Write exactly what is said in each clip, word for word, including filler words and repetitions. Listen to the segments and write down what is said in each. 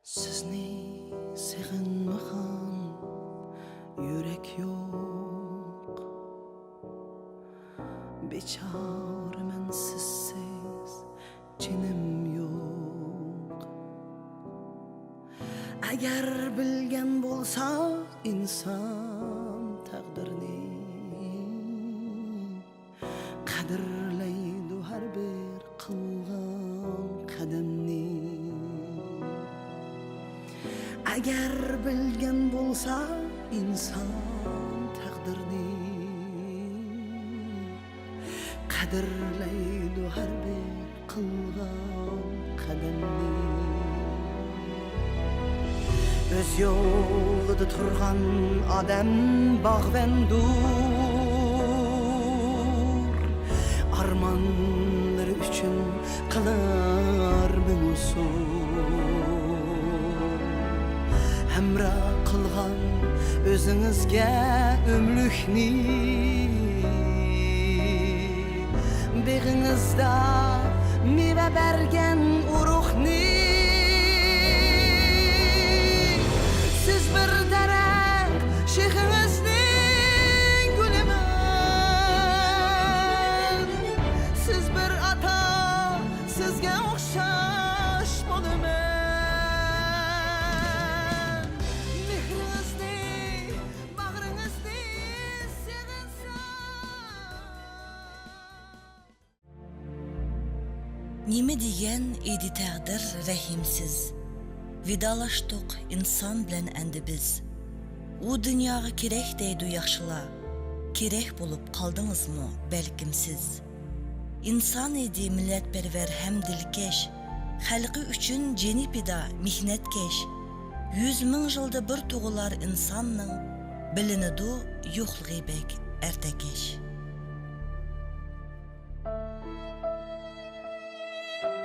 سىزنى سېغىنمىغان يۈرەك يوق. بىچارىمەن سىزسىز، جېنىم يوق. ئەگەر بىلگەن بولسا ئىنسان تەقدىرنى، قەدىرلەيدۇ ھەر بىر قىلغان قەدەمنى. ئەگەر بىلگەن بولسا ئىنسان تەقدىرنى، قەدىرلەيدۇ ھەر بىر قىلغان قەدەمنى. ئۆز يولىدا تۇرغان ئادەم باغۋەندۇر، ئارمانلىرى ئۈچۈن قىلار مىڭ ئۇسۇل. ھەمراھ قىلغان ئۆزىڭىزگە ئۆملۈكنى، بېغىڭىزدا مېۋە بەرگەن ئۇرۇقنى. سىز بىر دەرەخ، شېخىڭىزنىڭ گۈلىمەن. سىز بىر ئاتا، سىزگە ئوخشاش بولىمەن. مېھرىڭىزنى، باغرىڭىزنى سېغىنسام. نېمە دېگەن ئىدى تەقدىر رەھىمسىز، ۋىدالاشتۇق ئىنسان بىلەن ئەمدى بىز. ئۇ دۇنياغا كېرەك دەيدۇ ياخشىلار، كېرەك بولۇپ قالدىڭىزمۇ بەلكىم سىز. ئىنسان ئىدى مىللەتپەرۋەر ھەم دىلكەش، خەلقى ئۈچۈن جېنى پىدا، مېھنەتكەش. يۈز مىڭ يىلدا بىر تۇغۇلار ئىنساننىڭ، بىلىنىدۇ يوقلۇقى بەك ئەرتەكەش.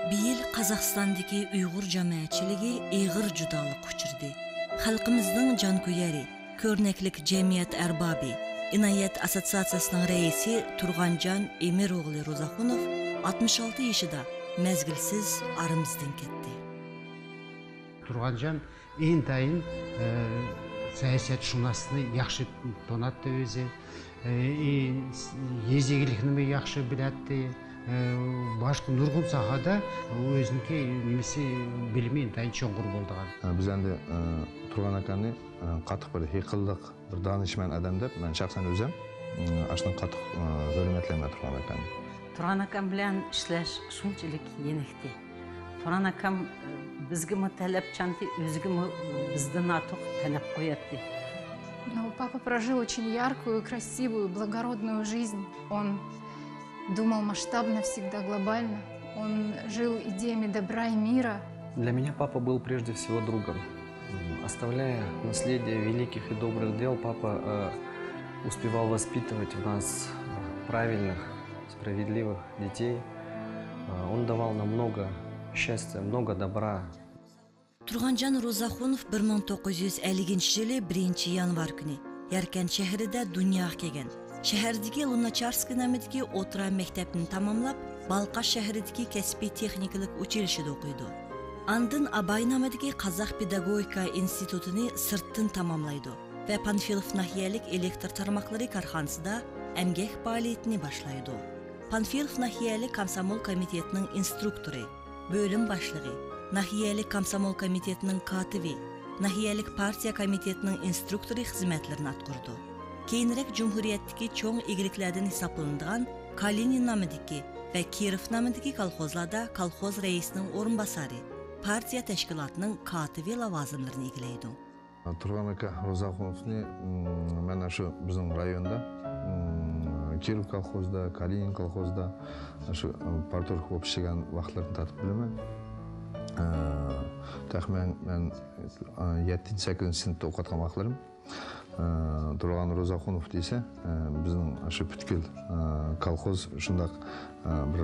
بىيىل قازاقىستاندىكى ئۇيغۇر جامائەتچىلىكى ئېغىر جۇدالىققا ئۇچرىدى. خەلقىمىزنىڭ جانكۆيەرى، كۆرنەكلىك جەمئىيەت ئەربابى، ئىنايەت ئاسسوتسىياتسىيىسىنىڭ رەئىسى تۇرغانجان ئېمىر ئوغلى روزاخۇنوف ئاتمىش ئالتە يېشىدا مەزگىلسىز ئارىمىزدىن كەتتى. تۇرغانجان ئىنتايىن، ئە، سىياسەتشۇناسنى ياخشى توناتتى ئۆزى. ئە، ئى، يېزا ئىگىلىكنىمۇ ياخشى بىلەتتى. ئە، باشقا نۇرغۇن ساھەدە ئۆزىنىڭكى نېمىسى، بىلىمى ئىنتايىن چوڭقۇر بولىدىغان. بىز ئەمدى، ئە، تۇرغان ئاكامنى، ئە، قاتتىق بىر ھېيقىلدۇق، بىر دانىشمەن ئادەم دەپ مەن شەخسەن ئۆزۈم، ئە، ئاشۇنداق قاتتىق، ئە، ھۆرمەتلەيمەن تۇرغان ئاكامنى. تۇرغان ئاكام بىلەن ئىشلەش شۇنچىلىك يېنىكتى. تۇرغان ئاكام، ئە، بىزگىمۇ تەلەپچانتى، ئۆزىگىمۇ بىزدىن ئارتۇق تەلەپ قوياتتى. Ну, папа прожил очень яркую, красивую, благородную жизнь. Он думал масштабно, всегда глобально. Он жил идеями добра и мира. Для меня папа был прежде всего другом. М, оставляя наследие великих и добрых дел, папа, э, успевал воспитывать в нас, э, правильных, справедливых детей. Э, он давал нам много счастья, много добра. تۇرغانجان روزاخۇنوف بىر مىڭ توققۇز يۈز ئەللىكىنچى يىلى بىرىنچى يانۋار كۈنى ياركەنت شەھىرىدە دۇنياغا كەلگەن. شەھەردىكى لۇناچارسكىي نامىدىكى ئوتتۇرا مەكتەپنى تاماملاپ، بالقاش شەھىرىدىكى كەسپىي تېخنىكىلىق ئۇچىلىشىدا ئوقۇيدۇ. ئاندىن ئاباي نامىدىكى قازاق پېداگوگىكا ئىنستىتۇتىنى سىرتتىن تاماملايدۇ ۋە پانفىلوف ناھىيەلىك ئېلېكتر تارماقلىرى كارخانىسىدا ئەمگەك پائالىيىتىنى باشلايدۇ. پانفىلوف ناھىيەلىك كومسومول كومىتېتىنىڭ ئىنسترۇكتورى، بۆلۈم باشلىقى، ناھىيەلىك كومسومول كومىتېتىنىڭ كاتىپى، ناھىيەلىك پارتىيە كومىتېتىنىڭ ئىنسترۇكتورى خىزمەتلىرىنى ئاتقۇرىدۇ. كېيىنرەك جۇمھۇرىيەتتىكى چوڭ ئىگىلىكلەردىن ھېسابلىنىدىغان كالىنىن نامىدىكى ۋە كىروف نامىدىكى كالخوزلاردا كالخوز رەئىسىنىڭ ئورۇنباسارى، پارتىيە تەشكىلاتىنىڭ كاتىپى لاۋازىملىرىنى ئىگىلەيدۇ. تۇرغان ئاكا روزاخۇنوفنى، م، مەن ئاشۇ بىزنىڭ رايوندا، م، كىروف كالخوزدا، كالىنىن كالخوزدا، ئاشۇ، م، پارتورگ بولۇپ ئىشلىگەن ۋاقىتلىرىدىن تارتىپ بىلىمەن. ئە، تەخمىنەن مەن، ئە، يەتتىنچى، سەككىزىنچى سىنىپتا ئوقۇۋاتقان ۋاقىتلىرىم. ئە، تۇرغان روزاخۇنوف دېسە، ئە، بىزنىڭ ئاشۇ پۈتكۈل، ئە، كالخوز شۇنداق، ئە، بىر،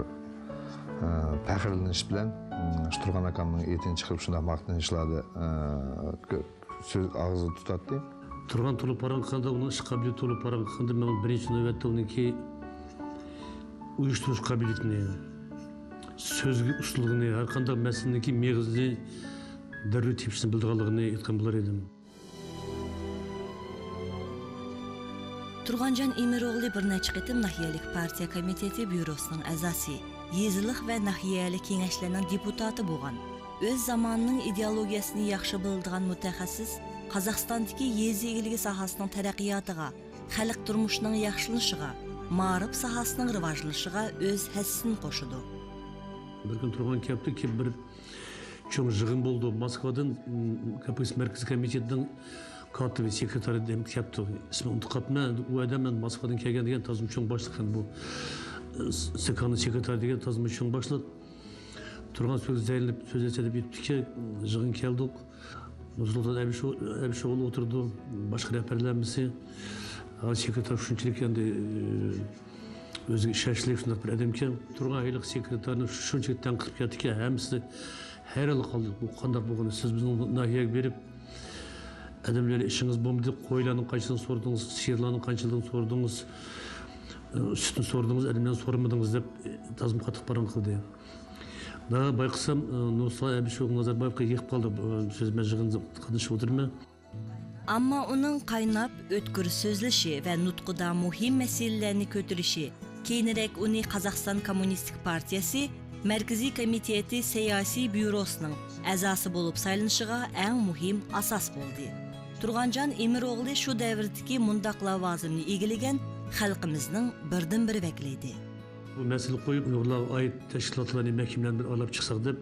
ئە، پەخىرلىنىش بىلەن، م، شۇ تۇرغان ئاكامنىڭ ئېتىنى چىقىرىپ شۇنداق ماختىنىشلاردا، ئە، كۆ-، سۆز ئاغزىدا تۇتاتتى. تۇرغان تولا پاراڭ قىلغاندا، ئۇنىڭ ئىش قابىلىيىتى تولا پاراڭ قىلغاندا، مەن بىرىنچى نۆۋەتتە ئۇنىڭكى ئۇيۇشتۇرۇش قابىلىيىتىنى، سۆزگە ئۇستىلىقىنى، ھەر قانداق مەسىلىنىڭكى مېغىزىنى دەررۇ تېپىشنى بىلىدىغانلىقىنى ئېيتقان بولار ئىدىم. تۇرغانجان ئىمىروغلى بىر نەچچە قېتىم ناھىيەلىك پارتىيە كومىتېتى بيۇروسىنىڭ ئەزاسى، يېزىلىق ۋە ناھىيەلىك كېڭەشلەرنىڭ دېپۇتاتى بولغان، ئۆز زامانىنىڭ ئىدېئولوگىيەسىنى ياخشى بىلىدىغان مۇتەخەسسىس، قازاقىستاندىكى يېزا ئىگىلىكى ساھەسىنىڭ تەرەققىياتىغا، خەلق تۇرمۇشىنىڭ ياخشىلىنىشىغا، مائارىپ ساھەسىنىڭ راۋاجلىنىشىغا ئۆز ھەسسىسىنى قوشىدۇ. بىر كۈنى تۇرغان كەپتۇ، كېلىپ بىر چوڭ يىغىن بولدى. موسكۋادىن، م، كوممۇنىست مەركىزىي كومىتېتىنىڭ كاتىپى، سېكرېتارى دېگەن كەپتۇ. ئىسمىنى ئۇنتۇپ قاپتىمەن. ئۇ ئادەم مەن موسكۋادىن كەلگەن دېگەن تازىمۇ چوڭ باشلىق. يەنى بۇ، ئە، سېكاننىڭ سېكرېتارى دېگەن تازىمۇ چوڭ باشلىق. تۇرغان سۆز زەينەپ سۆز ئېچەي دەپ ئېيتىپتىكەن، يىغىن كەلدۇق. نۇرسۇلتان ئەبىشو-، ئەبىشوغلى ئولتۇرىدۇ، باشقا رەھبەرلەر ھەممىسى. ھە، سېكرېتار شۇنچىلىك ئەمدى، ئۆزىگە ئىشەنچلىك شۇنداق بىر ئادەمكەن. تۇرغان ھېلىقى سېكرېتارنى شۇنچىلىك تەنقىد قىلىپ كەتتىكەن، ھەممىسى ھەيرانلا قالدى. بۇ قانداق بولغىنى، سىز بىزنىڭ ناھىيەگە بېرىپ، ئادەملەرنى ئىشىڭىز بولمىدى، قويلارنىڭ قانچىلىكىنى سورىدىڭىز، سىيىرلارنىڭ قانچىلىكىنى سورىدىڭىز، سۈتنى سورىدىڭىز، ئادەملەرنى سورىمىدىڭىز دەپ، تازىمۇ قاتتىق پاراڭ قىلدى. دا بايقىسام، نۇرسۇلتان ئەبىشوف نازاربايېۋقا يېقىپ قالدى. سۆز مەن يىغىنغا قاتنىشىپ ئولتۇرىمەن. ئەمما ئۇنىڭ قايناپ، ئۆتكۈر سۆزلىشى ۋە نۇتقىدا مۇھىم مەسىلىلەرنى كۆتۈرۈشى كېيىنرەك ئۇنى قازاقىستان كوممۇنىستىك پارتىيەسى مەركىزىي كومىتېتى سىياسىي بيۇروسىنىڭ ئەزاسى بولۇپ سايلىنىشىغا ئەڭ مۇھىم ئاساس بولدى. تۇرغانجان ئىمىروغلى شۇ دەۋردىكى مۇنداق لاۋازىمنى ئىگىلىگەن خەلقىمىزنىڭ بىردىنبىر ۋەكىلى ئىدى. بۇ مەسىلە قويۇپ، ئۇيغۇرلارغا ئائىت تەشكىلاتلارنى، مەھكىمىلەرنى بىر ئارىلاپ چىقساق دەپ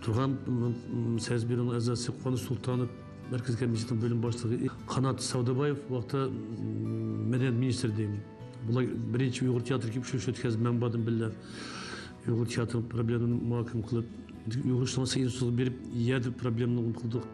تۇرغان، م، م، سەيزى بيۇرونىڭ ئەزاسى قانۇت سۇلتانوف، مەركىزىي كومىتېتنىڭ بۆلۈم باشلىقى قانات سەۋدابايېۋ، ۋاقتىدا، م، مەدەنىيەت مىنىستىرى دەيمەن. بۇلار بىرىنچى ئۇيغۇر تىياتىرىغا كېلىپ ئۇچرىشىۋەتكەن، مەن باردىم بىللە ئۇيغۇر تىياتىرىنىڭ پروبلېمىنى مۇھاكىمە قىلىپ، ئۇيغۇر ئىجتىمائىي ئىنستىتۇتىغا بېرىپ، يەردە پروبلېمىنى قىلدۇق.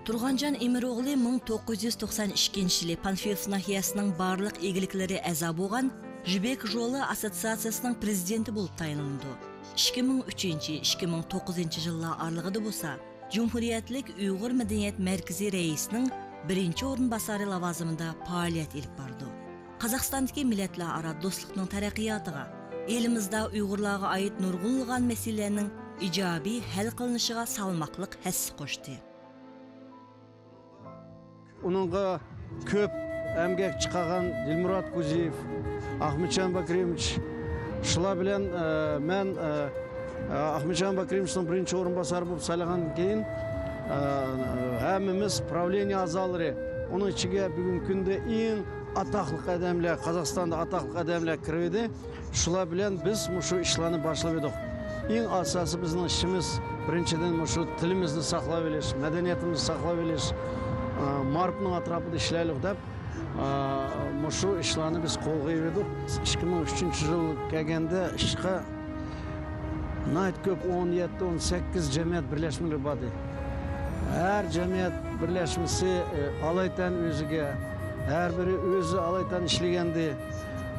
تۇرغانجان ئىمىروغلى مىڭ توققۇز يۈز توقسان ئىككىنچى يىلى پانفىلوف ناھىيەسىنىڭ بارلىق ئىگىلىكلىرى ئەزا بولغان ژۈبېك ژولى ئاسسوتسىياتسىيەسىنىڭ پىرېزىدېنتى بولۇپ تايىنلىنىدۇ. ئىككى مىڭ ئۈچىنچى، ئىككى مىڭ توققۇزىنچى يىللار ئارىلىقىدا بولسا، جۇمھۇرىيەتلىك ئۇيغۇر مەدەنىيەت مەركىزى رەئىسىنىڭ بىرىنچى ئورۇنباسارى لاۋازىمىدا پائالىيەت ئېلىپ بارىدۇ. قازاقىستاندىكى مىللەتلەر ئارا دوستلۇقنىڭ تەرەققىياتىغا، ئېلىمىزدا ئۇيغۇرلارغا ئائىت نۇرغۇنلىغان مەسىلىلەرنىڭ ئىجابىي ھەل قىلىنىشىغا سالماقلىق ھەسسە قوشتى. ئۇنىڭغا كۆپ ئەمگەك چىقارغان دىلمۇرات كوزىيېف، ئاخمەتجان باكرىموۋىچ، شۇلار بىلەن، ئە، مەن، ئە، ئە، ئاخمەتجان باكرىموۋىچنىڭ بىرىنچى ئورۇنباسارى بولۇپ سايلىغاندىن كېيىن، ئە، ھەممىمىز پراۋلېنىيە ئەزالىرى، ئۇنىڭ ئىچىگە بۈگۈنكى كۈندە ئەڭ ئاتاقلىق ئادەملەر، قازاقىستاندا ئاتاقلىق ئادەملەر كىرىۋىدى. شۇلار بىلەن بىز مۇشۇ ئىشلارنى باشلىۋىدۇق. ئەڭ ئاساسىي بىزنىڭ ئىشىمىز، بىرىنچىدىن، مۇشۇ تىلىمىزنى ساقلاۋېلىش، مەدەنىيىتىمىزنى ساقلاۋېلىش، ئە، مائارىپنىڭ ئەتراپىدا ئىشلەيلۇق دەپ، ئە، مۇشۇ ئىشلارنى بىز قولغا ئېلىۋىدۇق. ئىككى مىڭ ئۈچىنچى يىل كەلگەندە ئىشقا ناھايىتى كۆپ، ئون يەتتە، ئون سەككىز جەمئىيەت بىرلەشمىلىرى بار ئىدى. ھەر جەمئىيەت بىرلەشمىسى، ئە، ئالايىتەن ئۆزىگە، ھەر بىرى ئۆزى ئالايىتەن ئىشلىگەنىدى.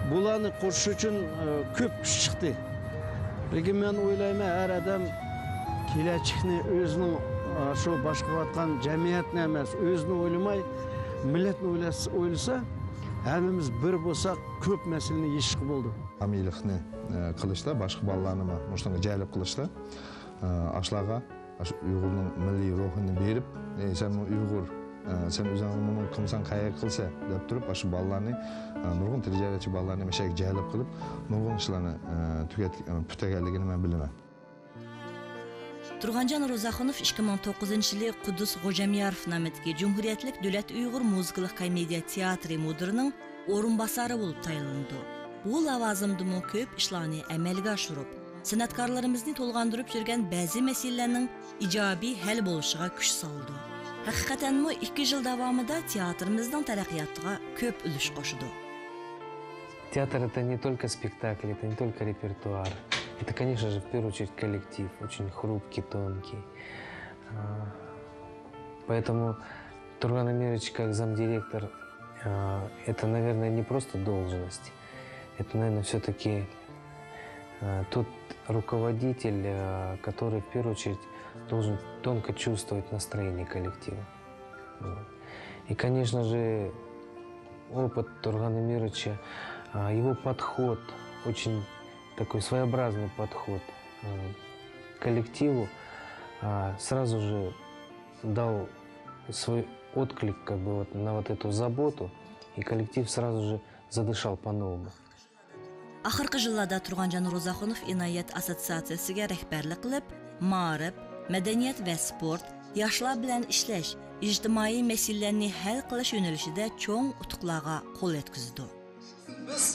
بۇلارنى قۇرۇش ئۈچۈن، ئە، كۆپ كۈچ چىقتى. لېكىن مەن ئويلايمەن، ھەر ئادەم كېلەچەكنى ئۆزىنىڭ، ئە، شۇ باشقۇرۇۋاتقان جەمئىيەتنى ئەمەس، ئۆزىنى ئويلىماي، مىللەتنى ئويلىسا، ئويلىسا، ھەممىمىز بىر بولساق، كۆپ مەسىلىنى يېشىشقا بولىدۇ. ھامىيلىقنى، ئە، قىلىشتا، باشقا بالىلارنىمۇ مۇشۇنىڭغا جەلپ قىلىشتا، ئە، ئاشۇلارغا ئاشۇ ئۇيغۇرنىڭ مىللىي روھىنى بېرىپ، ئەي، سەنمۇ ئۇيغۇر، ئە، سەن ئۆزۈڭ مۇنۇ قىلمىساڭ قەيەرگە قىلىسەن دەپ تۇرۇپ، ئاشۇ بالىلارنى، ئە، نۇرغۇن تىل جەريەتچى بالىلارنى مەشەگە جەلپ قىلىپ، نۇرغۇن ئىشلارنى، ئە، تۈگەت-، ئە، پۈتتۈرگەنلىكىنى مەن بىلىمەن. تۇرغانجان روزاخۇنوف ئىككى مىڭ توققۇزىنچى يىلى قۇددۇس غوجامياروف نامىدىكى جۇمھۇرىيەتلىك دۆلەت ئۇيغۇر مۇزىكىلىق كومېدىيە تىياتىرى مۇدىرىنىڭ ئورۇنباسارى بولۇپ تايىنلىنىدۇ. بۇ لاۋازىمدىمۇ كۆپ ئىشلارنى ئەمەلگە ئاشۇرۇپ، سەنئەتكارلىرىمىزنى تولغاندۇرۇپ يۈرگەن بەزى مەسىلىلەرنىڭ ئىجابىي ھەل بولۇشىغا كۈچ سالىدۇ. ھەقىقەتەنمۇ ئىككى يىل داۋامىدا تىياتىرىمىزنىڭ تەرەققىياتىغا كۆپ ئۈلۈش قوشىدۇ. Театр — это не только спектакль, это не только репертуар. Это, конечно же, в первую очередь коллектив, очень хрупкий, тонкий. А, поэтому Турган Эмирович как замдиректор, а, это, наверное, не просто должность. Это, наверное, все-таки, а, тот руководитель, а, который в первую очередь должен тонко чувствовать настроение коллектива. Вот. И, конечно же, опыт Тургана Эмировича, а, его подход, очень такой своеобразный подход, а, Коллективу, а, сразу же дал свой отклик, как бы, вот, на вот эту заботу, и коллектив сразу же задышал по-новому. ئاخىرقى يىللاردا تۇرغانجان روزاخۇنوف ئىنايەت ئاسسوتسىياتسىيەسىگە رەھبەرلىك قىلىپ، مائارىپ، مەدەنىيەت ۋە سپورت، ياشلار بىلەن ئىشلەش، ئىجتىمائىي مەسىلىلەرنى ھەل قىلىش يۆنىلىشىدە چوڭ ئۇتۇقلارغا قول يەتكۈزىدۇ. بىز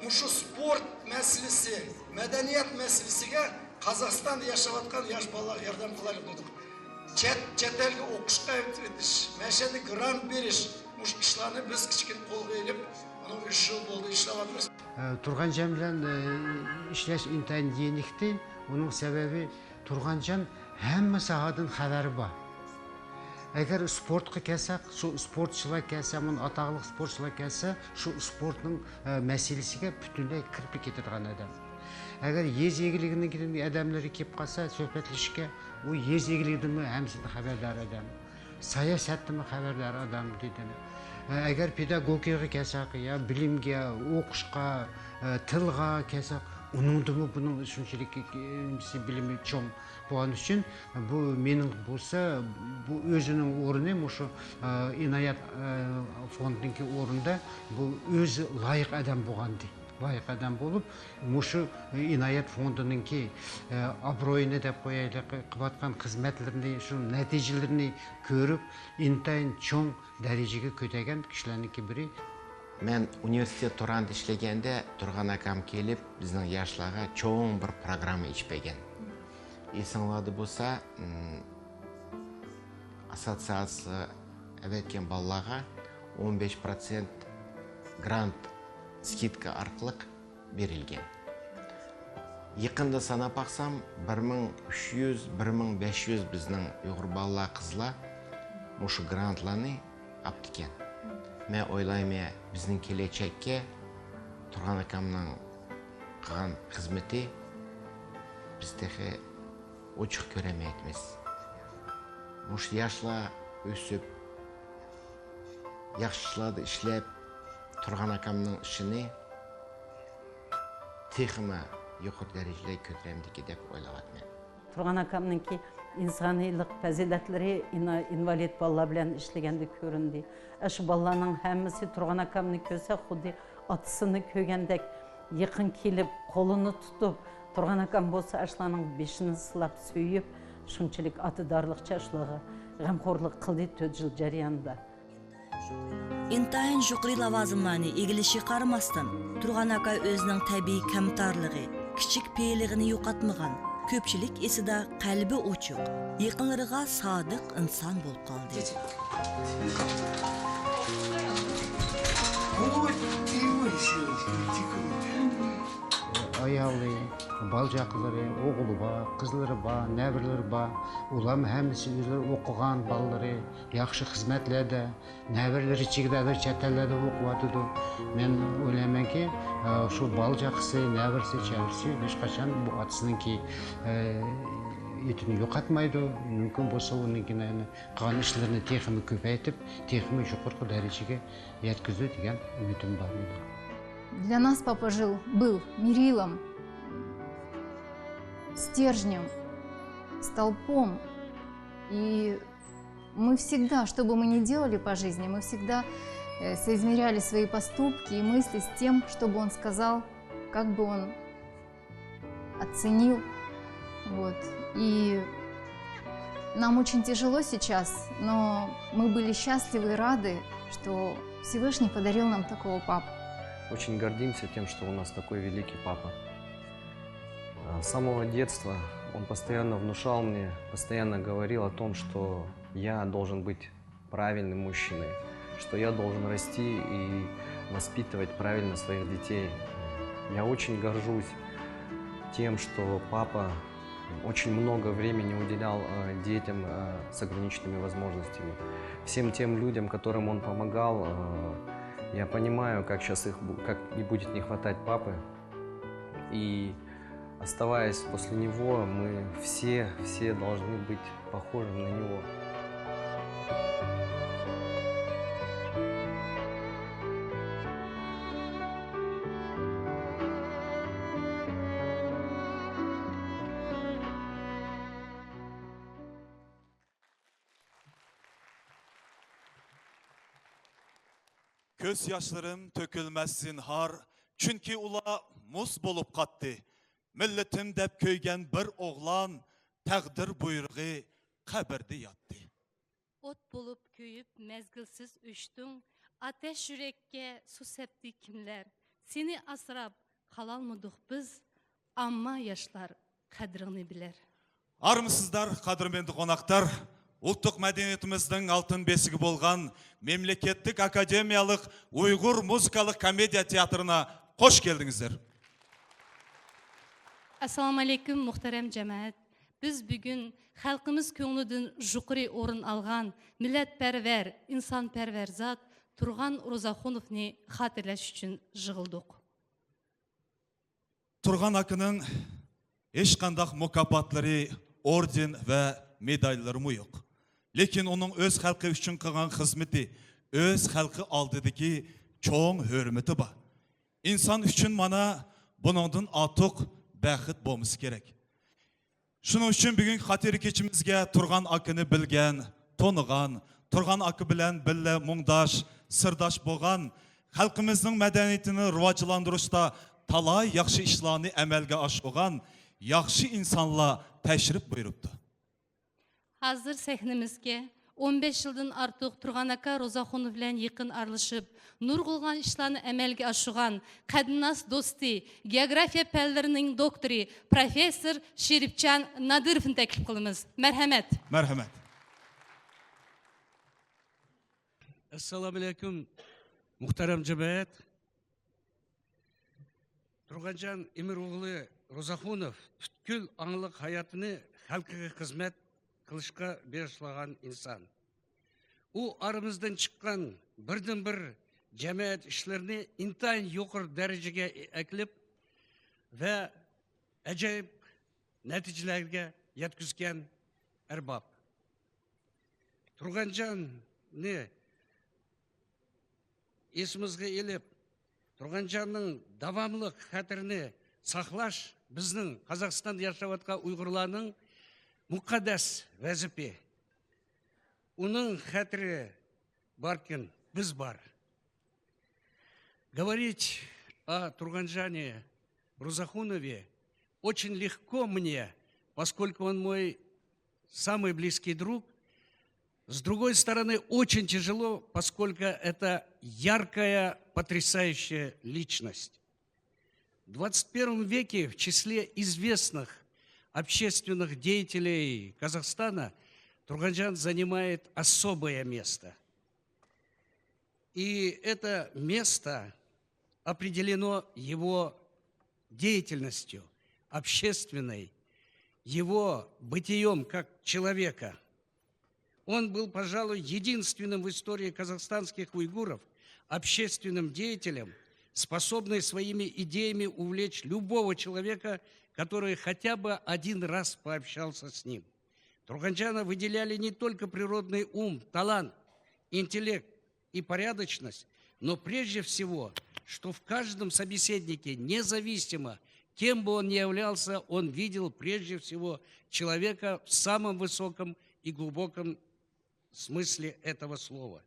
مۇشۇ سپورت مەسىلىسى، مەدەنىيەت مەسىلىسىگە قازاقىستاندا ياشاۋاتقان ياش بالىلارغا ياردەم قىلايلى دېدۇق. چەت، چەت ئەلگە ئوقۇشقا ئەۋېتىش، مەشەدە گرانت بېرىش، مۇشۇ ئىشلارنى بىز كىچىككىنە قولغا ئېلىپ، مانا ئۈچ يىل بولدى ئىشلەۋاتىمىز. تۇرغانجان بىلەن ئىشلەش ئىنتايىن يېنىكتى. ئۇنىڭ سەۋەبى، تۇرغانجان ھەممە ساھەدىن خەۋەرى بار. ئەگەر سپورتقا كەلسەك، شۇ سپورتچىلار كەلسە، مۇنۇ ئاتاقلىق سپورتچىلار كەلسە، شۇ سپورتنىڭ مەسىلىسىگە پۈتۈنلەي كىرىپ كېتىدىغان ئادەم. ئەگەر يېزا ئىگىلىكىنىڭ ئادەملىرى كېلىپ قالسا سۆھبەتلىشىشكە، ئۇ يېزا ئىگىلىكىدىنمۇ ھەممىسىدىن خەۋەردار ئادەم. ساياھەتتىنمۇ خەۋەردار ئادەم دېدىم. ئەگەر پېداگوگىكىغا كەلسەك، يا بىلىمگە، ئوقۇشقا، تىلغا كەلسەك، ئۇنىڭدىمۇ بۇنىڭ شۇنچىلىك بىلىمى چوڭ بولغان ئۈچۈن، بۇ مېنىڭ بولسا، بۇ ئۆزىنىڭ ئورنى، مۇشۇ ئىنايەت فوندىنىڭكى ئورنىدا بۇ ئۆزى لايىق ئادەم بولغانىدى. لايىق ئادەم بولۇپ، مۇشۇ ئىنايەت فوندىنىڭكى ئابرۇيىنى دەپ قويايلى، قىلىۋاتقان خىزمەتلىرىنى، شۇ نەتىجىلىرىنى كۆرۈپ، ئىنتايىن چوڭ دەرىجىگە كۆتەرگەن كىشىلەرنىڭكى بىرى. مەن ئۇنىۋېرسىتېت تۇراندا ئىشلىگەندە، تۇرغان ئاكام كېلىپ، بىزنىڭ ياشلارغا چوڭ بىر پروگرامما ئېچىپ بەرگەن. ئېسىڭلاردا بولسا، ئاسسوتسىياتسىيە ئەۋەتكەن بالىلارغا ئون بەش پىرسەنت گرانت، سكىدكا ئارقىلىق بېرىلگەن. يېقىندا ساناپ باقسام، بىر مىڭ ئۈچ يۈز، بىر مىڭ بەش يۈز بىزنىڭ ئۇيغۇر بالىلار، قىزلار مۇشۇ گرانتلارنى ئاپتىكەن. مەن ئويلايمەن، بىزنىڭ كېلەچەككە تۇرغان ئاكامنىڭ قىلغان خىزمىتى بىز تېخى ئوچۇق كۆرەلمەيتىمىز. مۇشۇ ياشلار ئۆسۈپ، ياخشى ئىشلاردا ئىشلەپ، تۇرغان ئاكامنىڭ ئىشىنى تېخىمۇ يۇقىرى دەرىجىلەرگە كۆتۈرەمدىكىن دەپ ئويلاۋاتىمەن. تۇرغان ئاكامنىڭكى ئىنسانىيلىق پەزىلەتلىرى ئىنا-، ئىنۋالىد بالىلار بىلەن ئىشلىگەندە كۆرۈندى. ئاشۇ بالىلارنىڭ ھەممىسى تۇرغان ئاكامنى كۆرسە، خۇددى ئاتىسىنى كۆرگەندەك يېقىن كېلىپ، قولىنى تۇتۇپ، تۇرغان ئاكام بولسا ئاشۇلارنىڭ بېشىنى سىلاپ سۆيۈپ، شۇنچىلىك ئاتىدارلىقچە ئاشۇلارغا غەمخورلۇق قىلدى تۆت يىل جەريانىدا. ئىنتايىن يۇقىرى لاۋازىملارنى ئىگىلىشىگە قارىماستىن، تۇرغان ئاكا ئۆزىنىڭ تەبىئىي كەمتارلىقى، كىچىك پېئىللىقىنى يوقاتمىغان، كۆپچىلىك ئېسىدە قەلبى ئوچۇق، يېقىنلىرىغا سادىق ئىنسان بولۇپ قالدى. ئايالى، بالا-چاقىلىرى، ئوغلى بار، قىزلىرى بار، نەۋرىلىرى بار. ئۇلارمۇ ھەممىسى ئۆزلىرى ئوقۇغان، بالىلىرى ياخشى خىزمەتلەردە، نەۋرىلىرى ئىچىگە دەۋر چەت ئەللەردە ئوقۇۋاتىدۇ. مەن ئويلايمەنكى، شۇ بالا-چاقىسى، نەۋرىسى، چەۋرىسى ھېچقاچان بۇ ئاتىسىنىڭكى ئېتىنى يوقاتمايدۇ. مۇمكىن بولسا ئۇنىڭكىنى قىلغان ئىشلىرىنى تېخىمۇ كۆپەيتىپ، تېخىمۇ يۇقىرىقى دەرىجىگە يەتكۈزىدۇ دېگەن ئۈمىدىم بار ئىدى. Для нас папа жил, был мерилом, стержнем, столпом. И мы всегда, что бы мы ни делали по жизни, мы всегда э, соизмеряли свои поступки и мысли с тем, что бы он сказал, как бы он оценил. Вот. И нам очень тяжело сейчас, но мы были счастливы и рады, что Всевышний подарил нам такого папу. Очень гордимся тем, что у нас такой великий папа. А, с самого детства он постоянно внушал мне, постоянно говорил о том, что я должен быть правильным мужчиной, что я должен расти и воспитывать правильно своих детей. Я очень горжусь тем, что папа очень много времени уделял э, детям э, с ограниченными возможностями. Всем тем людям, которым он помогал, э, я понимаю, как сейчас их бу- как не будет не хватать папы. И оставаясь после него, мы все, все должны быть похожи на него. كۆز ياشلىرىم تۆكۈلمەس زىنھار، چۈنكى ئۇلار مۇز بولۇپ قاتتى. مىللىتىم دەپ كۆيگەن بىر ئوغلان، تەقدىر بۇيرۇغى قەبرىدە ياتتى. ئوت بولۇپ كۆيۈپ مەزگىلسىز ئۆچتۈڭ، ئاتەش يۈرەككە سۇ سەپتى كىملەر؟ سېنى ئاسراپ قالالمىدۇق بىز، ئامما ياشلار قەدرىڭنى بىلەر. ئارمىسىزلار، قەدىرمەن قوناقلار، ئۇلتۇق مەدەنىيىتىمىزنىڭ ئالتۇن بېسىكى بولغان مەملىكەتلىك ئاكادېمىيەلىك ئۇيغۇر مۇزىكالىق كومېدىيە تىياتىرىنا خوش كەلدىڭىزلەر. ئەسسالامۇئەلەيكۇم، مۇھتەرەم جەمەت. بىز بۈگۈن خەلقىمىز كۆڭلىدىن يۇقىرى ئورۇن ئالغان مىللەتپەرۋەر، ئىنسانپەرۋەر زات تۇرغان روزاخۇنوفنى خاتىرىلەش ئۈچۈن يىغىلدۇق. تۇرغان ئاكىنىڭ ھېچقانداق مۇكاپاتلىرى، ئوردېن ۋە مېداللىرىمۇ يوق. لېكىن ئۇنىڭ ئۆز خەلقى ئۈچۈن قىلغان خىزمىتى، ئۆز خەلقى ئالدىدىكى چوڭ ھۆرمىتى بار. ئىنسان ئۈچۈن مانا بۇنىڭدىن ئارتۇق بەخت بولمىسا كېرەك. شۇنىڭ ئۈچۈن بۈگۈنكى خاتىرە كېچىمىزگە تۇرغان ئاكىنى بىلگەن، تونۇغان، تۇرغان ئاكا بىلەن بىللە مۇڭداش، سىرداش بولغان، خەلقىمىزنىڭ مەدەنىيىتىنى راۋاجلاندۇرۇشتا تالاي ياخشى ئىشلارنى ئەمەلگە ئاشۇرغان ياخشى ئىنسانلار تەشرىپ بۇيرۇپتۇ. ھازىر سەھنىمىزگە ئون بەش يىلدىن ئارتۇق تۇرغان ئاكا روزاخۇنوف بىلەن يېقىن ئارىلىشىپ، نۇرغۇنلىغان ئىشلارنى ئەمەلگە ئاشۇرغان قەدىناس دوستى، گېئوگرافىيە پەنلىرىنىڭ دوكتورى، پروفېسسور شېرىپجان نادىروۋنى تەكلىپ قىلىمىز. مەرھەمەت. مەرھەمەت. ئەسسالامۇئەلەيكۇم، مۇھتەرەم جەمەت. تۇرغانجان ئىمىروغلى روزاخۇنوف پۈتكۈل ئاڭلىق ھاياتىنى خەلقىگە خىزمەت قىلىشقا بېغىشلىغان ئىنسان. ئۇ ئارىمىزدىن چىققان بىردىنبىر جەمئىيەت ئىشلىرىنى ئىنتايىن يۇقىرى دەرىجىگە ئەكىلىپ ۋە ئاجايىپ نەتىجىلەرگە يەتكۈزگەن ئەرباب. تۇرغانجاننى ئېسىمىزگە ئېلىپ، تۇرغانجاننىڭ داۋاملىق خەتىرىنى ساقلاش بىزنىڭ، قازاقىستاندا ياشاۋاتقان ئۇيغۇرلارنىڭ مۇقەددەس ۋەزىپە. ئۇنىڭ خەتىرى باركەن، بىز بار. Говорить о Турганджане Рузахунове очень легко мне, поскольку он мой самый близкий друг. С другой стороны, очень тяжело, поскольку это яркая, потрясающая личность. В двадцать первом веке в числе известных общественных деятелей Казахстана Турганджан занимает особое место. И это место определено его деятельностью общественной, его бытием как человека. Он был, пожалуй, единственным в истории казахстанских уйгуров общественным деятелем, способный своими идеями увлечь любого человека, который хотя бы один раз пообщался с ним. Турганджана выделяли не только природный ум, талант, интеллект и порядочность, но прежде всего, что в каждом собеседнике, независимо, кем бы он ни являлся, он видел прежде всего человека в самом высоком и глубоком смысле этого слова.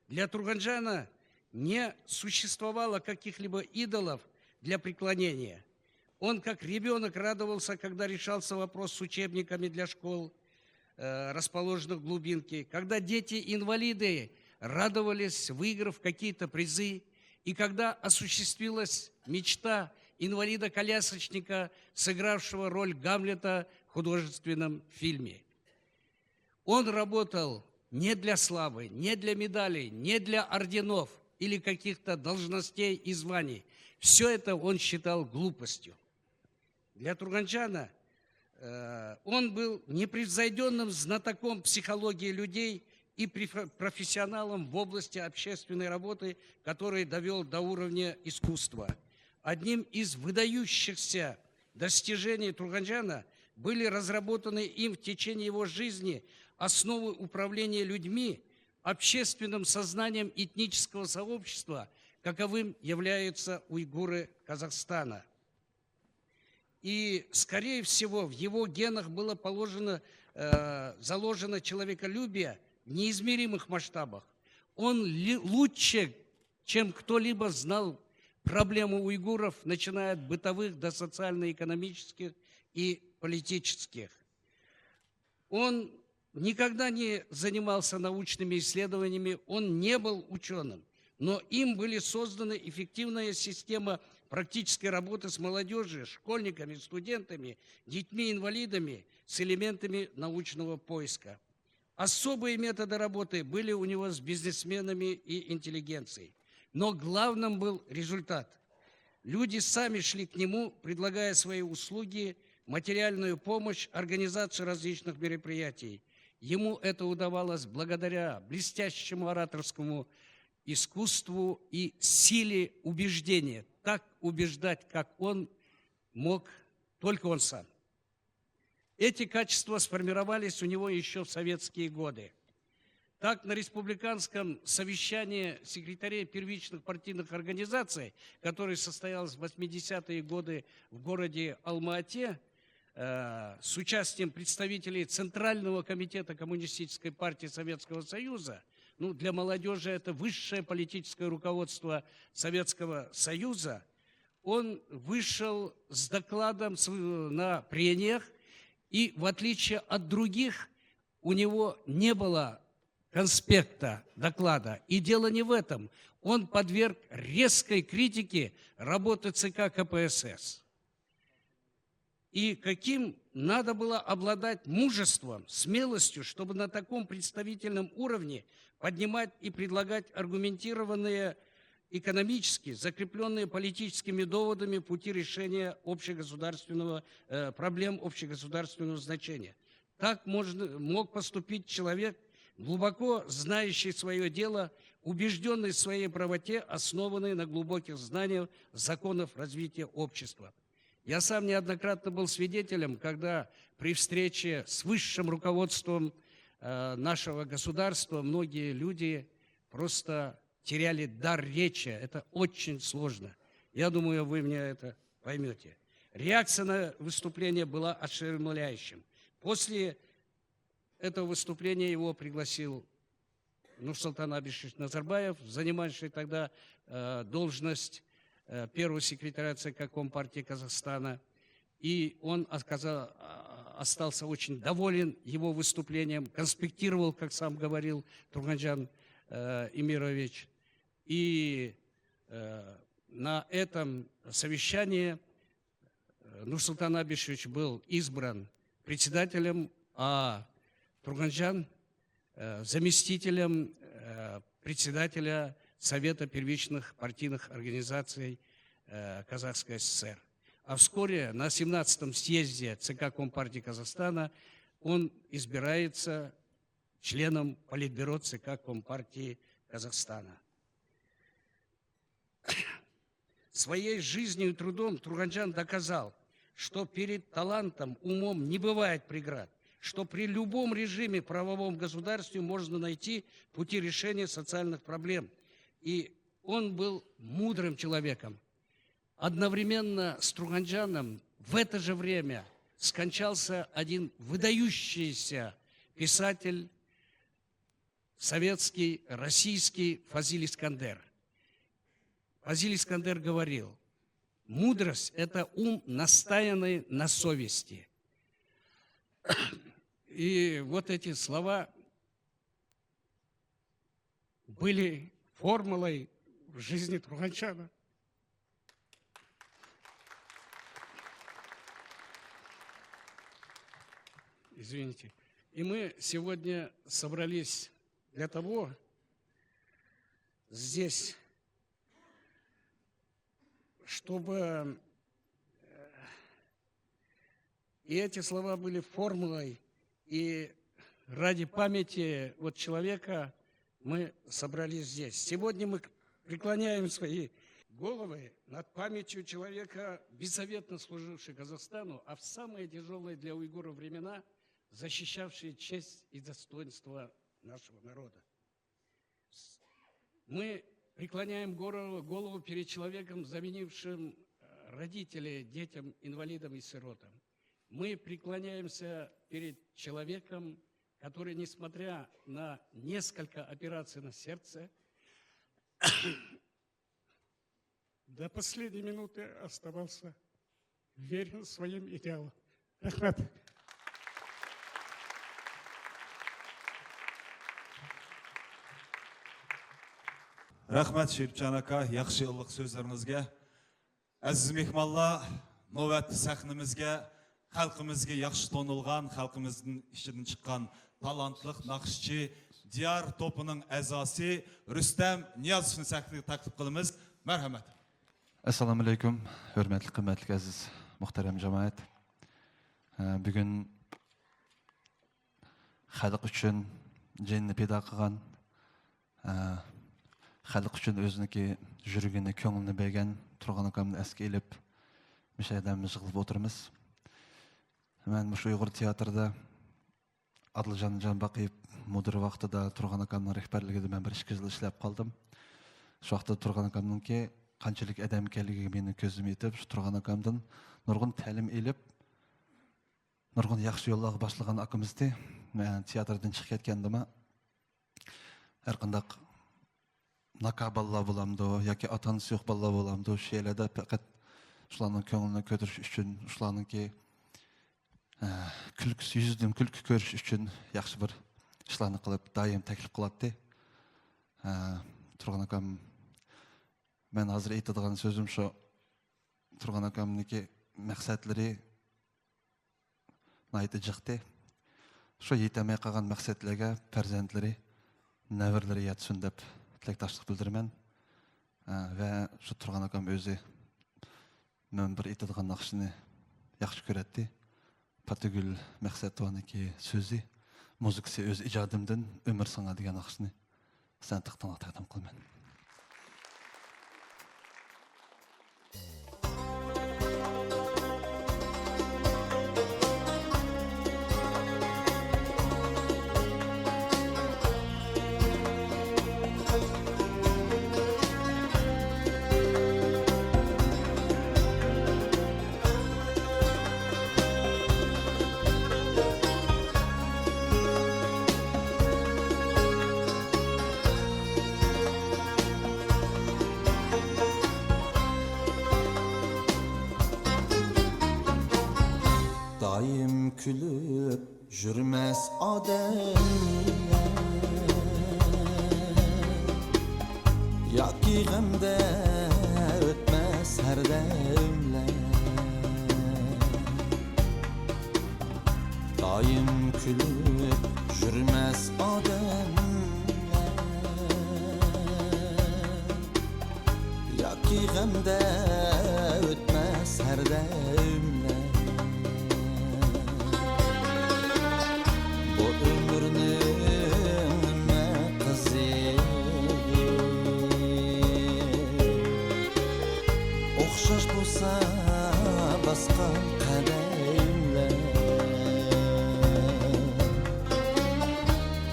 Для Турганджана не существовало каких-либо идолов для преклонения. Он, как ребенок, радовался, когда решался вопрос с учебниками для школ, э, расположенных в глубинке, когда дети-инвалиды радовались, выиграв какие-то призы, и когда осуществилась мечта инвалида-колясочника, сыгравшего роль Гамлета в художественном фильме. Он работал не для славы, не для медалей, не для орденов или каких-то должностей и званий. Все это он считал глупостью. Для Турганджана, э, он был непревзойдённым знатоком психологии людей и преф-, профессионалом в области общественной работы, который довёл до уровня искусства. Одним из выдающихся достижений Турганджана были разработаны им в течение его жизни основы управления людьми, общественным сознанием этнического сообщества, каковым являются уйгуры Казахстана. И, скорее всего, в его генах было положено, э, заложено человеколюбие в неизмеримых масштабах. Он ли-, лучше чем кто-либо знал проблему уйгуров, начиная от бытовых до социально-экономических и политических. Он никогда не занимался научными исследованиями, он не был ученым, но им были созданы эффективная система практической работы с молодежью, школьниками, студентами, детьми-инвалидами, с элементами научного поиска. Особые методы работы были у него с бизнесменами и интеллигенцией. Но главным был результат. Люди сами шли к нему, предлагая свои услуги, материальную помощь, организацию различных мероприятий. Ему это удавалось благодаря блестящему ораторскому искусству и силе убеждения. Так убеждать, как он мог только он сам. Эти качества сформировались у него еще в советские годы. Так, на республиканском совещании секретарей первичных партийных организаций, которое состоялось в восьмидесятые годы в городе Алма-Ате, э, с участием представителей Центрального комитета Коммунистической партии Советского Союза, ну, для молодежи это высшее политическое руководство Советского Союза, он вышел с докладом с- на прениях, и в отличие от других, у него не было конспекта доклада. И дело не в этом. Он подверг резкой критике работы ЦК КПСС. И каким надо было обладать мужеством, смелостью, чтобы на таком представительном уровне поднимать и предлагать аргументированные, экономически закрепленные политическими доводами пути решения общегосударственного, э, проблем общегосударственного значения. Так можно, мог поступить человек, глубоко знающий свое дело, убежденный в своей правоте, основанный на глубоких знаниях законов развития общества. Я сам неоднократно был свидетелем, когда при встрече с высшим руководством, э, нашего государства многие люди просто теряли дар речи. Это очень сложно. Я думаю, вы мне это поймете. Реакция на выступление была ошеломляющим. После этого выступления его пригласил Нурсултан Абишевич Назарбаев, занимавший тогда, э, должность, э, первого секретаря ЦК Компартии Казахстана. И он отказа- а, остался очень доволен его выступлением, конспектировал, как сам говорил Турганджан, э, Эмирович. И, э, на этом совещании Э, Нурсултан Абишевич был избран председателем, а Турганджан, э, заместителем, э, председателя Совета первичных партийных организаций, э, Казахской ССР. А вскоре на семнадцатом съезде ЦК Компартии Казахстана он избирается членом Политбюро ЦК Компартии Казахстана. Своей жизнью и трудом Турганджан доказал, что перед талантом, умом не бывает преград, что при любом режиме, правовом государстве можно найти пути решения социальных проблем. И он был мудрым человеком. Одновременно с Турганджаном в это же время скончался один выдающийся писатель, советский, российский Фазиль Искандер. Фазиль Искандер говорил: «Мудрость — это ум, настоянный на совести». И вот эти слова были формулой в жизни Турганчана. Извините. И мы сегодня собрались для того, здесь, чтобы, э, и эти слова были формулой, и ради памяти вот человека мы собрались здесь. Сегодня мы преклоняем свои головы над памятью человека, беззаветно служившего Казахстану, а в самые тяжелые для уйгуров времена защищавший честь и достоинство нашего народа. Мы преклоняем горо- голову перед человеком, заменившим, э, родителей детям, инвалидам и сиротам. Мы преклоняемся перед человеком, который, несмотря на несколько операций на сердце, до последней минуты оставался верен своим идеалам. رەھمەت. رەھمەت شېرىپجان ئاكا، ياخشى ئىللىق سۆزلىرىڭىزگە. ئەزىز مېھمانلار، نۆۋەتتە سەھنىمىزگە خەلقىمىزگە ياخشى تونۇلغان، خەلقىمىزدىن ئىچىدىن چىققان تالانتلىق ناخشىچى، دىيار توپىنىڭ ئەزاسى رۇستەم نىيازوۋنى سەھنىگە تەكلىپ قىلىمىز. مەرھەمەت. ئەسسالامۇئەلەيكۇم، ھۆرمەتلىك، قىممەتلىك ئەزىز مۇھتەرەم جامائەت. ئە، بۈگۈن خەلق ئۈچۈن جېنىنى پىدا قىلغان، ئە، خەلق ئۈچۈن ئۆزىنىڭكى يۈرىكىنى، كۆڭلىنى بەرگەن تۇرغان ئاكامنى ئەسكە ئېلىپ، مۇشۇ يەردە ھەممىمىز يىغىلىپ ئولتۇرىمىز. مەن مۇشۇ ئۇيغۇر تىياتىرىدا ئادىلجان جانباقىيېۋ مۇدىر ۋاقتىدا تۇرغان ئاكامنىڭ رەھبەرلىكىدە مەن بىر ئىككى يىل ئىشلەپ قالدىم. شۇ ۋاقىتتا تۇرغان ئاكامنىڭكى قانچىلىك ئادەم ئىكەنلىكىگە مېنىڭ كۆزۈم يېتىپ، شۇ تۇرغان ئاكامدىن نۇرغۇن تەلىم ئېلىپ، نۇرغۇن ياخشى يوللارغا باشلىغان ئاكىمىز ئىدى. مەن تىياتىردىن چىقىپ كەتكەندىمۇ ھەر قانداق ناكا بالىلار بولامدۇ ياكى ئاتا ئانىسى يوق بالىلار بولامدۇ، شۇ يەرلەردە پەقەت شۇلارنىڭ كۆڭلىنى كۆتۈرۈش ئۈچۈن، شۇلارنىڭكى ئە، كۈلكىسى، يۈزىدىن كۈلكە كۆرۈش ئۈچۈن ياخشى بىر ئىشلارنى قىلىپ، دائىم تەكلىپ قىلاتتى. ئە، تۇرغان ئاكام، مەن ھازىر ئېيتىدىغان سۆزۈم شۇ، تۇرغان ئاكامنىڭكى مەقسەتلىرى ناھايىتى جىقتى. شۇ يېتەلمەي قالغان مەقسەتلەرگە پەرزەنتلىرى، نەۋرىلىرى يەتسۇن دەپ تىلەكداشلىق بىلدۈرىمەن. ئە، ۋە شۇ تۇرغان ئاكام ئۆزى مەن بىر ئېيتىدىغان ناخشىنى ياخشى كۆرەتتى. پاتىگۈل مەقسەتوۋانىڭكى سۆزى، مۇزىكىسى ئۆز ئىجادىمدىن ئۆمۈر ساڭا دېگەن ناخشىنى سەن تىقتىڭلار تەقدىم قىلىمەن. دائىم كۈلۈپ يۈرمەس ئادەملەر ياكى غەمدە ئۆتمەس ھەردەملەر. دائىم كۈلۈپ يۈرمەس ئادەملەر ياكى غەمدە ئۆتمەس ھەردەملەر. بۇ ئۆمۈرنىڭ نەق قىزىقى ئوخشاش بولسا باسقان قەدەملەر.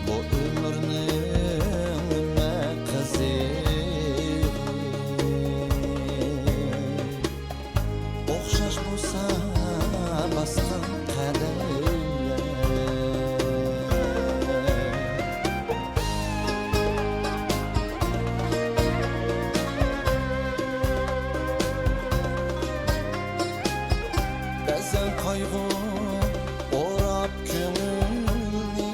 بۇ ئۆمۈرنىڭ نەق قىزىقى ئوخشاش بولسا باسقان قەدەملەر. بەزەن قايغۇ ئوراپ كۆڭۈلنى،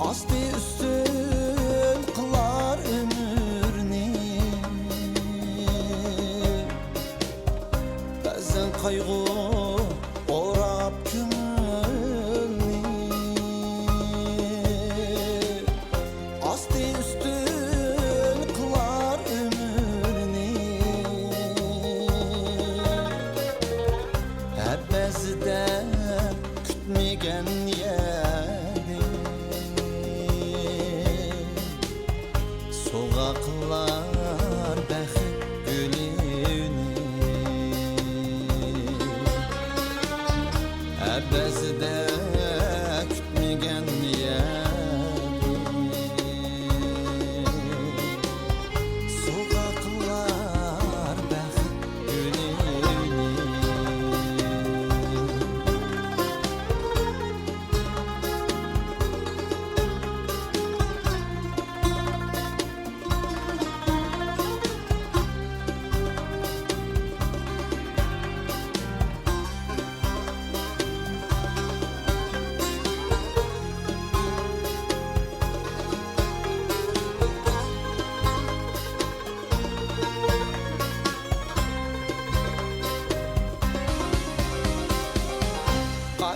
ئاستى ئۈستۈن قىلار ئۆمۈرنى. بەزەن قايغۇ ئوراپ كۆڭۈلنى، ئاستى ئۈستۈن قىلار ئۆمۈرنى. ھەر بەزىدە كۈتمىگەن يەردىن سوۋغا قىلار بەخت گۈلىنى. ھەر بەزىدە كۈتمىگەن يەردىن سوۋغا قىلار بەخت گۈلىنى.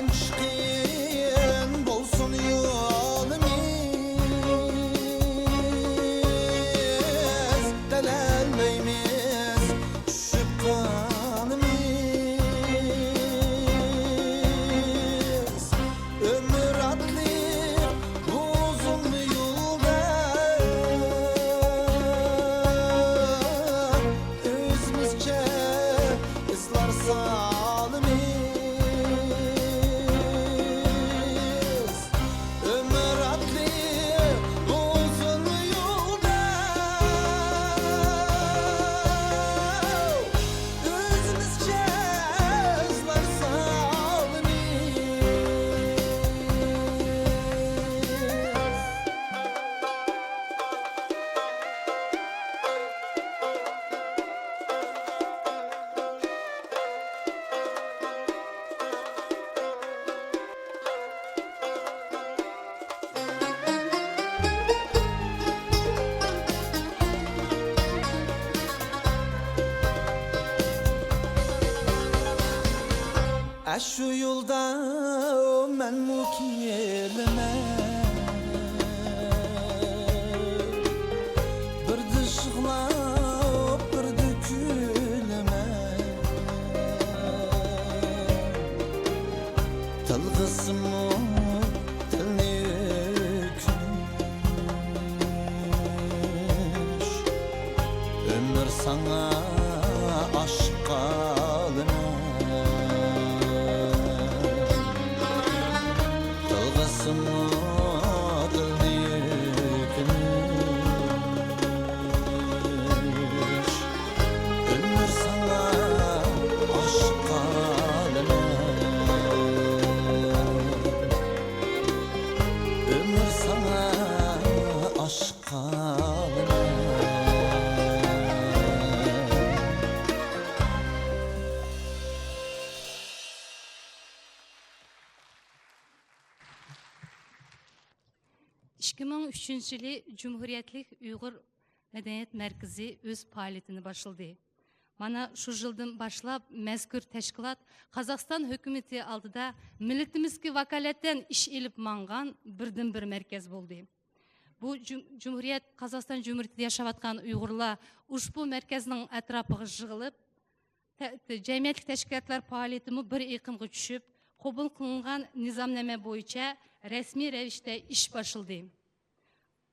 قىيىن بولسۇن يولىمىز، دەلەلمەيمىز چۈشۈپ قانىمىز. ئۆمۈر ئاتلىق ئۇزۇن يولدا ئۆزىمىزچە ئىزلار سالىمىز. ئۆمۈر ئاتلىق ئۇزۇن يولدا ئۆزىمىزچە ئىزلار سالىمىز. ئاشۇ يولدا مەنمۇ كېلىمەن، بىردە يىغلاپ، بىردە كۈلىمەن. تىلغىسىمۇ تىلنى ئۆكۈنۈش، ئۆمۈر ساڭا ئاشىق قالىمەن. تىلغىسىمۇ تىلنى ئۆكۈنۈش، ئۆمۈر ساڭا ئاشىق قالىمەن. ئۆمۈر ساڭا ئاشىق قالىمەن. ئىككى مىڭ ئۈچىنچى يىلى جۇمھۇرىيەتلىك ئۇيغۇر مەدەنىيەت مەركىزى ئۆز پائالىيىتىنى باشلىدى. مانا شۇ يىلدىن باشلاپ مەزكۇر تەشكىلات قازاقىستان ھۆكۈمىتى ئالدىدا مىللىتىمىزگە ۋاكالىتەن ئىش ئېلىپ ماڭغان بىردىنبىر مەركەز بولدى. بۇ جۇم-، جۇمھۇرىيەت، قازاقىستان جۇمھۇرىيىتىدە ياشاۋاتقان ئۇيغۇرلار ئۇشبۇ مەركەزنىڭ ئەتراپىغا يىغىلىپ، تە-، جەمئىيەتلىك تەشكىلاتلار پائالىيىتىمۇ بىر ئېقىمغا چۈشۈپ، قوبۇل قىلىنغان نىزامنامە بويىچە رەسمىي رەۋىشتە ئىش باشلىدى.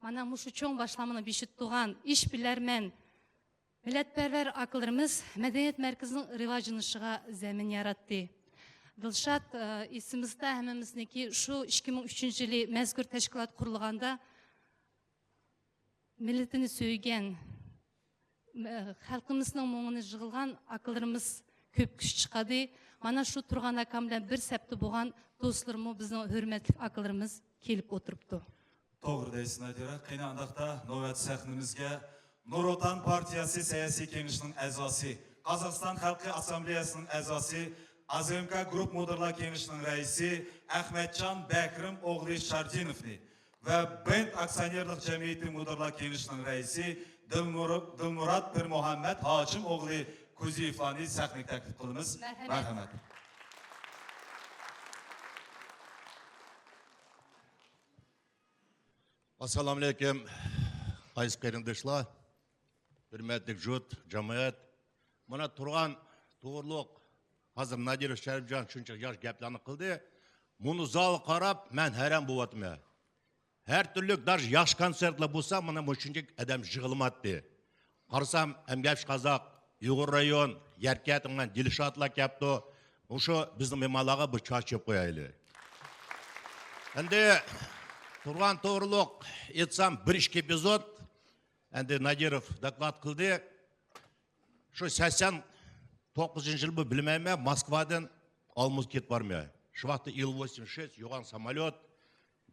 مانا مۇشۇ چوڭ باشلامىنى بېشىدا تۇرغان ئىشبىلەرمەن، مىللەتپەرۋەر ئاكىلىرىمىز مەدەنىيەت مەركىزىنىڭ رىۋاجلىنىشىغا زەمىن ياراتتى. دىلشات، ئە، ئېسىمىزدە ھەممىمىزنىڭكى شۇ ئىككى مىڭ ئۈچىنچى يىلى مەزكۇر تەشكىلات قۇرۇلغاندا، مىللىتىنى سۆيگەن، خەلقىمىزنىڭ مۇڭىنى يىغلىغان ئاكىلىرىمىز كۆپ كۈچ چىقاردى. مانا شۇ تۇرغان ئاكام بىلەن بىر سەپتە بولغان دوستلىرىممۇ بىزنىڭ ھۆرمەتلىك ئاكىلىرىمىز كېلىپ ئولتۇرۇپتۇ. توغرا دەيسىز، نادىرە. قېنى، ئانداقتا نۆۋەت سەھنىمىزگە نۇر ئوتان پارتىيەسى سىياسىي كېڭىشىنىڭ ئەزاسى، قازاقىستان خەلقى ئاسسامبلېيەسىنىڭ ئەزاسى، ئازېمكا گۇرۇپ مۇدىرلار كېڭىشىنىڭ رەئىسى ئەخمەتجان بەكرىم ئوغلى شاردىنوفنى ۋە بېند ئاكسىيونېرلىق جەمئىيىتى مۇدىرلار كېڭىشىنىڭ رەئىسى دىلمۇر-، دىلمۇرات پىرمۇھەممەت ھاجىم ئوغلى كوزىيېۋلارنى سەھنىگە تەكلىپ قىلىمىز. مەرھەمەت. مەرھەمەت. ئەسسالامۇئەلەيكۇم، ئەزىز قېرىنداشلار، ھۆرمەتلىك جۇت، جامائەت. مانا تۇرغان توغرۇلۇق، ھازىر نادىروف شەرىپجان شۇنچە ياخشى گەپلەرنى قىلدى. مۇنۇ زالغا قاراپ مەن ھەيران بولۇۋاتىمەن. ھەر تۈرلۈك داش ياخشى كونسېرتلار بولسا، مانا مۇشۇنچە ئادەم يىغىلماتتى. قارىسام، ئەمگەكچى قازاق، ئۇيغۇر رايون، يەركەنتىڭ دىلشاتلار كەپتۇ. مۇشۇ بىزنىڭ مېھمانلارغا بىر چاچ چېپىپ قويايلى. ئەمدى تۇرغان توغرۇلۇق ئېيتسام، بىر ئىككى ئېپىزود. ئەمدى نادىروف دوكلات قىلدى. شۇ سەكسەن توققۇزىنچى يىل بۇ، بىلمەيمەن، موسكۋادىن ئالمۇز كېتىپ بارماي. شۇ ۋاقىتتا ئىل ۋوسيم شېست يوغان ساموليوت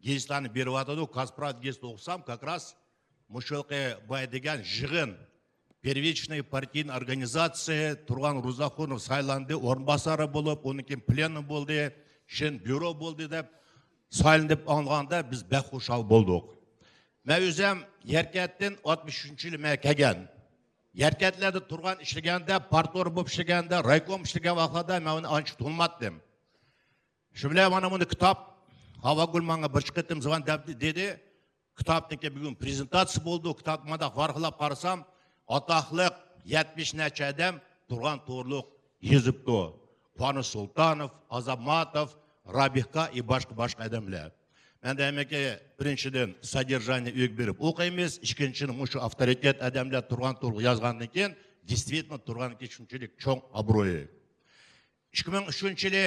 گېزىتلەرنى بېرىۋاتىدۇ. كاسپىراۋ گېزىتى ئوقۇسام، كاكراس مۇشۇ يىلقى بايا دېگەن يىغىن، первичный партийный организация، تۇرغان روزاخۇنوف سايلاندى، ئورۇنباسارى بولۇپ، ئۇنىڭ كېيىن پلېنوم بولدى، شېن بيۇرو بولدى دەپ سايلاندى دەپ ئاڭلىغاندا بىز بەك خۇشال بولدۇق. مەن ئۆزۈم يەركەنتتىن ئاتمىش ئۈچىنچى يىلى مەن كەلگەن. يەركەنتلەردە تۇرغان ئىشلىگەندە، پارتكوم بولۇپ ئىشلىگەندە، رايكوم ئىشلىگەن ۋاقىتلاردا مەن ئۇنى ئانچە تونۇماتتىم. شۇ بىلەن مانا بۇنى كىتاب، ھاۋاگۈل ماڭا بىر قېتىم زۇۋان دەپ دېدى. كىتابنىڭكى بۈگۈن پرېزېنتاتسىيە بولدى. كىتاب مانداق ۋارقىراپ قارىسام، ئاتاقلىق يەتمىش نەچچە ئادەم تۇرغان توغرۇلۇق يېزىپتۇ. قۇۋانىش سۇلتانوف، ئازاماتوف، رابىكا، ئى، باشقا، باشقا ئادەملەر. مەن دەيمەنكى، بىرىنچىدىن، سودержание ئۆيگە بېرىپ ئوقۇيمىز. ئىككىنچىدىن، مۇشۇ ئاۋتورىتېت ئادەملەر تۇرغان توغرۇلۇق يازغاندىن كېيىن، دېيسۋېتنو تۇرغاندىن كېيىن شۇنچىلىك چوڭ ئابرۇيى. ئىككى مىڭ ئۈچىنچى يىلى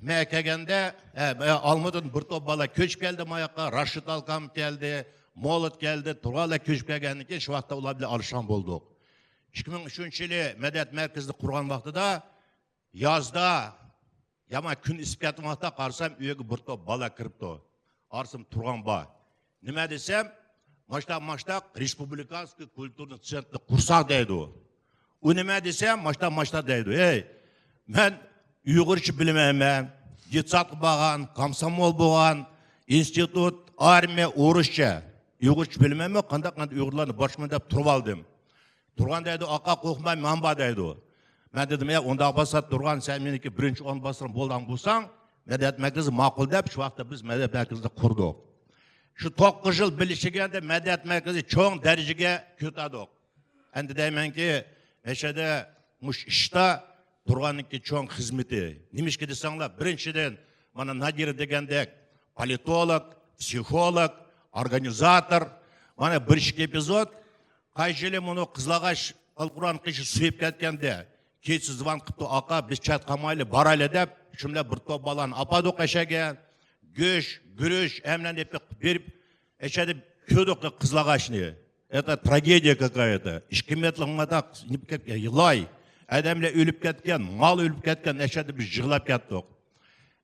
مەن كەلگەندە، ئە، ئالمۇتىدىن بىر توپ بالا كۆچۈپ كەلدى ماياققا، راشىد ئاكام كەلدى، مولود كەلدى، تۇرغانلار كۆچۈپ كەلگەندىن كېيىن شۇ ۋاقىتتا ئۇلار بىلەن ئالىشقان بولدۇق. ئىككى مىڭ ئۈچىنچى يىلى مەدەنىيەت مەركىزىنى قۇرغان ۋاقتىدا يازدا يامان كۈن ئىسسىپ كەتكەن ۋاقىتتا قارىسام، ئۆيگە بىر توپ بالا كىرىپتۇ. ئارىسىدا تۇرغان بار. نېمە دېسەم، ماشتاق، ماشتاق، رېسپۇبلىكانسكىي كۇلتۇرنىي تسېنتىر قۇرساق دەيدۇ. ئۇ نېمە دېسەم، ماشتاق، ماشتاق دەيدۇ. ھەي، مەن ئۇيغۇرچە بىلمەيمەن، دېتسادقا بارغان، كومسومول بولغان، ئىنستىتۇت، ئارمىيە، ئۇرۇشچە. ئۇيغۇرچە بىلمەيمەن، قانداق، قانداق ئۇيغۇرلارنى باشقۇرىمەن دەپ تۇرۇۋالدىم. تۇرغان دەيدۇ، ئاقا، قورقما، مەن بار دەيدۇ. مەن دېدىم، يا، ئۇنداق بولسا تۇرغان، سەن مېنىڭكى بىرىنچى ئورۇنباسارىم بولغان بولساڭ، مەدەنىيەت مەركىزى ماقۇل دەپ، شۇ ۋاقىتتا بىز مەدەنىيەت مەركىزىنى قۇردۇق. شۇ توققۇز يىل بىرلىشىپ كەلگەندە مەدەنىيەت مەركىزى چوڭ دەرىجىگە كۆتەردۇق. ئەمدى دەيمەنكى، مەشەدە مۇشۇ ئىشتا تۇرغاننىڭكى چوڭ خىزمىتى. نېمىشقا دېسەڭلار، بىرىنچىدىن، مانا نادىرە دېگەندەك، پولىتولوگ، پسىخولوگ، ئورگانىزاتور، مانا بىر ئىككى ئېپىزود، قايسى يىلى مۇنۇ قىزىلئاغاچ ئالقۇرئان قېشى سۆيۈپ كەتكەندە، كېچىسى زۇۋان قىپتۇ، ئاقا، بىز چات قالمايلى، بارايلى دەپ، شۇ بىلەن بىر توپ بالىنى ئاپاردۇق ئەشەگە. گۆش، گۈرۈچ، ئەملەرنى ئېلىپ بېرىپ، ئەشەدە كۆردۇق قىزىلئاغاچنى. Это трагедия какая-то. ئىككى مېتىرلىق مانداق لاي. ئادەملەر ئۆلۈپ كەتكەن، مال ئۆلۈپ كەتكەن، ئەشەدە بىز يىغلاپ كەتتۇق.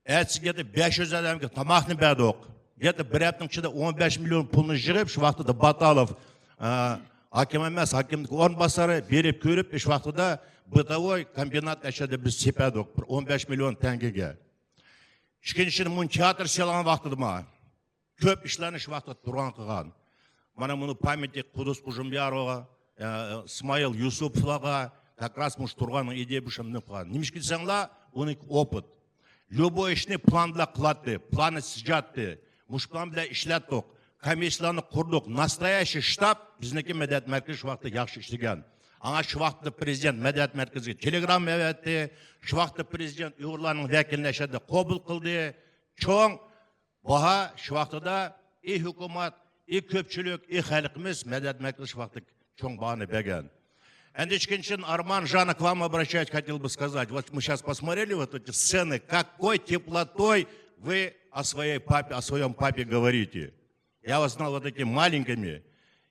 ئەتىسى گەتە بەش يۈز ئادەمگە تاماقنى بەردۇق. گەتە بىر ھەپتىنىڭ ئىچىدە ئون بەش مىليون پۇلنى يىغىپ، شۇ ۋاقتىدا باتالوف، ئە، ھاكىم ئەمەس، ھاكىمنىڭ ئورۇنباسارى بېرىپ كۆرۈپ، شۇ ۋاقتىدا بىتاۋوي كومبىنات ئەشەدە بىز سېپەردۇق بىر ئون بەش مىليون تەڭگىگە. ئىككىنچىدىن، مۇنۇ تىياتىر سېلىنغان ۋاقتىدا كۆپ ئىشلارنى شۇ ۋاقىتتا تۇرغان قىلغان. مانا مۇنۇ پامياتنىك قۇدۇس قوجۇمبىياروغا، ئە، ئىسمائىل يۈسۈپلارغا، как раз مۇشۇ تۇرغاننىڭ ئىدىيە بۇ شۇنداق قىلغان. نېمىشقا دېسەڭلار، ئۇنىڭكى ئوپىت. لوبوي ئىشنى پىلان بىلەن قىلاتتى، پىلاننى سىجاتتى. مۇشۇ پىلان بىلەن ئىشلەتتۇق. كومىسسىيىلارنى قۇردۇق، ناستاياشى شتاب بىزنىڭكى مەدەنىيەت مەركىزى شۇ ۋاقىتتا ياخشى ئىشلىگەن. ئاڭا شۇ ۋاقىتتا پرېزىدېنت مەدەنىيەت مەركىزىگە تېلېگرامما ئەۋەتتى. شۇ ۋاقىتتا پرېزىدېنت ئۇيغۇرلارنىڭ ۋەكىلىنى ئەشەدە قوبۇل قىلدى. چوڭ باھا شۇ ۋاقتىدا، ئى ھۆكۈمەت، ئى كۆپچىلىك، ئى خەلقىمىز مەدەنىيەت مەركىزى شۇ ۋاقىتتا چوڭ باھانى بەرگەن. Эндичкинчин Арман Жана к вам обращаюсь, хотел бы сказать. Вот мы сейчас посмотрели вот эти сцены, какой теплотой вы о своей папе, о своем папе говорите. Я вас знал вот такими маленькими.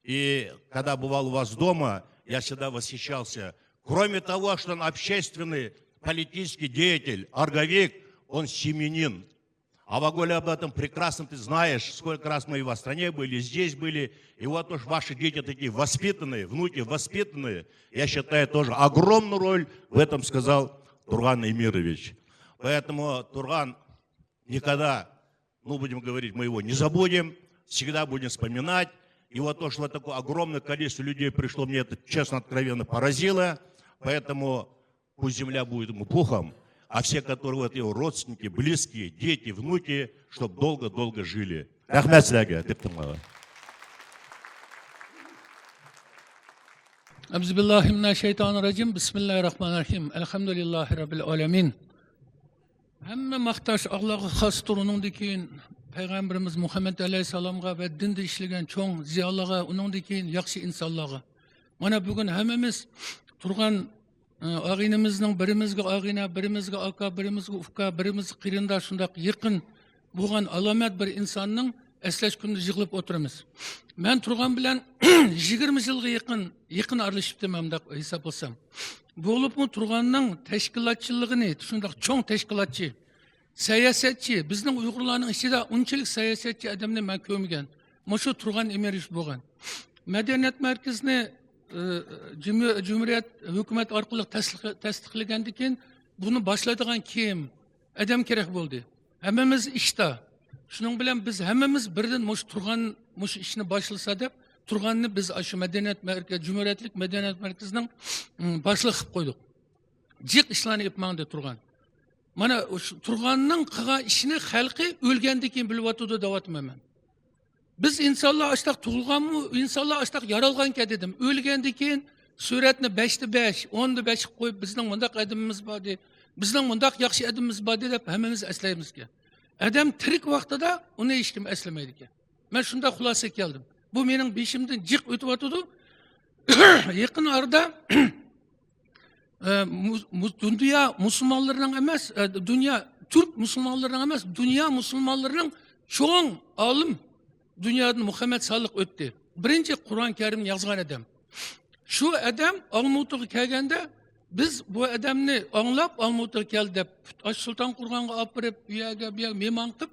И когда бывал у вас дома, я всегда восхищался. Кроме того, что он общественный, политический деятель, орговик, он семьянин. А Ваголя, об этом прекрасно ты знаешь, сколько раз мы и в Астане были, и здесь были. И вот уж ваши дети такие воспитанные, внуки воспитанные. Я считаю, тоже огромную роль в этом сказал Турган Эмирович. Поэтому Турган никогда, ну, будем говорить, мы его не забудем, всегда будем вспоминать. И вот то, что вот такое огромное количество людей пришло, мне это, честно, откровенно поразило. Поэтому Пусть земля будет ему пухом, а все, которые вот его родственники, близкие, дети, внуки, чтоб долго-долго жили. رەھمەت سىلەرگە دىققىتىڭلارغا. أعوذ بالله من الشيطان الرجيم. بسم الله الرحمن الرحيم. الحمد لله رب العالمين. ھەممە ماختاش ئاللاغا خاستۇر، ئۇنىڭدىن كېيىن پەيغەمبىرىمىز مۇھەممەد ئەلەيھىسسالامغا ۋە دىندا ئىشلىگەن چوڭ زىيالىيلارغا، ئۇنىڭدىن كېيىن ياخشى ئىنسانلارغا. مانا بۈگۈن ھەممىمىز تۇرغان ئاغىنىمىزنىڭ، بىرىمىزگە ئاغىنە، بىرىمىزگە ئاكا، بىرىمىزگە ئۇكا، بىرىمىزگە قېرىنداش، شۇنداق يېقىن بولغان ئالامەت بىر ئىنساننىڭ ئەسلەش كۈنىدە يىغىلىپ ئولتۇرىمىز. مەن تۇرغان بىلەن يىگىرمە يىلغا يېقىن، يېقىن ئارىلىشىپتىمەن، مۇنداق ھېسابلىسام. بولۇپمۇ تۇرغاننىڭ تەشكىلاتچىلىقىنى، شۇنداق چوڭ تەشكىلاتچى، سىياسەتچى، بىزنىڭ ئۇيغۇرلارنىڭ ئىچىدە ئۇنچىلىك سىياسەتچى ئادەمنى مەن كۆرمىگەن. مۇشۇ تۇرغان ئېمىرىش بولغان. مەدەنىيەت مەركىزىنى، ئى، جۇمھۇ-، جۇمھۇرىيەت ھۆكۈمەت ئارقىلىق تەستىق-، تەستىقلىگەندىن كېيىن، بۇنى باشلايدىغان كىم؟ ئادەم كېرەك بولدى. ھەممىمىز ئىشتا. شۇنىڭ بىلەن بىز ھەممىمىز بىردىن مۇشۇ تۇرغان، مۇشۇ ئىشنى باشلىسا دەپ، تۇرغاننى بىز شۇ مەدەنىيەت مەركە-، جۇمھۇرىيەتلىك مەدەنىيەت مەركىزىنىڭ، ئىم، باشلىقى قىلىپ قويدۇق. جىق ئىشلارنى ئېلىپ ماڭدى تۇرغان. مانا شۇ تۇرغاننىڭ قىلغان ئىشىنى خەلقى ئۆلگەندىن كېيىن بىلىۋاتىدۇ دەۋاتىمەن مەن. بىز ئىنسانلار ئاشتاق تۇغۇلغانمۇ، ئىنسانلار ئاشتاق يارالغانكەن دېدىم. ئۆلگەندىن كېيىن سۈرەتنى بەشتە بەش، ئوندا بەش قىلىپ قويۇپ، بىزنىڭ مۇنداق ئادىمىمىز بار دەپ، بىزنىڭ مۇنداق ياخشى ئادىمىمىز بار دەپ ھەممىمىز ئەسلەيمىزكەن. ئادەم تىرىك ۋاقتىدا ئۇنى ھېچكىم ئەسلىمەيدىكەن. مەن شۇنداق خۇلاسىگە كەلدىم. بۇ مېنىڭ بېشىمدىن جىق ئۆتۈۋاتىدۇ. يېقىن ئارىدا ئە، مۇ-، مۇ-، دۇنيا مۇسۇلمانلىرىنىڭ ئەمەس، ئە، دۇنيا تۈرك مۇسۇلمانلىرىنىڭ ئەمەس، دۇنيا مۇسۇلمانلىرىنىڭ چوڭ ئالىم دۇنيادىن مۇھەممەد سالىق ئۆتتى. بىرىنچى قۇرئان كەرىمنى يازغان ئادەم. شۇ ئادەم ئالمۇتىغا كەلگەندە، بىز بۇ ئادەمنى ئاڭلاپ، ئالمۇتىغا كەلدى دەپ، ئاشۇ سۇلتان قۇرغانغا ئاپىرىپ، ئۇ يەرگە، بۇ يەرگە مېھمان قىلىپ،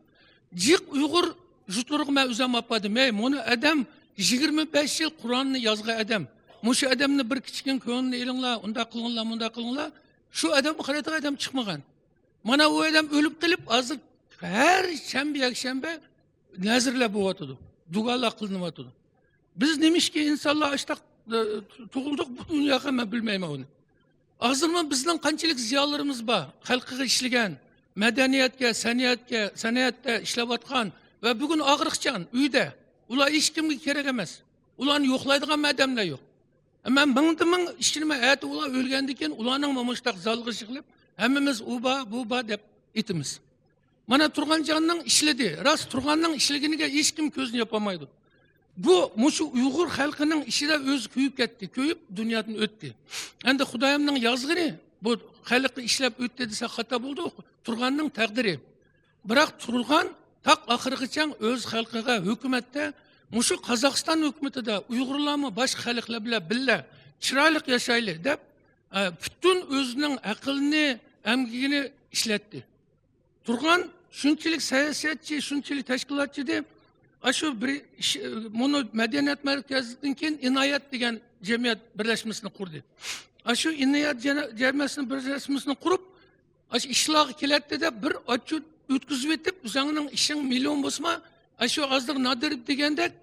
جىق ئۇيغۇر يۇرتلىرىغا مەن ئۆزۈم ئاپاردىم. ھەي، مۇنۇ ئادەم يىگىرمە بەش يىل قۇرئاننى يازغان ئادەم. مۇشۇ ئادەمنى بىر كىچىككىنە كۆڭلىنى ئېلىڭلار، ئۇنداق قىلىڭلار، مۇنداق قىلىڭلار. شۇ ئادەمگە قارايدىغان ئادەم چىقمىغان. مانا ئۇ ئادەم ئۆلۈپ قېلىپ، ھازىر ھەر شەنبە، يەكشەنبە نەزىرلەر بولۇۋاتىدۇ، دۇئالار قىلىنىۋاتىدۇ. بىز نېمىشقا ئىنسانلار ئاشتاق، ئە، تۇغۇلدۇق بۇ دۇنياغا، مەن بىلمەيمەن ئۇنى. ھازىرمۇ بىزنىڭ قانچىلىك زىيالىيلىرىمىز بار، خەلقىگە ئىشلىگەن، مەدەنىيەتكە، سەنئەتكە، سەنئەتتە ئىشلەۋاتقان ۋە بۈگۈن ئاغرىقچان ئۆيدە. ئۇلار ھېچكىمگە كېرەك ئەمەس. ئۇلارنى يوقلايدىغان ئادەملەر يوق. مەن مىڭدا مىڭ ئىشىنىمەن، ئەتە ئۇلار ئۆلگەندىن كېيىن ئۇلارنىڭمۇ مۇشۇنداق زالغا يىغىلىپ، ھەممىمىز ئۇ بار، بۇ بار دەپ ئېيتىمىز. مانا تۇرغانجاننىڭ ئىشلىدى. راست، تۇرغاننىڭ ئىشلىگىنىگە ھېچكىم كۆزنى ياپالمايدۇ. بۇ، مۇشۇ ئۇيغۇر خەلقىنىڭ ئىچىدە ئۆزى كۆيۈپ كەتتى. كۆيۈپ دۇنيادىن ئۆتتى. ئەمدى خۇدايىمنىڭ يازغىنى، بۇ خەلققە ئىشلەپ ئۆتتى دېسە خاتا بولىدۇ. تۇرغاننىڭ تەقدىرى. بىراق تۇرغان تاق ئاخىرغىچە ئۆز خەلقىگە ھۆكۈمەتتە، مۇشۇ قازاقىستان ھۆكۈمىتىدە ئۇيغۇرلارمۇ باشقا خەلقلەر بىلەن بىللە چىرايلىق ياشايلى دەپ، ئە، پۈتۈن ئۆزىنىڭ ئەقلىنى، ئەمگىكىنى ئىشلەتتى. تۇرغان شۇنچىلىك سىياسەتچى، شۇنچىلىك تەشكىلاتچى ئىدى. ئاشۇ بىر ئىش، مۇنۇ مەدەنىيەت مەركەزىدىن كېيىن ئىنايەت دېگەن جەمئىيەت بىرلەشمىسىنى قۇردى. ئاشۇ ئىنايەت جەنە-، جەمئىيەتنىڭ بىرلەشمىسىنى قۇرۇپ، ئاشۇ ئىشلارغا كېلەتتى دەپ بىر ئاچچىق ئۆتكۈزۈۋېتىپ، ئۆزۈڭنىڭ ئىشىڭ مىليون بولسىمۇ، ئاشۇ ھازىر نادىر دېگەندەك،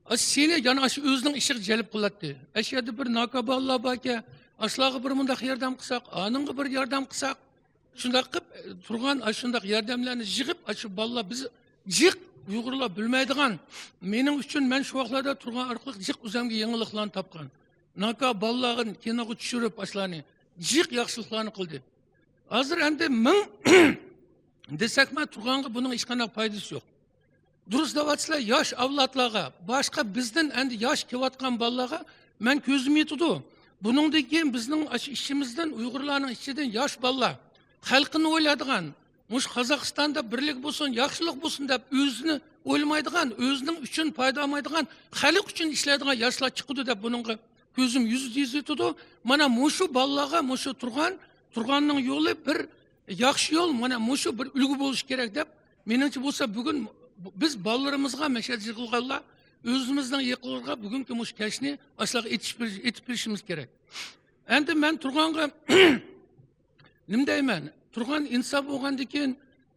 ئاشۇ سېنى يەنە ئاشۇ ئۆزىنىڭ ئىشىغا جەلپ قىلاتتى. ئاشۇ يەردە بىر ناكا بالىلار باركەن، ئاشۇلارغا بىر مۇنداق ياردەم قىلساق، ئانىڭغا بىر ياردەم قىلساق، شۇنداق قىلىپ، تۇرغان ئاشۇنداق ياردەملەرنى يىغىپ، ئاشۇ بالىلار، بىز جىق ئۇيغۇرلار بىلمەيدىغان، مېنىڭ ئۈچۈن، مەن شۇ ۋاقىتلاردا تۇرغان ئارقىلىق جىق ئۆزۈمگە يېڭىلىقلارنى تاپقان. ناكا بالىلارغا كىنوغا چۈشۈرۈپ، ئاشۇلارنى جىق ياخشىلىقلارنى قىلدى. ھازىر ئەمدى مىڭ دېسەكمۇ، تۇرغانغا بۇنىڭ ھېچقانداق پايدىسى يوق. دۇرۇس دەۋاتىسىلەر، ياش ئەۋلادلارغا، باشقا بىزدىن ئەمدى ياش كېلىۋاتقان بالىلارغا مەن كۆزۈم يېتىدۇ. بۇنىڭدىن كېيىن بىزنىڭ ئاشۇ ئىچىمىزدىن، ئۇيغۇرلارنىڭ ئىچىدىن ياش بالىلار، خەلقىنى ئويلايدىغان، مۇشۇ قازاقىستاندا بىرلىك بولسۇن، ياخشىلىق بولسۇن دەپ ئۆزىنى ئويلىمايدىغان، ئۆزىنىڭ ئۈچۈن پايدا ئالمايدىغان، خەلق ئۈچۈن ئىشلەيدىغان ياشلار چىقىدۇ دەپ بۇنىڭغا كۆزۈم يۈزدە يۈز يېتىدۇ. مانا مۇشۇ بالىلارغا مۇشۇ تۇرغان، تۇرغاننىڭ يولى بىر ياخشى يول، مانا مۇشۇ بىر ئۈلگە بولۇشى كېرەك دەپ، مېنىڭچە بولسا بۈگۈن بىز بالىلىرىمىزغا مەشەدە يىغىلغانلار، ئۆزىمىزنىڭ يېقىنلىرىغا بۈگۈنكى مۇشۇ كەچنى ئاشۇلارغا ئېتىپ بېرىش-، ئېتىپ بېرىشىمىز كېرەك. ئەمدى مەن تۇرغانغا نېمە دەيمەن؟ تۇرغان ئىنسان بولغاندىن كېيىن،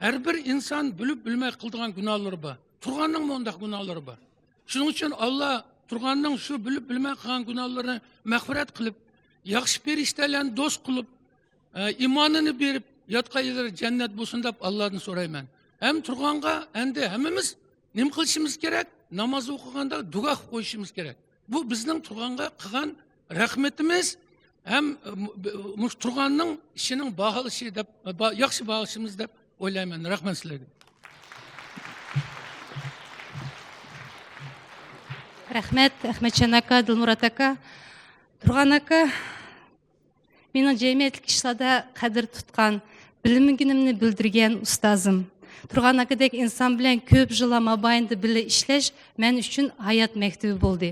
ھەر بىر ئىنسان بىلىپ بىلمەي قىلىدىغان گۇناھلىرى بار. تۇرغاننىڭمۇ ئۇنداق گۇناھلىرى بار. شۇنىڭ ئۈچۈن ئاللا تۇرغاننىڭ شۇ بىلىپ بىلمەي قىلغان گۇناھلىرىنى مەغپىرەت قىلىپ، ياخشى پەرىشتەلەرنى دوست قىلىپ، ئە، ئىمانىنى بېرىپ، ياتقان يېرى جەننەت بولسۇن دەپ ئاللادىن سورايمەن. ھەم تۇرغانغا ئەمدى ھەممىمىز نېمە قىلىشىمىز كېرەك؟ ناماز ئوقۇغاندا دۇئا قىلىپ قويۇشىمىز كېرەك. بۇ بىزنىڭ تۇرغانغا قىلغان رەھمىتىمىز ھەم، ئە، مۇ-، بۇ-، مۇشۇ تۇرغاننىڭ ئىشىنىڭ باھالىشى دەپ، با-، ياخشى باھالىشىمىز دەپ ئويلايمەن. رەھمەت سىلەرگە. رەھمەت، ئەخمەتجان ئاكا، دىلمۇرات ئاكا. تۇرغان ئاكا، مېنىڭ جەمئىيەتلىك ئىشلاردا قەدىر تۇتقان، بىلمىگىنىمنى بىلدۈرگەن ئۇستازىم. تۇرغان ئاكىدەك ئىنسان بىلەن كۆپ يىللار مابەينىدە بىللە ئىشلەش مەن ئۈچۈن ھايات مەكتىپى بولدى.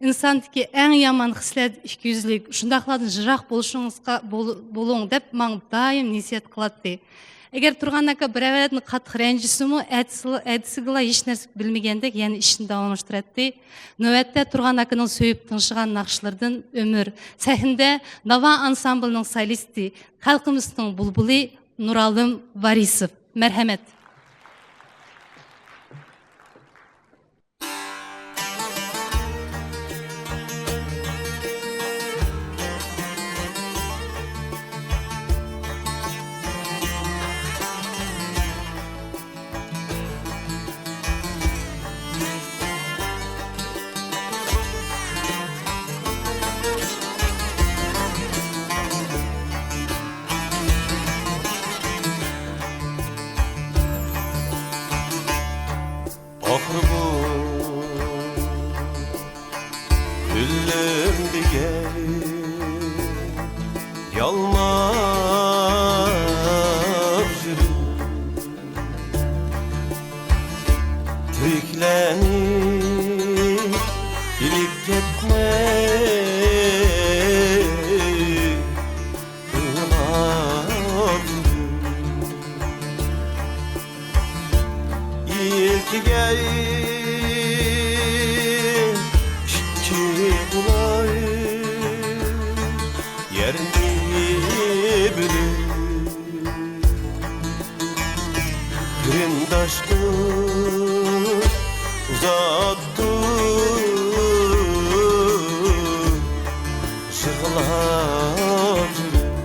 ئىنساندىكى ئەڭ يامان خىسلەت ئىككىيۈزلۈك، شۇنداقلاردىن يىراق بولۇشىڭىزغا بول-، بولۇڭ دەپ ماڭا دائىم نەسىھەت قىلاتتى. ئەگەر تۇرغان ئاكا بىرەۋەتنى قاتتىق رەنجىسىمۇ، ئەتىسىلا، ئەتىسىگىلا ھېچ نەرسە بىلمىگەندەك يەنە ئىشىنى داۋاملاشتۇراتتى. نۆۋەتتە تۇرغان ئاكىنىڭ سۆيۈپ تىڭشىغان ناخشىلىرىدىن ئۆمۈر، سەھنىدە ناۋا ئانسامبىلىنىڭ سولىستى، خەلقىمىزنىڭ بۇلبۇلى نۇرئالىم ۋارىسوف. مەرھەمەت. بۇ ئۆلۈم دېگەن يالماپ يۈرۈپ، تىرىكلەرنى ئېلىپ كەتمەي ئۇلاپ يۈرۈپ. ئىلكىگەي ئىككى قۇلاي يەرنى بۆلۈپ، قېرىنداش دوست ئۇزاتتۇق يىغلاپ يۈرۈپ.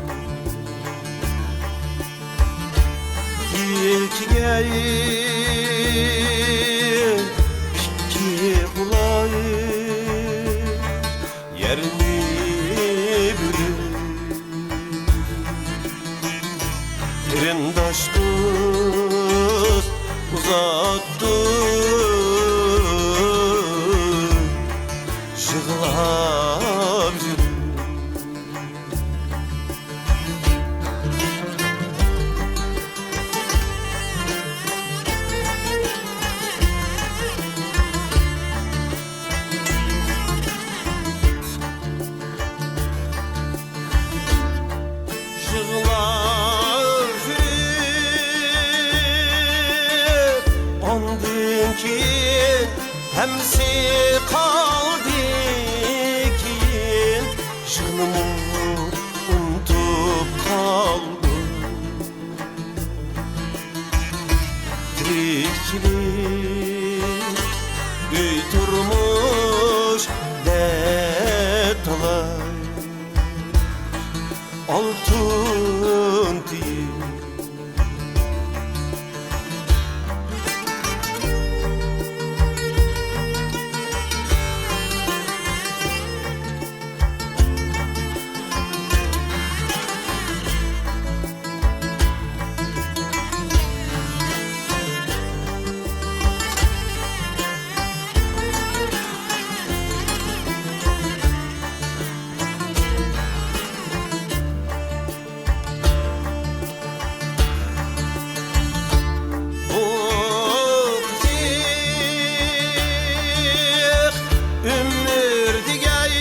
يىلكىگەي ئىككى قۇلاي يەرنى بۆلۈپ، قېرىنداش دوست ئۇزاتتۇق يىغلاپ يۈرۈپ. يىغلاپ يۈرۈپ، ئاندىن كېيىن ھەممىسى قالدى كېيىن، يىغنىمۇ ئۇنتۇپ قالدىم. تىرىكچىلىك، ئۆي تۇرمۇش دەپ تالاي ئالتۇن تىيىپ. بۇ قىزىق ئۆمۈر دېگەن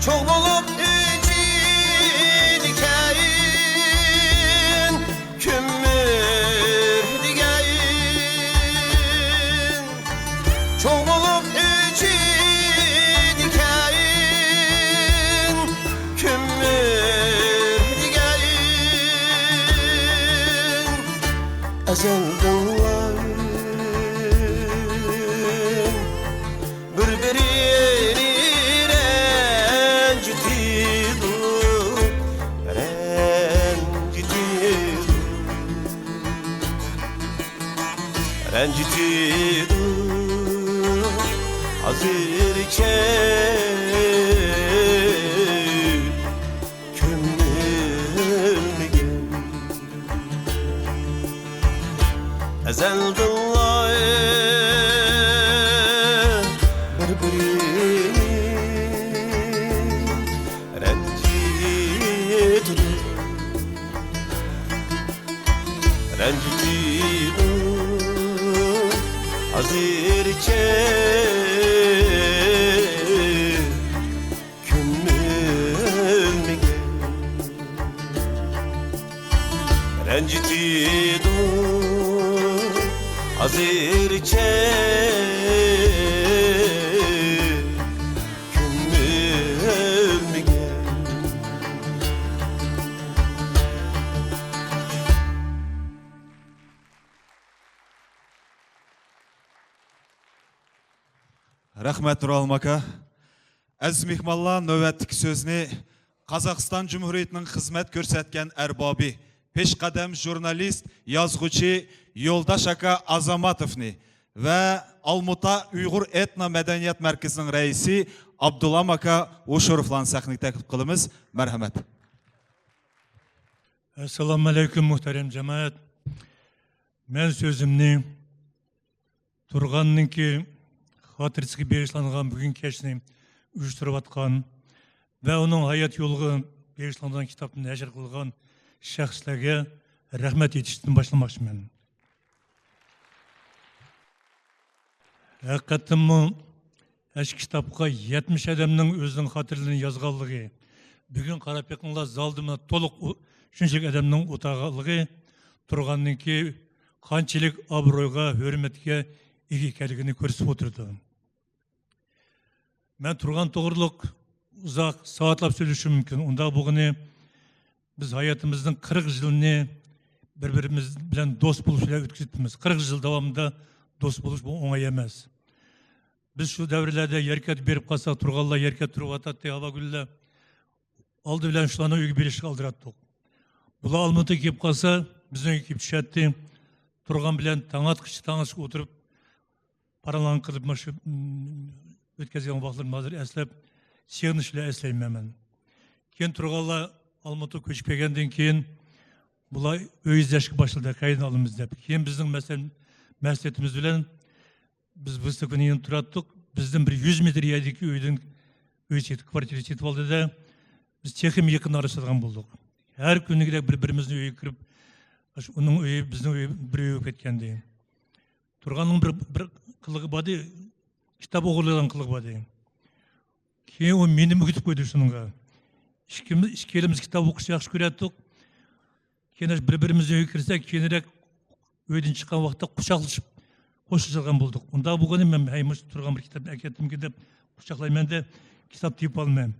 چوغ بولۇپ ئۆچىدىكەن، كۆمۈر دېگەن چوغ بولۇپ ئۆچىدىكەن، كۆمۈر دېگەن ئەزەلدىنلا بىر-بىرىنى رەنجىتىدۇ، رەنجىتىدۇ. رەنجىتىدۇ ھازىرچە كۆمۈلمىگەن. ئەزەلدىنلا بىر-بىرىنى رەنجىتىدۇ. رەنجىتىدۇ ھازىرچە كۆمۈلمىگەن. رەنجىتىدۇ ھازىرچە كۆمۈلمىگەن. رەھمەت، نۇرئالىم ئاكا. ئەزىز مېھمانلار، نۆۋەتتىكى سۆزنى قازاقىستان جۇمھۇرىيىتىنىڭ خىزمەت كۆرسەتكەن ئەربابى، پېشقەدەم ژۇرنالىست، يازغۇچى يولداش ئاكا ئازاماتوفنى ۋە ئالمۇتا ئۇيغۇر ئېتنو مەدەنىيەت مەركىزىنىڭ رەئىسى ئابدۇللام ئاكا ھوشۇروفلارنى سەھنىگە تەكلىپ قىلىمىز. مەرھەمەت. ئەسسالامۇئەلەيكۇم، مۇھتەرەم جامائەت. مەن سۆزۈمنى تۇرغاننىڭكى خاتىرىسىگە بېغىشلانغان بۈگۈنكى كەچنى ئۇيۇشتۇرۇۋاتقان ۋە ئۇنىڭ ھايات يولىغا بېغىشلانغان كىتابنى نەشر قىلغان شەخسلەرگە رەھمەت ئېيتىشتىن باشلىماقچىمەن. ھەقىقەتەنمۇ ھەش كىتابقا يەتمىش ئادەمنىڭ ئۆزىنىڭ خاتىرىلىرىنى يازغانلىقى، بۈگۈن قاراپ بېقىڭلار، زالدىمۇ تولۇق ئۇ-، شۇنچىلىك ئادەمنىڭ ئولتۇرغانلىقى تۇرغاننىڭكى قانچىلىك ئابرويغا، ھۆرمەتكە ئىگە ئىكەنلىكىنى كۆرسىتىپ ئولتۇرىدۇ. مەن تۇرغان توغرۇلۇق ئۇزاق سائەتلەپ سۆزلىشىم مۇمكىن. ئۇنداق بولغىنى، بىز ھاياتىمىزنىڭ قىرىق يىلىنى بىر-بىرىمىز بىلەن دوست بولۇش بىلەن ئۆتكۈزۈپتىمىز. قىرىق يىل داۋامىدا دوست بولۇش بۇ ئوڭاي ئەمەس. بىز شۇ دەۋرلەردە يەركەنتكە بېرىپ قالساق، تۇرغانلار يەركەنتتە تۇرۇۋاتاتتى، ھاۋاگۈللەر. ئالدى بىلەن شۇلارنىڭ ئۆيىگە بېرىشكە ئالدىراتتۇق. بۇلار ئالمۇتىغا كېلىپ قالسا، بىزنىڭ ئۆيگە كېلىپ چۈشەتتى. تۇرغان بىلەن تاڭ ئاتقىچە، تاڭ ئاتقىچە ئولتۇرۇپ، پاراڭلارنى قىلىپ، مانا شۇ، ئۆتكۈزگەن ۋاقىتلىرىمنى ھازىر ئەسلەپ، سېغىنىش بىلەن ئەسلەيمەن مەن. كېيىن تۇرغانلار ئالمۇتىغا كۆچۈپ كەلگەندىن كېيىن، بۇلار ئۆي ئىزدەشكە باشلىدى، قەيەردىن ئالىمىز دەپ. كېيىن بىزنىڭ مەسلىھەت-، مەسلىھىتىمىز بىلەن بىز ۋىستوكنىڭ يېنىدا تۇراتتۇق. بىزدىن بىر يۈز مېتىر يەردىكى ئۆيدىن ئۆي چېتىپ، كۋارتىرا چېتىپ ئالدى-دە، بىز تېخىمۇ يېقىن ئارىلىشىدىغان بولدۇق. ھەر كۈنلۈكىدەك بىر-بىرىمىزنىڭ ئۆيىگە كىرىپ، ئاشۇ ئۇنىڭ ئۆيى، بىزنىڭ ئۆي بىر ئۆي بولۇپ كەتكەنىدى. تۇرغاننىڭ بىر، بىر قىلىقى باردى، كىتاب ئوغرىلايدىغان قىلىقى باردى. كېيىن ئۇ مېنىمۇ ئۆگىتىپ قويدى شۇنىڭغا. ئىككىمىز، ئىككىيلىمىز كىتاب ئوقۇشنى ياخشى كۆرەتتۇق. كېيىن بىر-بىرىمىزنىڭ ئۆيىگە كىرسەك، كېيىنرەك ئۆيدىن چىققان ۋاقىتتا قۇچاقلىشىپ خوشلىشىدىغان بولدۇق. ئۇنداق بولغىنى مەن، ھەي، مۇشۇ تۇرغان بىر كىتابنى ئەكەتتىمكىن دەپ قۇچاقلايمەن-دە، كىتاب تېپىپ ئالىمەن.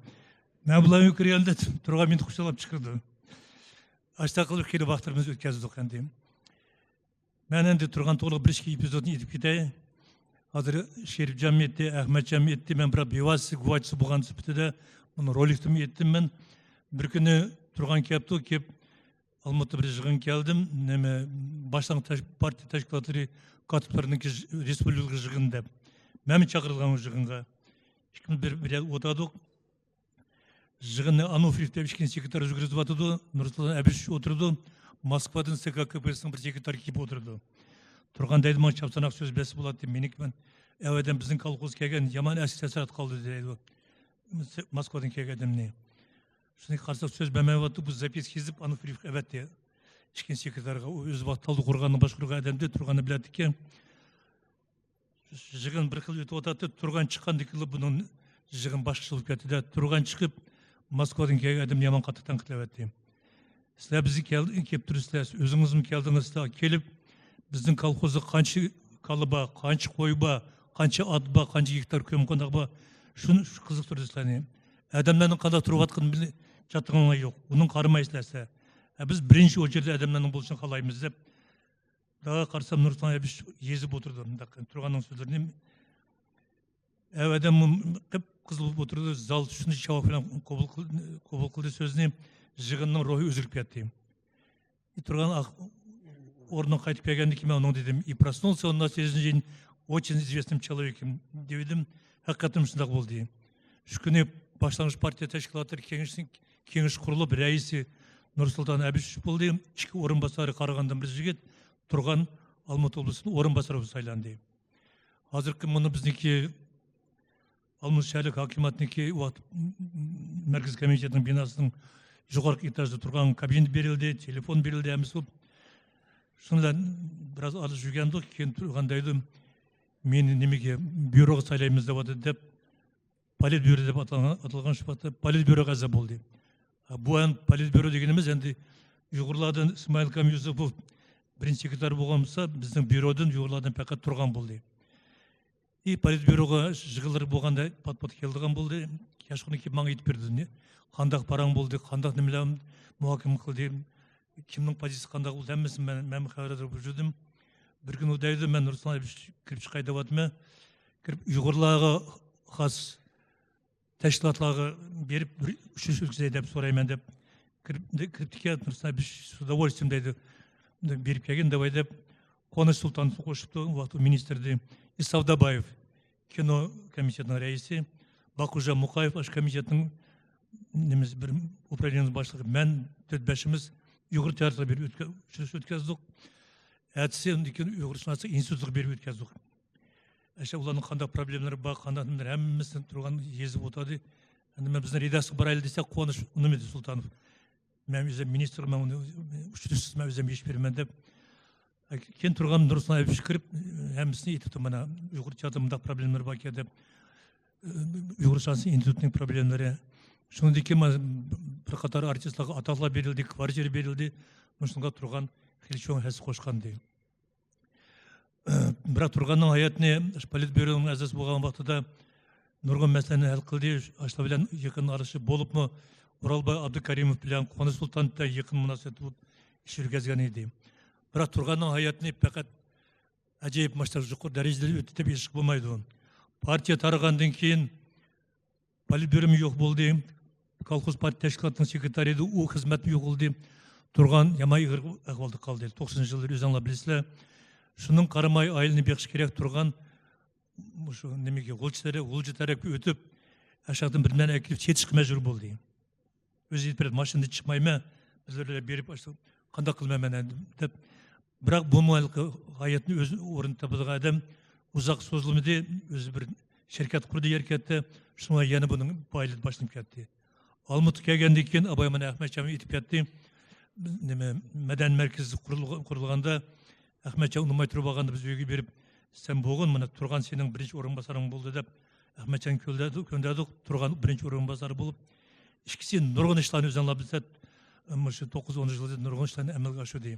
مەن بۇلار ئۆيگە كىرگەندە تۇرغان مېنى قۇچاقلاپ چىقىرىدۇ. ئاشۇنداق قىلىپ خېلى ۋاقىتلىرىمىزنى ئۆتكۈزدۇق ئەمدى. مەن ئەمدى تۇرغان توغرىلىق بىر ئىككى ئېپىزودنى ئېيتىپ كېتەي. ھازىر شېرىپجانمۇ ئېيتتى، ئەخمەتجانمۇ ئېيتتى، مەن بىراق بىۋاسىتە گۇۋاھچىسى بولغان سۈپىتىدە بۇنى رولىكتىمۇ ئېيتتىم مەن. بىر كۈنى تۇرغان كەپتۇ، كېلىپ، ئالمۇتىدا بىر يىغىنغا كەلدىم، نېمە، باشلانغۇچ تەش-، پارتىيە تەشكىلاتلىرى كاتىپلىرىنىڭكى يىغ-، رېسپۇبلىكىلىق يىغىنى دەپ. مەنمۇ چاقىرىلغان ئۇ يىغىنغا. ئىككىمىز بىر، بىر يەردە ئولتۇردۇق. يىغىننى ئانۇفرىيېف دەپ ئىككىنچى سېكرېتار يۈرگۈزۈۋاتىدۇ، نۇرسۇلتان ئەبۈشېۋىچ ئولتۇرىدۇ، ماسكۋادىن سىكا كپسنىڭ بىر سېكرېتارى كېلىپ ئولتۇرىدۇ. تۇرغان دەيدۇ، ماڭا چاپسانراق سۆز بەرسە بولاتتى، مېنىڭكى مەن ئەۋەتەم، بىزنىڭ كالخوزغا كەلگەن يامان ئەسكى تەسىرات قالدى دەيدۇ. ماسكۋادىن كەلگەن ئادەمنى. شۇنى قارىساق سۆز بەرمەيۋاتىدۇ، بۇ زاپىسكا يېزىپ ئانۇفرىيېفقا ئەۋەتتى. ئىككىنچى سېكرېتارغا، ئۇ ئۆزى ۋاقىت تالدى قورغاننى باشقۇرغان ئادەمدى، تۇرغاننى بىلەتتىكەن. يىغىن بىر خىل ئۆتۈۋاتاتتى، تۇرغان چىققاندىكىلا بۇنىڭ يىغىن باشقىچە بولۇپ كەتتى-دە، تۇرغان چىقىپ، ماسكۋادىن كەلگەن ئادەم يامان قاتتىق تەنقىدلەۋەتتى. سىلەر بىزگە كەل-، كېلىپ تۇرىسىلەر، ئۆزىڭىزمۇ كەلدىڭىز، سىلەر كېلىپ، بىزنىڭ كالخوزدا قانچە كالا بار، قانچە قوي بار، قانچە ئات بار، قانچە گېكتار كۆم قونداق بار، شۇنى، شۇ قىزىقتۇرىدۇ سىلەرنى. ئادەملەرنىڭ قانداق تۇرۇۋاتقىنىنى بىلە چاتىقىڭلار يوق، ئۇنىڭغا قارىمايسىلەر سىلەر. ھە، بىز بىرىنچى ئوچېرېتتا ئادەملەرنىڭ بولۇشىنى خالايمىز دەپ، داغا قارىسام، نۇرسۇلتان ئەبىش يېزىپ ئولتۇرىدۇ، مۇنداق تۇرغاننىڭ سۆزلىرىنى. ئەۋەدە قىپقىزىل بولۇپ ئولتۇرىدۇ، زال شۇنچە چاۋاك بىلەن قوبۇل قىل-، قوبۇل قىلدى سۆزنى، يىغىننىڭ روھى ئۈزۈلۈپ كەتتى. تۇرغان ئاق-، ئورنىغا قايتىپ كەلگەندىن كېيىن مەن ئۇنىڭغا دېدىم، «И проснулся он на следующий день очень известным человеком» دېدىم. ھەقىقەتەن شۇنداق بولدى. شۇ كۈنى باشلانغۇچ پارتىيە تەشكىلاتلىرى كېڭىشى، كېڭىشى قۇرۇلۇپ، رەئىسى نۇرسۇلتان ئەبىشېۋىچ بولدى. ئىككى ئورۇنباسارى قارىغاندىن بىر يىگىت تۇرغان ئالمۇتا ئوبلاستىنىڭ ئورۇنباسارى بولۇپ سايلاندى. ھازىرقى مۇنۇ بىزنىڭكى ئالمۇتا شەھەرلىك ھاكىمىيەتنىڭكى ۋاقىت مەركىزىي كومىتېتىنىڭ بىناسىنىڭ يۇقىرىقى ئېتاژدا تۇرغان كابىنېت بېرىلدى، تېلېفون بېرىلدى، ھەممىسى بولۇپ. شۇنىڭ بىلەن بىراز ئارىلىشىپ يۈرگەندۇق، كېيىن تۇرغان دەيدۇ، مېنى نېمىگە، بيۇروغا سايلايمىز دەۋاتىدۇ دەپ، پولىتبيۇرو دەپ ئاتالغان، ئاتالغان شۇ ۋاقىتتا پولىتبيۇروغا ئەزا بولدى. بۇ ئەن پولىتبيۇرو دېگىنىمىز ئەمدى ئۇيغۇرلاردىن ئىسمائىل كامال يۈسۈپوف بىرىنچى سېكرېتار بولغان بولسا، بىزنىڭ بيۇرودىن ئۇيغۇرلاردىن پەقەت تۇرغان بولدى. ئى، پولىتبيۇروغا يىغىنلىرى بولغاندا پات-پات كېلىدىغان بولدى. كەچقۇرۇن كېلىپ ماڭا ئېيتىپ بېرىدۇ. قانداق پاراڭ بولدى، قانداق نېمىلەر مۇھاكىمە قىلدى، كىمنىڭ پوزىتسىيىسى قانداق بولدى، ھەممىسىنى مەن، مەنمۇ خەۋەردار بولۇپ يۈردۈم. بىر كۈنى ئۇ دەيدۇ، مەن نۇرسۇلتان ئەبىشېۋىچ كىرىپ چىقاي دەۋاتىمەن. كىرىپ ئۇيغۇرلارغا خاس تەشكىلاتلارغا بېرىپ بىر ئۇچرىشىش ئۆتكۈزەي دەپ سورايمەن دەپ كىرىپ، كىرىپتىكەن، نۇرسۇلتان ئەبىشېۋىچ с удовольствием دەيدۇ. بېرىپ كەلگىن دەۋاي دەپ، قۇۋانچ سۇلتانوف قوشۇپتۇ، ۋاقتى مىنىستىر ئىدى. ئىساف دابايېۋ، كىنو كومىتېتىنىڭ رەئىسى، باقۇجان مۇقايېۋ، ئاشۇ كومىتېتنىڭ نېمىسى، بىر ئۇپرادنىيىنىڭ باشلىقى، مەن، تۆت بەشىمىز ئۇيغۇر تىياتىرىدا بىر ئۆتكە-، ئۇچرىشىش ئۆتكۈزدۇق. ئەتىسى ئۇندىن كېيىن ئۇيغۇرشۇناسلىق ئىنستىتۇتىغا بېرىپ ئۆتكۈزدۇق. ئاشۇ ئۇلارنىڭ قانداق پروبلېمىلىرى بار، قانداق نېمىلەر، ھەممىسىنى تۇرغان يېزىپ ئولتۇردى. ئەمدى مەن بىزنىڭ رېداكسىيەگە بارايلى دېسەك، قۇۋانۇش ئۇنىمىدى سۇلتانوف. مەن ئۆزۈم مىنىستىر، مەن ئۇنى ئۇچرىشىسىز، مەن ئۆزۈم يېشىپ بېرىمەن دەپ. كېيىن تۇرغان نۇرسۇلتان ئەپەندى كىرىپ، ھەممىسىنى ئېيتىپتۇ، مانا، ئۇيغۇر تىياتىرىدا مۇنداق پروبلېمىلار باركەن دەپ. ئۇيغۇرشۇناسلىق ئىنستىتۇتىنىڭ پروبلېمىلىرى. شۇنىڭدىن كېيىن مانا بىر قاتار ئارتىستلارغا ئاتاقلار بېرىلدى، كۋارتىرا بېرىلدى. مۇشۇنىڭغا تۇرغان خېلى چوڭ ھەسسە قوشقانىدى. بىراق تۇرغاننىڭ ھاياتىنى پولىتبيۇرونىڭ ئەزاسى بولغان ۋاقتىدا نۇرغۇن مەسىلىنى ھەل قىلدى. ئاشۇلار بىلەن يېقىن ئارىلىشىپ بولۇپمۇ، ئورالباي ئابدۇكەرىموف بىلەن قۇۋانۇش سۇلتانوف بىلەن يېقىن مۇناسىۋەتتە بولۇپ ئىش يۈرگۈزگەن ئىدى. بىراق تۇرغاننىڭ ھاياتىنى پەقەت ئەجەيىپ مۇشۇنداق يۇقىرى دەرىجىدە ئۆتتى دەپ ئېيتىشقا بولمايدۇ. پارتىيە تارىغاندىن كېيىن پولىتبيۇرومۇ يوق بولدى. كولخوز پارتىيە تەشكىلاتىنىڭ سېكرېتارى ئىدى، ئۇ خىزمەتمۇ يوق بولدى. تۇرغان يامان ئېغىر ئەھۋالدا قالدى. توقسىنىنچى يىللىرى ئۆزۈڭلار بىلىسىلەر. شۇنىڭغا قارىماي ئائىلىنى بېقىش كېرەك تۇرغان مۇشۇ نېمىگە، غۇلجا تەرەپ، غۇلجا تەرەپكە ئۆتۈپ، ئاشۇ ياقتىن بىر نېمىنى ئەكېلىپ سېتىشقا مەجبۇر بولدى. ئۆزى ئېيتىپ بېرىدۇ، ماشىنىدا چىقمايمەن، بىز بىر بېرىپ، قانداق قىلىمەن مەن ئەمدى دەپ. بىراق بۇمۇ ھېلىقى ھاياتنى ئۆز ئورنىدا تاپىدىغان ئادەم ئۇزاق سوزۇلمىدى، ئۆزى بىر شىركەت قۇردى، يەر كەتتى. شۇڭا يەنە بۇنىڭ پائالىيىتى باشلىنىپ كەتتى. ئالمۇتىغا كەلگەندىن كېيىن ئاباي مانا ئەخمەتجاننى ئېيتىپ كەتتى. نېمە، مەدەنىيەت مەركىزى قۇرۇلغا-، قۇرۇلغاندا ئەخمەتجان ئۇنىماي تۇرۇپ ئالغاندا بىز ئۆيگە بېرىپ، سەن بولغىن، مانا تۇرغان سېنىڭ بىرىنچى ئورۇنباسارىڭ بولدى دەپ ئەخمەتجانغا كۆندەردۇق، كۆندەردۇق. تۇرغان بىرىنچى ئورۇنباسار بولۇپ، ئىككىسى نۇرغۇن ئىشلارنى ئۆزۈڭلار بىلسە، مۇشۇ توققۇز ئون يىلدا نۇرغۇن ئىشلارنى ئەمەلگە ئاشۇردى.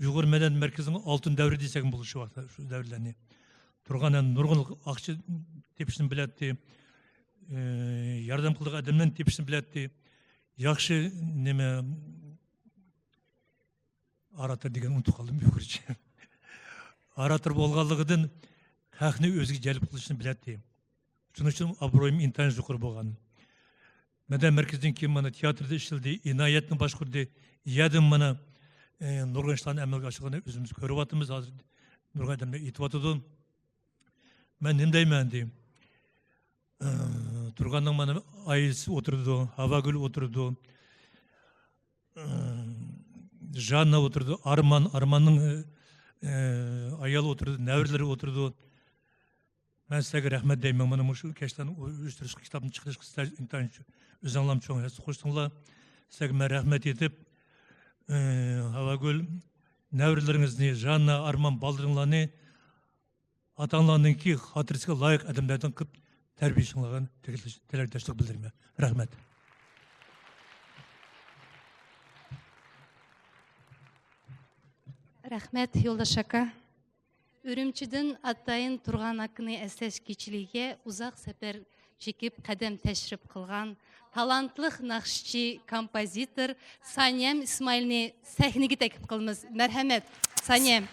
ئۇيغۇر مەدەنىيەت مەركىزىنىڭ ئالتۇن دەۋرى دېسەكمۇ بولىدۇ شۇ ۋاقىت، شۇ دەۋرلەرنى. تۇرغان نۇرغۇن ئاقچا تېپىشنى بىلەتتى. ئى، ياردەم قىلىدىغان ئادەملەرنى تېپىشنى بىلەتتى. ياخشى نېمە، ئاراتور دېگەننى ئۇنتۇپ قالدىم ئۇيغۇرچە. ئاراتور بولغانلىقىدىن خەقنى ئۆزىگە جەلپ قىلىشنى بىلەتتى. شۇنىڭ ئۈچۈن ئابرۇيىمۇ ئىنتايىن يۇقىرى بولغان. مەدەنىيەت مەركىزىدىن كېيىن مانا تىياتىردا ئىشلىدى، ئىنايەتنى باشقۇردى. يەردىن مانا، ئى، نۇرغۇن ئىشلارنى ئەمەلگە ئاشۇرغىنىنى ئۆزىمىز كۆرۈۋاتىمىز، ھازىر نۇرغۇن ئادەملەر ئېيتىۋاتىدۇ. مەن نېمە دەيمەن ئەمدى؟ ئى، تۇرغاننىڭ مانا ئائىلىسى ئولتۇرىدۇ، ھاۋاگۈل ئولتۇرىدۇ، ئى، ژاننا ئولتۇرىدۇ، ئارمان، ئارماننىڭ، ئى، ئايالى ئولتۇرىدۇ، نەۋرىلىرى ئولتۇرىدۇ. مەن سىلەرگە رەھمەت دەيمەن. مانا مۇشۇ كەچلەرنى ئۇيۇشتۇرۇشقا، كىتابنى چىقىرىشقا سىلەر ئىنتايىن ئۆزۈڭلارمۇ چوڭ ھەسسە قوشتۇڭلار. سىلەرگە مەن رەھمەت ئېيتىپ، ئى، ھاۋاگۈل، نەۋرىلىرىڭىزنى، ژاننا، ئارمان بالىلىرىڭلارنى ئاتا-ئانىلارنىڭكى خاتىرىسىگە لايىق ئادەملەردىن قىلىپ تەربىيەلىشىڭلارغا تىلەكداش-، تىلەكداشلىق بىلدۈرىمەن. رەھمەت. رەھمەت، يولداش ئاكا. ئۈرۈمچىدىن ئاتايىن تۇرغان ئاكىنى ئەسلەش كېچىلىكىگە ئۇزاق سەپەر چېكىپ قەدەم تەشرىپ قىلغان تالانتلىق ناخشىچى، كومپوزىتور سانىيەم ئىسمائىلنى سەھنىگە تەكلىپ قىلىمىز. مەرھەمەت، سانىيەم.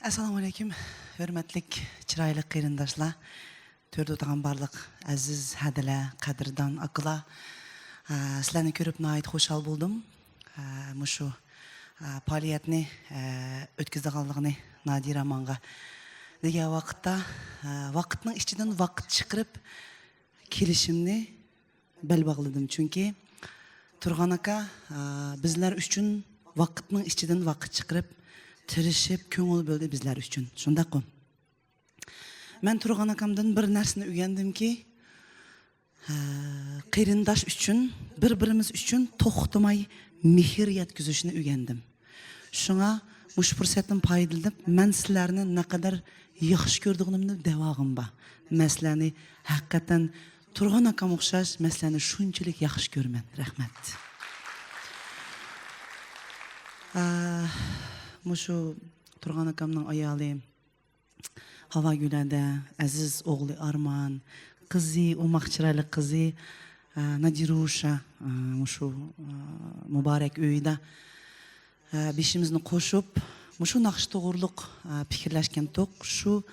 ئەسسالامۇئەلەيكۇم، ھۆرمەتلىك، چىرايلىق قېرىنداشلار، تۆردە ئولتۇرغان بارلىق ئەزىز ھەدىلەر، قەدىردان ئاكىلار، ئە، سىلەرنى كۆرۈپ ناھايىتى خۇشال بولدۇم. ئە، مۇشۇ، ئە، پائالىيەتنى، ئە، ئۆتكۈزىدىغانلىقىنى نادىرە ماڭا دېگەن ۋاقىتتا، ئە، ۋاقىتنىڭ ئىچىدىن ۋاقىت چىقىرىپ كېلىشىمنى بەل باغلىدىم. چۈنكى تۇرغان ئاكا، ئە، بىزلەر ئۈچۈن ۋاقىتنىڭ ئىچىدىن ۋاقىت چىقىرىپ، تىرىشىپ، كۆڭۈل بۆلدى بىزلەر ئۈچۈن. شۇنداققۇ؟ مەن تۇرغان ئاكامدىن بىر نەرسىنى ئۆگەندىمكى، ھە، قېرىنداش ئۈچۈن، بىر-بىرىمىز ئۈچۈن توختىماي مېھىر يەتكۈزۈشنى ئۆگەندىم. شۇڭا مۇشۇ پۇرسەتتىن پايدىلىنىپ، مەن سىلەرنى نەقەدەر ياخشى كۆرىدىغىنىمنى دەۋالغۇم بار. مەن سىلەرنى ھەقىقەتەن تۇرغان ئاكام ئوخشاش، مەن سىلەرنى شۇنچىلىك ياخشى كۆرىمەن. رەھمەت. ئا، مۇشۇ تۇرغان ئاكامنىڭ ئايالى ھاۋاگۈلەدە ئەزىز ئوغلى ئارمان، قىزى، ئوماق چىرايلىق قىزى، ئە، نادىرۇشا، ئە، مۇشۇ، ئە، مۇبارەك ئۆيدە، ئە، بېشىمىزنى قوشۇپ، مۇشۇ ناخشا توغرۇلۇق، ئە، پىكىرلەشكەنتۇق. شۇ،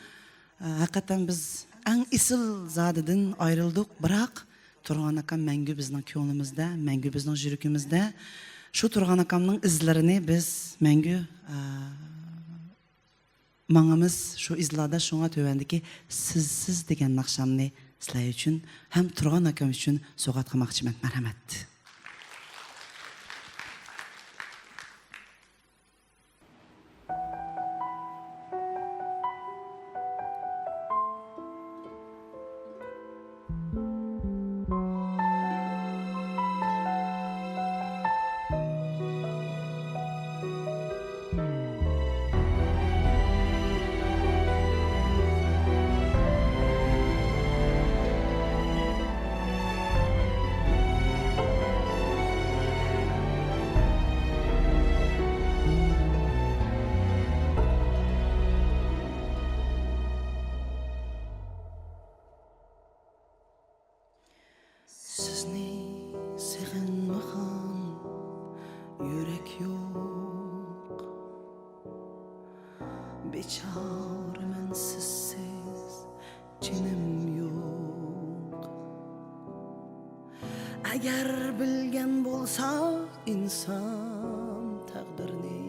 ئە، ھەقىقەتەن بىز ئەڭ ئېسىل زادىدىن ئايرىلدۇق، بىراق تۇرغان ئاكام مەڭگۈ بىزنىڭ كۆڭلىمىزدە، مەڭگۈ بىزنىڭ يۈرىكىمىزدە. شۇ تۇرغان ئاكامنىڭ ئىزلىرىنى بىز مەڭگۈ، ئە، ماڭىمىز شۇ ئىزلاردا. شۇڭا تۆۋەندىكى سىزسىز دېگەن ناخشامنى سىلەر ئۈچۈن ھەم تۇرغان ئاكام ئۈچۈن سوۋغات قىلماقچىمەن. مەرھەمەت. بىچارىمەن سىزسىز جېنىم يوق. ئەگەر بىلگەن بولسا ئىنسان تەقدىرنى،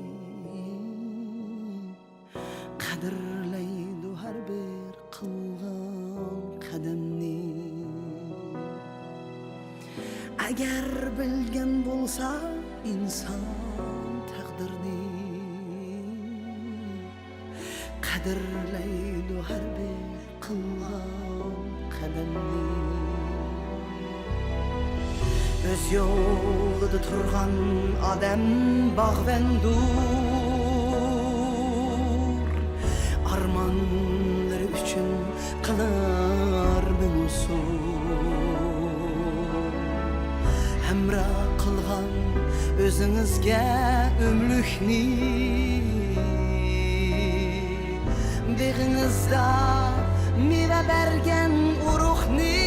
قەدىرلەيدۇ ھەر بىر قىلغان قەدەمنى. ئەگەر بىلگەن بولسا ئىنسان تەقدىرنى، قەدىرلەيدۇ ھەر بىر قىلغان قەدەمنى. ئۆز يولىدا تۇرغان ئادەم باغۋەندۇر، ئارمانلىرى ئۈچۈن قىلار مىڭ ئۇسۇل. ھەمراھ قىلغان ئۆزىڭىزگە ئۆملۈكنى، بېغىڭىزدا مېۋە بەرگەن ئۇرۇقنى.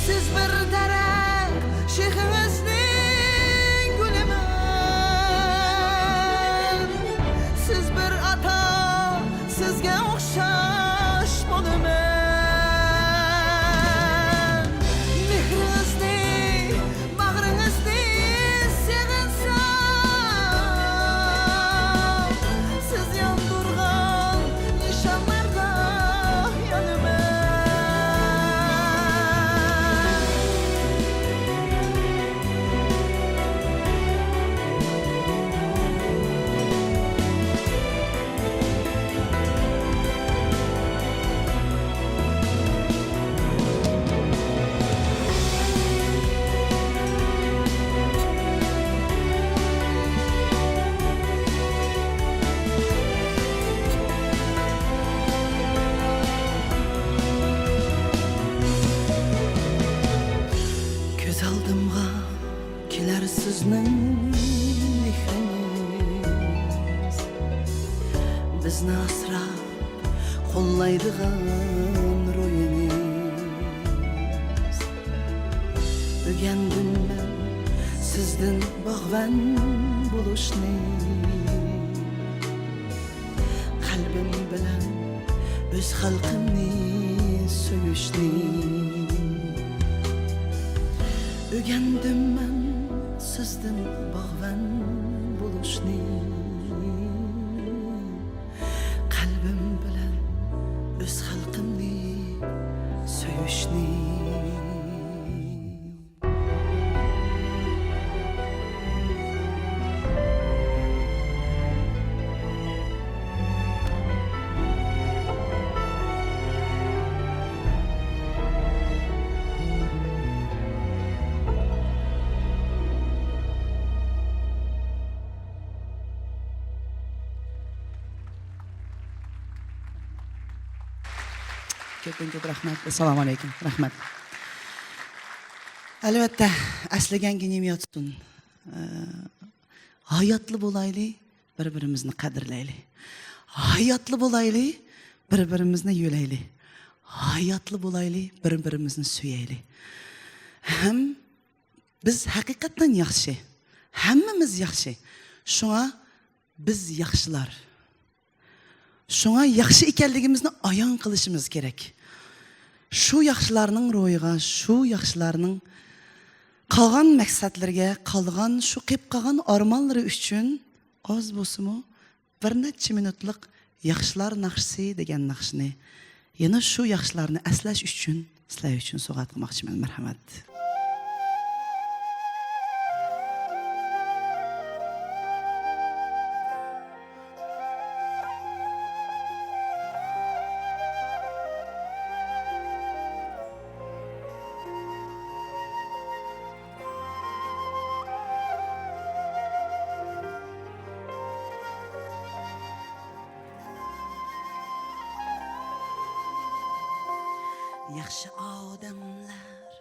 سىز بىر دەرەخ، شېخىڭىزنىڭ گۈلىمەن. سىز بىر ئاتا، سىزگە ئوخشاش بولىمەن. مېھرىڭىزنى، باغرىڭىزنى سېغىنسام، سىز ياندۇرغان نىشانلاردا يانىمەن. كۆز ئالدىمغا كېلەر سىزنىڭ مېھرىڭىز، بىزنى ئاسراپ قوللايدىغان روھىڭىز. ئۆگەندىم مەن سىزدىن باغۋەن بولۇشنى، قەلبىم بىلەن ئۆز خەلقىمنى سۆيۈشنى. ئۆگەندىم مەن سىزدىن باغۋەن بولۇشنى، قەلبىم بىلەن ئۆز خەلقىمنى سۆيۈشنى. كۆپتىن كۆپ رەھمەت. ئەسسالامۇ ئەلەيكۇم. رەھمەت. ئەلۋەتتە، ئەسلىگەن كۈنۈم ياتسۇن. ئە، ھاياتلا بولايلى، بىر-بىرىمىزنى قەدىرلەيلى. ھاياتلا بولايلى، بىر-بىرىمىزنى يۆلەيلى. ھاياتلا بولايلى، بىر-بىرىمىزنى سۆيەيلى. ھەم بىز ھەقىقەتەن ياخشى. ھەممىمىز ياخشى. شۇڭا بىز ياخشىلار. شۇڭا ياخشى ئىكەنلىكىمىزنى ئايان قىلىشىمىز كېرەك. شۇ ياخشىلارنىڭ روھىغا، شۇ ياخشىلارنىڭ قالغان مەقسەتلىرىگە، قالغان شۇ قېلىپ قالغان ئارمانلىرى ئۈچۈن ئاز بولسىمۇ بىر نەچچە مىنۇتلۇق ياخشىلار ناخشىسى دېگەن ناخشىنى يەنە شۇ ياخشىلارنى ئەسلەش ئۈچۈن سىلەر ئۈچۈن سوۋغات قىلماقچىمەن. مەرھەمەت. ياخشى ئادەملەر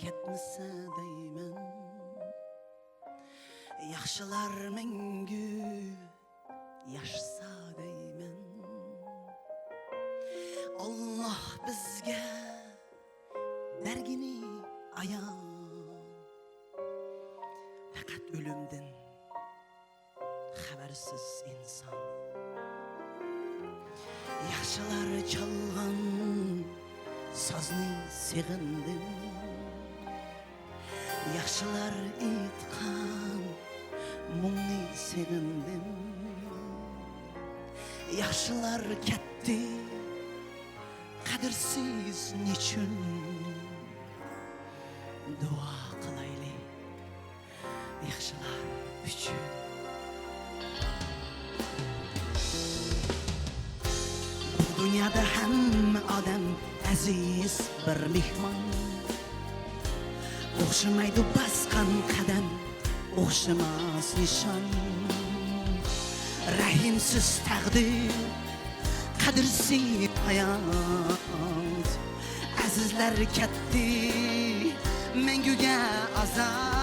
كەتمىسە دەيمەن، ياخشىلار مەڭگۈ ياشىسا دەيمەن. ئاللاھ بىزگە بەرگىنى ئايان، پەقەت ئۆلۈمدىن خەۋەرسىز ئىنسان. ياخشىلار چالغان سازنى سېغىندىم. ياخشىلار ئېيتقان مۇڭنى سېغىندىم. ياخشىلار كەتتى، قەدىرسىز نېچۈن؟ دۇئا قىلايلى ياخشىلار ئۈچۈن. بۇ دۇنيادا ھەممە ئادەم ئەزىز بىر مېھمان. ئوخشىمايدۇ باسقان قەدەم، ئوخشىماس نىشان. رەھىمسىز تەقدىر، قەدىرسىز ھايات. ئەزىزلەر كەتتى مەڭگۈگە ئازاب.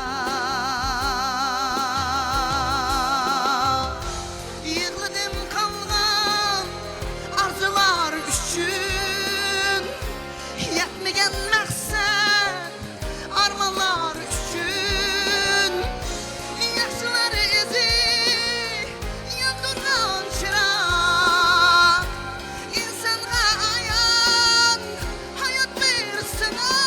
يىغلىدىم قالغان ئارزۇلار ئۈچۈن، يەتمىگەن مەقسەت ئارمانلار ئۈچۈن. ياخشىلار ئىزى، ياندۇرغان چىراغ، ئىنسانغا ئايان ھايات بىر سىناق.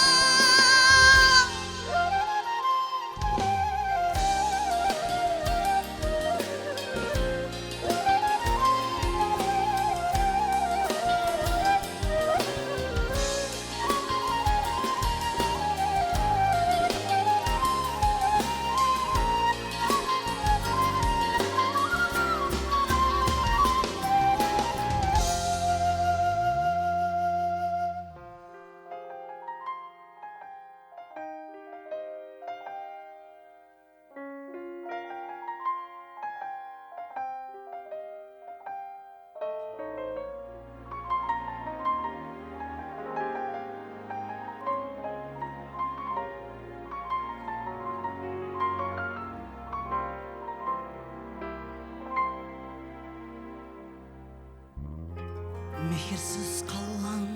مېھىرسىز قالغان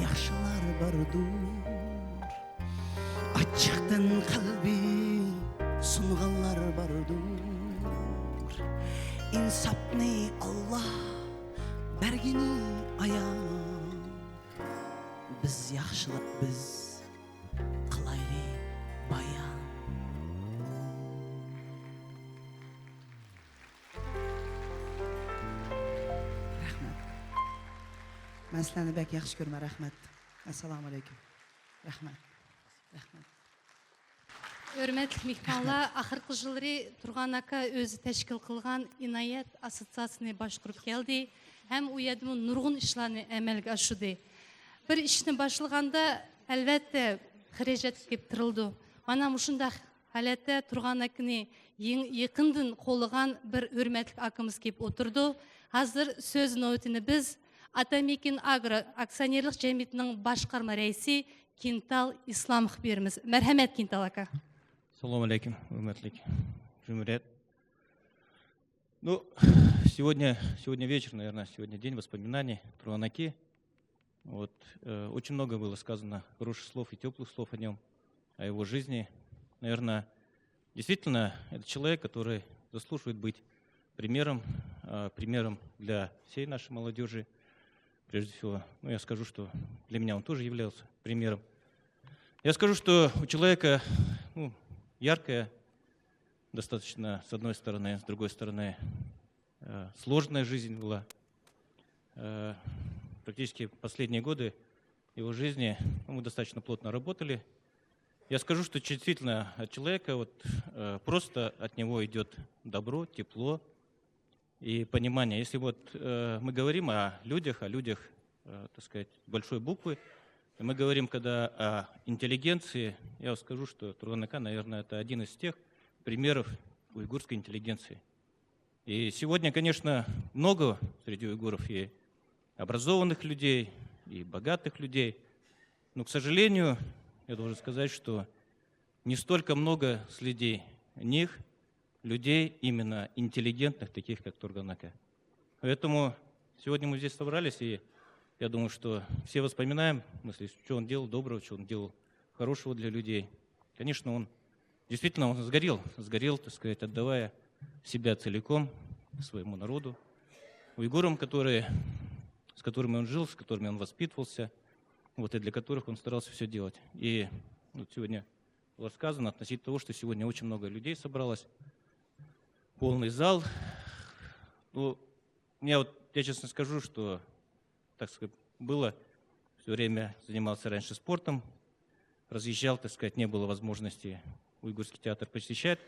ياخشىلار باردۇر. ئاچچىقتىن قەلبى سۇنغانلار باردۇر. ئىنساپنى ئاللا بەرگىنى ئايان. بىز ياخشىلار، بىز قىلايلى بايان. رەھمەت. مەن سىلەرنى بەك ياخشى كۆرىمەن. رەھمەت. ئەسسالامۇ ئەلەيكۇم. رەھمەت. رەھمەت. ھۆرمەتلىك مېھمانلار، ئاخىرقى يىللىرى تۇرغان ئاكا ئۆزى تەشكىل قىلغان ئىنايەت ئاسسوتسىياتسىيىسىنى باشقۇرۇپ كەلدى ھەم ئۇ يەردىمۇ نۇرغۇن ئىشلارنى ئەمەلگە ئاشۇردى. بىر ئىشنى باشلىغاندا، ئەلۋەتتە، خىراجەت كېلىپ تۇرىدۇ. مانا مۇشۇنداق ھالەتتە تۇرغان ئاكىنى يېڭى، يېقىندىن قوللىغان بىر ھۆرمەتلىك ئاكىمىز كېلىپ ئولتۇرىدۇ. ھازىر سۆز نۆۋىتىنى بىز ئاتامېكىن ئاگرو ئاكسىيونېرلىق جەمئىيىتىنىڭ باشقارما رەئىسى كىنتال ئىسلاموۋقا بېرىمىز. مەرھەمەت، كىنتال ئاكا. ئەسسالامۇ ئەلەيكۇم، ھۆرمەتلىك جۇمھۇرىيەت. Ну, сегодня, сегодня вечер, наверное, сегодня день воспоминаний Турган-аки. Вот, э, очень много было сказано хороших слов и тёплых слов о нём, о его жизни. Наверное, действительно, это человек, который заслуживает быть примером, э, примером для всей нашей молодёжи. Прежде всего, ну, я скажу, что для меня он тоже являлся примером. Я скажу, что у человека, ну, яркая достаточно, с одной стороны, с другой стороны, э, сложная жизнь была. Э, практически последние годы его жизни, ну, мы достаточно плотно работали. Я скажу, что действительно от человека, вот, э, просто от него идёт добро, тепло и понимание. Если вот, э, мы говорим о людях, о людях, э, так сказать, большой буквы, и мы говорим, когда о интеллигенции, я вот скажу, что Турган-ака, наверное, это один из тех примеров уйгурской интеллигенции. И сегодня, конечно, много среди уйгуров и образованных людей, и богатых людей. Но, к сожалению, я должен сказать, что не столько много среди них людей, именно интеллигентных, таких как Турган-ака. Поэтому сегодня мы здесь собрались, и я думаю, что все воспоминаем, в смысле, что он делал доброго, что он делал хорошего для людей. Конечно, он действительно, он сгорел, сгорел, так сказать, отдавая себя целиком своему народу, уйгурам, которые, с которыми он жил, с которыми он воспитывался, вот, и для которых он старался все делать. И вот сегодня было сказано относительно того, что сегодня очень много людей собралось, полный зал. Ну, мне вот, я честно скажу, что так сказать, было. Все время занимался раньше спортом, разъезжал, так сказать, не было возможности уйгурский театр посещать.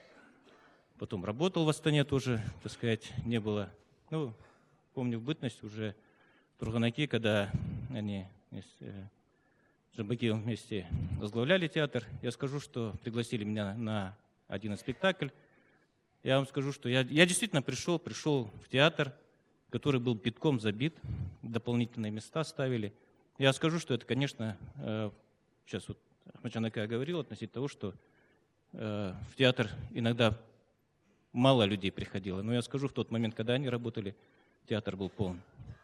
Потом работал в Астане тоже, так сказать, не было. Ну, помню в бытность уже в Турганаке, когда они с э, Джамбакиевым вместе возглавляли театр. Я скажу, что пригласили меня на один из спектакль. Я вам скажу, что я, я действительно пришел, пришел в театр, который был битком забит, дополнительные места ставили. Я скажу, что это, конечно, э, сейчас вот Ахмаджан Ака говорил относительно того, что э, в театр иногда мало людей приходило. Но я скажу, в тот момент, когда они работали, театр был полон.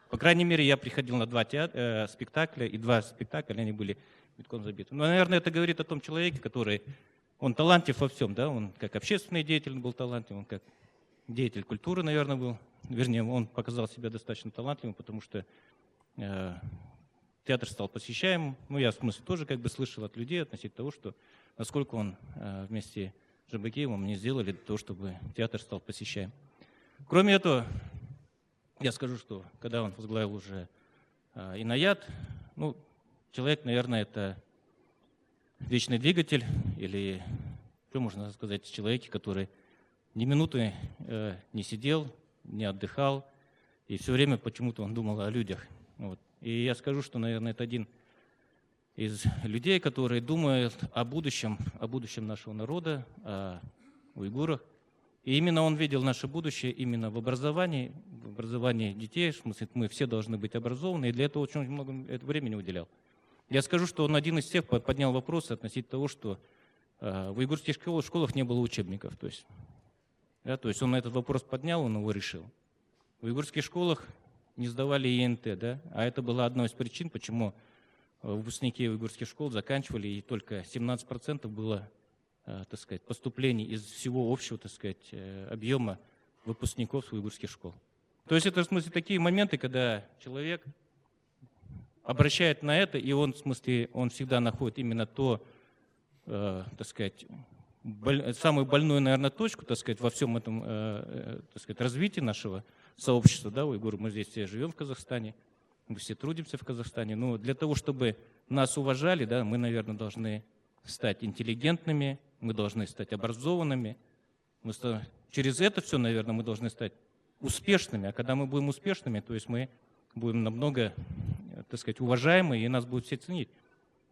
По крайней мере, я приходил на два театра, э, спектакля, и два спектакля, они были битком забиты. Но, наверное, это говорит о том человеке, который он талантлив во всем, да, он как общественный деятель был талантлив, он как деятель культуры, наверное, был. Вернее, он показал себя достаточно талантливым, потому что э, театр стал посещаемым. Ну, я, в смысле, тоже как бы слышал от людей относительно того, что насколько он э, вместе с Джамбакиевым не сделали для того, чтобы театр стал посещаемым. Кроме этого, я скажу, что когда он возглавил уже э, Инаят, ну, человек, наверное, это вечный двигатель, или что можно сказать о человеке, который ни минуты э, не сидел, не отдыхал, и все время почему-то он думал о людях. Вот. И я скажу, что, наверное, это один из людей, которые думают о будущем, о будущем нашего народа, о уйгурах. И именно он видел наше будущее именно в образовании, в образовании детей, в смысле, мы все должны быть образованы, и для этого очень много времени уделял. Я скажу, что он один из тех поднял вопрос относительно того, что э, в уйгурских школах, школах не было учебников. То есть, да, то есть он этот вопрос поднял, он его решил. В уйгурских школах не сдавали ЕНТ, да, а это была одна из причин, почему э, выпускники уйгурских школ заканчивали, и только семнадцать процентов было, э, так сказать, поступлений из всего общего, так сказать, э, объема выпускников с уйгурских школ. То есть это, в смысле, такие моменты, когда человек обращает на это, и он, в смысле, он всегда находит именно то, э, так сказать, боль- самую больную, наверное, точку, так сказать, во всем этом, э, э, так сказать, развитии нашего сообщества, да, уйгуры. Мы здесь все живем в Казахстане, мы все трудимся в Казахстане. Но для того, чтобы нас уважали, да, мы, наверное, должны стать интеллигентными, мы должны стать образованными, мы ста- через это все, наверное, мы должны стать успешными. А когда мы будем успешными, то есть мы будем намного, э, так сказать, уважаемы, и нас будут все ценить.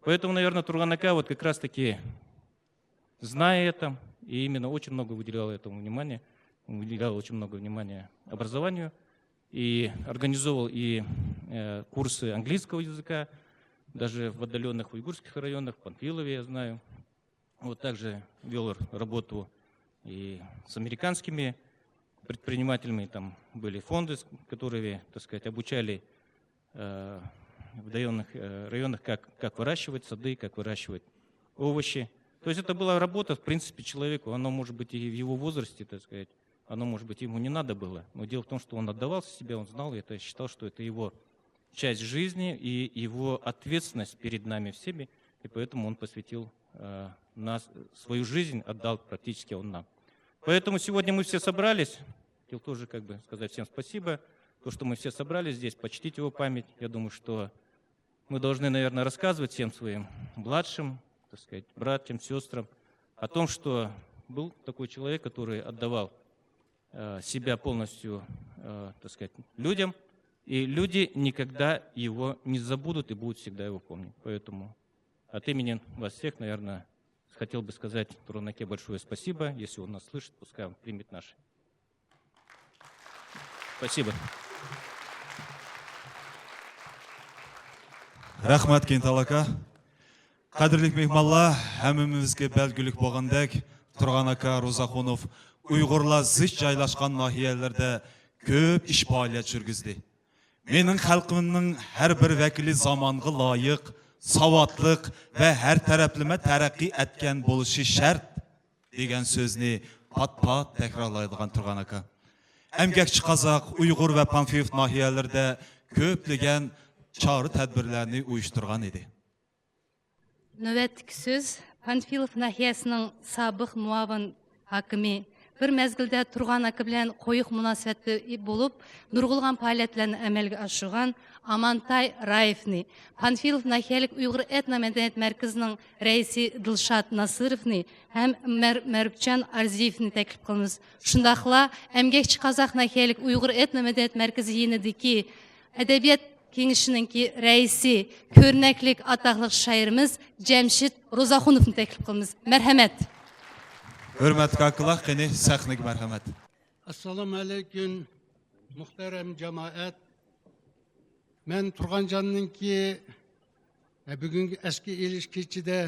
Поэтому, наверное, Турганака вот как раз-таки, зная это, и именно очень много выделял этому внимания, выделял очень много внимания образованию, и организовывал и э, курсы английского языка, даже в отдаленных уйгурских районах, в Панфилове, я знаю. Вот также вел работу и с американскими предпринимателями, там были фонды, с- которые, так сказать, обучали э, в отдаленных э, районах, как, как выращивать сады, как выращивать овощи. То есть это была работа, в принципе, человеку, оно может быть и в его возрасте, так сказать, оно может быть ему не надо было. Но дело в том, что он отдавался себе, он знал это, считал, что это его часть жизни и его ответственность перед нами всеми, и поэтому он посвятил э, нас, свою жизнь отдал практически он нам. Поэтому сегодня мы все собрались, хотел тоже как бы сказать всем спасибо, то, что мы все собрались здесь, почтить его память. Я думаю, что мы должны, наверное, рассказывать всем своим младшим, так сказать, братьям, сестрам о том, что был такой человек, который отдавал э, себя полностью, э, так сказать, людям, и люди никогда его не забудут и будут всегда его помнить. Поэтому от имени вас всех, наверное, хотел бы сказать Турганаке большое спасибо. Если он нас слышит, пускай он примет наши. Спасибо. رەھمەت، كېنتال ئاكا. قەدىرلىك مېھمانلار، ھەممىمىزگە بەلگىلىك بولغاندەك، تۇرغان ئاكا روزاخۇنوف ئۇيغۇرلار زىچ جايلاشقان ناھىيەلەردە كۆپ ئىش پائالىيەت يۈرگۈزدى. مېنىڭ خەلقىمنىڭ ھەر بىر ۋەكىلى زامانغا لايىق، ساۋاتلىق ۋە ھەر تەرەپلىمە تەرەققىي ئەتكەن بولۇشى شەرت، دېگەن سۆزنى پات-پات تەكرارلايدىغان تۇرغان ئاكا. ئەمگەكچى قازاق، ئۇيغۇر ۋە پانفىلوف ناھىيەلىرىدە كۆپلىگەن چارە-تەدبىرلەرنى ئۇيۇشتۇرغان ئىدى. نۆۋەتتىكى سۆز پانفىلوف ناھىيەسىنىڭ سابىق مۇئاۋىن ھاكىمى، بىر مەزگىلدە تۇرغان ئاكا بىلەن قويۇق مۇناسىۋەتتە بولۇپ، نۇرغۇنلىغان پائالىيەتلەرنى ئەمەلگە ئاشۇرغان ئامانتاي رايېفنى، پانفىلوف ناھىيەلىك ئۇيغۇر ئېتنو مەدەنىيەت مەركىزىنىڭ رەئىسى دىلشات ناسىروفنى ھەم مەر-، مەرۇپجان ئارزىيېۋنى تەكلىپ قىلىمىز. شۇنداقلا ئەمگەكچى قازاق ناھىيەلىك ئۇيغۇر ئېتنو مەدەنىيەت مەركىزى يېنىدىكى ئەدەبىيات كېڭىشىنىڭكى رەئىسى، كۆرنەكلىك ئاتاقلىق شائىرىمىز جەمشىت روزاخۇنوفنى تەكلىپ قىلىمىز. مەرھەمەت. ھۆرمەتلىك ئاكىلار، قېنى سەھنىگە مەرھەمەت. ئەسسالامۇ ئەلەيكۇم، مۇھتەرەم جامائەت. مەن تۇرغانجاننىڭكى، ئە، بۈگۈنكى ئەسكى ئېلىش كېچىدە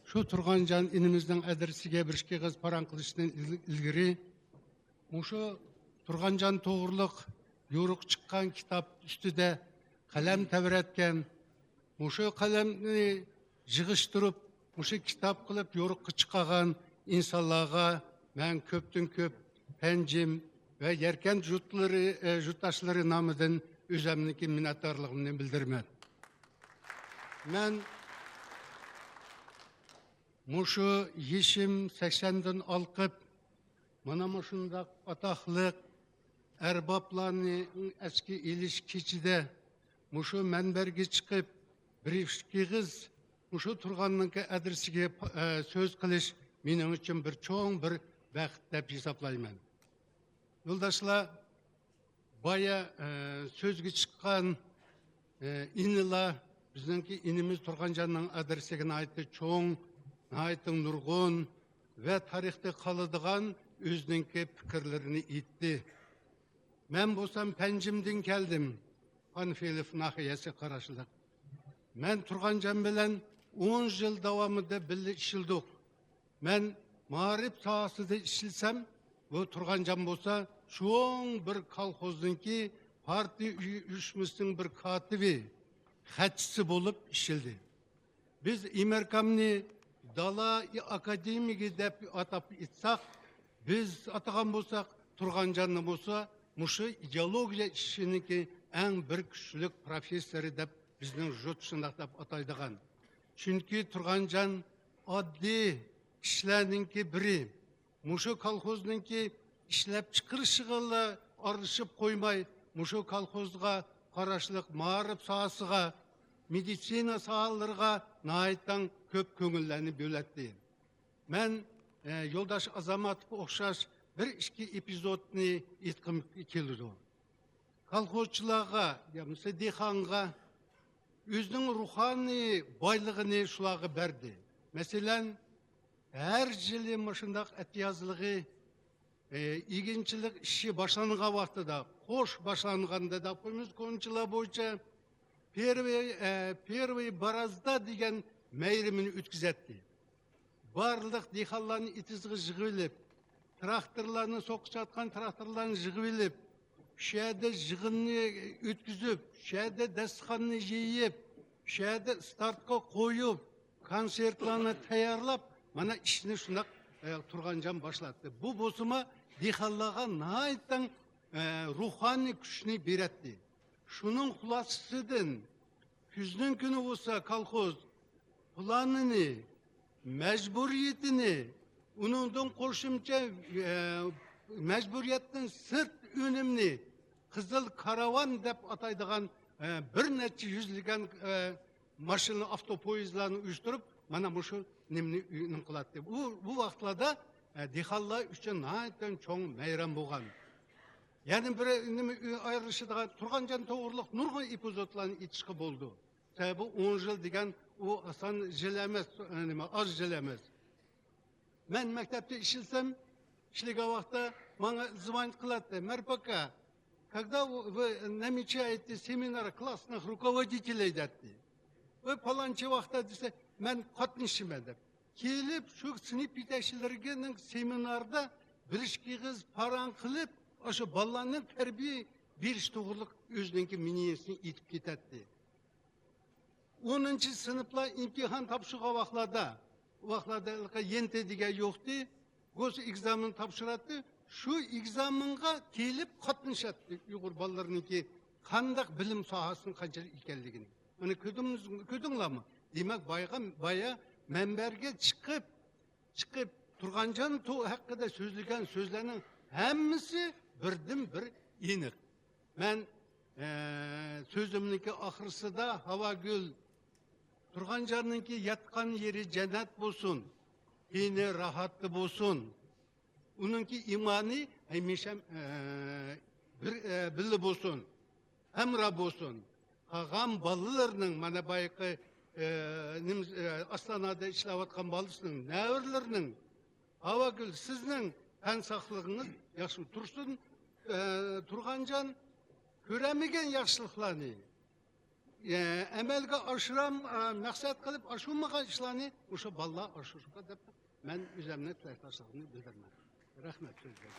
شۇ تۇرغانجان ئىنىمىزنىڭ ئەدرىسىگە بىر ئىككى ئېغىز پاراڭ قىلىشتىن ئىل-، ئىلگىرى، مۇشۇ تۇرغانجان توغرۇلۇق يورۇق چىققان كىتاب ئۈستىدە قەلەم تەۋرەتكەن، مۇشۇ قەلەمنى يىغىشتۇرۇپ، مۇشۇ كىتاب قىلىپ يورۇققا چىقارغان ئىنسانلارغا مەن كۆپتىن كۆپ پەنجىم ۋە يەركەنت يۇرتلىرى، ئە، يۇرتداشلىرى نامىدىن ئۆزۈمنىڭكى مىننەتدارلىقىمنى بىلدۈرىمەن. مەن مۇشۇ يېشىم سەكسەندىن ئالقىپ، مانا مۇشۇنداق ئاتاقلىق ئەربابلارنى ئەسكى ئېلىش كېچىدە مۇشۇ مەنبەرگە چىقىپ، بىر ئىككى ئېغىز مۇشۇ تۇرغاننىڭكى ئەدرىسىگە، ئە، سۆز قىلىش مېنىڭ ئۈچۈن بىر چوڭ بىر بەخت دەپ ھېسابلايمەن. يولداشلار، بايا، ئە، سۆزگە چىققان، ئە، ئىنىلار، بىزنىڭكى ئىنىمىز تۇرغانجاننىڭ ئادرېسىگە ناھايىتى چوڭ، ناھايىتى نۇرغۇن ۋە تارىختا قالىدىغان ئۆزىنىڭكى پىكىرلىرىنى ئېيتتى. مەن بولسام پەنجىمدىن كەلدىم، پانفىلوف ناھىيەسى قاراشلىق. مەن تۇرغانجان بىلەن ئون يىل داۋامىدا بىللە ئىشلىدۇق. مەن مائارىپ ساھەسىدە ئىشلىسەم، بۇ تۇرغانجان بولسا چوڭ بىر كالخوزنىڭكى پارتىيە ئۇيۇشمىسىنىڭ بىر كاتىپى، خەتچىسى بولۇپ ئىشلىدى. بىز ئىمېركامنى دالا ئاكادېمىكى دەپ ئاتاپ ئېيتساق، بىز ئاتىغان بولساق، تۇرغانجاننى بولسا مۇشۇ ئىدېئولوگىيە ئىشىنىڭكى ئەڭ بىر كۈچلۈك پروفېسسورى دەپ بىزنىڭ يۇرت شۇنداق دەپ ئاتايدىغان. چۈنكى تۇرغانجان ئاددىي كىشىلەرنىڭكى بىرى. مۇشۇ كالخوزنىڭكى ئىشلەپچىقىرىشىغىلا ئارىلىشىپ قويماي، مۇشۇ كالخوزغا قاراشلىق مائارىپ ساھەسىغە، مېدىتسىنا ساھەلىرىغە ناھايىتى كۆپ كۆڭۈللەرنى بۆلەتتى. مەن، ئە، يولداش ئازاماتوفقا ئوخشاش بىر ئىككى ئېپىزودنى ئېيتقۇم كېلىدۇ. كالخوزچىلارغا، يا بولمىسا دېھقانغا ئۆزىنىڭ روھانىي بايلىقىنى شۇلارغا بەردى. مەسىلەن، ھەر يىلى مۇشۇنداق ئەتىيازلىقى، ئە، ئېگىنچىلىك ئىشى باشلانغان ۋاقتىدا، قوش باشلانغاندا دەپ قويىمىز، كونچىلار بويىچە پېرۋېي، ئە، پېرۋېي بارازدا دېگەن مەيرىمىنى ئۆتكۈزەتتى. بارلىق دېھقانلارنى ئېتىزغا يىغىۋېلىپ، تىراكتورلارنى، سوقۇشاتقان تىراكتورلارنى يىغىۋېلىپ، شۇ يەردە يىغىننى ئۆتكۈزۈپ، شۇ يەردە دەستىخاننى يېيىپ، شۇ يەردە ئىستارتقا قويۇپ، كونسېرتلارنى تەييارلاپ، مانا ئىشنى شۇنداق، ئە، تۇرغانجان باشلاتتى. بۇ بولسىمۇ دېھقانلارغا ناھايىتى، ئە، روھانىي كۈچنى بېرەتتى. شۇنىڭ خۇلاسىسىدىن كۈزنىڭ كۈنى بولسا كالخوز پىلانىنى، مەجبۇرىيىتىنى، ئۇنىڭدىن قوشۇمچە، ئە، مەجبۇرىيەتتىن سىرت ئۈنۈمنى قىزىل كارۋان دەپ ئاتايدىغان، ئە، بىر نەچچە يۈزلىگەن، ئە، ماشىنا، ئاپتوپويىزلارنى ئۇيۇشتۇرۇپ، مانا مۇشۇ نېمىنى ئۈنۈم قىلاتتى. بۇ، بۇ ۋاقىتلاردا، ئە، دېھقانلار ئۈچۈن ناھايىتى چوڭ مەيرەم بولغان. يەنە بىر نېمە ئايرىلىشىدىغان، تۇرغانجان توغرىلىق نۇرغۇن ئېپىزودلارنى ئېيتىشقا بولىدۇ. سەۋەبى ئون يىل دېگەن ئۇ ئاسان يىل ئەمەس، نېمە، ئاز يىل ئەمەس. مەن مەكتەپتە ئىشلىسەم، ئىشلىگەن ۋاقىتتا ماڭا زىۋان قىلاتتى. «Мэр пока, когда вы, вы намечаете семинар классных руководителей?» دەتتى. «ۋە پالانچى ۋاقىتتا» دېسە، «مەن قاتنىشىمەن» دەپ. كېلىپ، شۇ سىنىپ يېتەكچىلىرىنىڭ سېمىناردا بىر ئىككى ئېغىز پاراڭ قىلىپ، ئاشۇ بالىلارنى تەربىيە بېرىش توغرىلىق ئۆزىنىڭكى مىنىيىسىنى ئېيتىپ كېتەتتى. ئونىنچى سىنىپلار ئىمتىھان تاپشۇرغان ۋاقىتلاردا، ئۇ ۋاقىتلاردا ھېلىقى يەنتە دېگەن يوقتى. گوس ئېگزامېن تاپشۇراتتى. شۇ ئېگزامېنغا كېلىپ قاتنىشاتتى ئۇيغۇر بالىلىرىنىڭكى قانداق بىلىم ساھەسىنىڭ قانچىلىك ئىكەنلىكىنى. مانا كۆردىڭىز-، كۆردۈڭلارمۇ؟ دېمەك، بايغا-، بايا مەنبەرگە چىقىپ، چىقىپ تۇرغانجان تو-، ھەققىدە سۆزلىگەن سۆزلەرنىڭ ھەممىسى بىردىن بىر ئېنىق. مەن، ئە، سۆزۈمنىڭكى ئاخىرسىدا ھاۋاگۈل تۇرغانجاننىڭكى ياتقان يېرى جەننەت بولسۇن، تېنى راھەتتە بولسۇن، ئۇنىڭكى ئىمانى ھەمىشە، ئە، بىر، ئە، بىللە بولسۇن، ھەمراھ بولسۇن. قالغان بالىلىرىنىڭ، مانا بايىقى، ئە، نېمە، ئە، ئاستانادا ئىشلەۋاتقان بالىسىنىڭ، نەۋرىلىرىنىڭ، ھاۋاگۈل، سىزنىڭ تەن ساقلىقىڭىز ياخشى تۇرسۇن. ئە، تۇرغانجان كۆرەلمىگەن ياخشىلىقلارنى، ئە، ئەمەلگە ئاشۇرام-، ئە، مەقسەت قىلىپ ئاشۇرمىغان ئىشلارنى مۇشۇ بالىلار ئاشۇرسۇن دەپ مەن ئۆزۈمنىڭ تىلەكداشلىقىمنى بىلدۈرىمەن. رەھمەت سۆزلەرگە.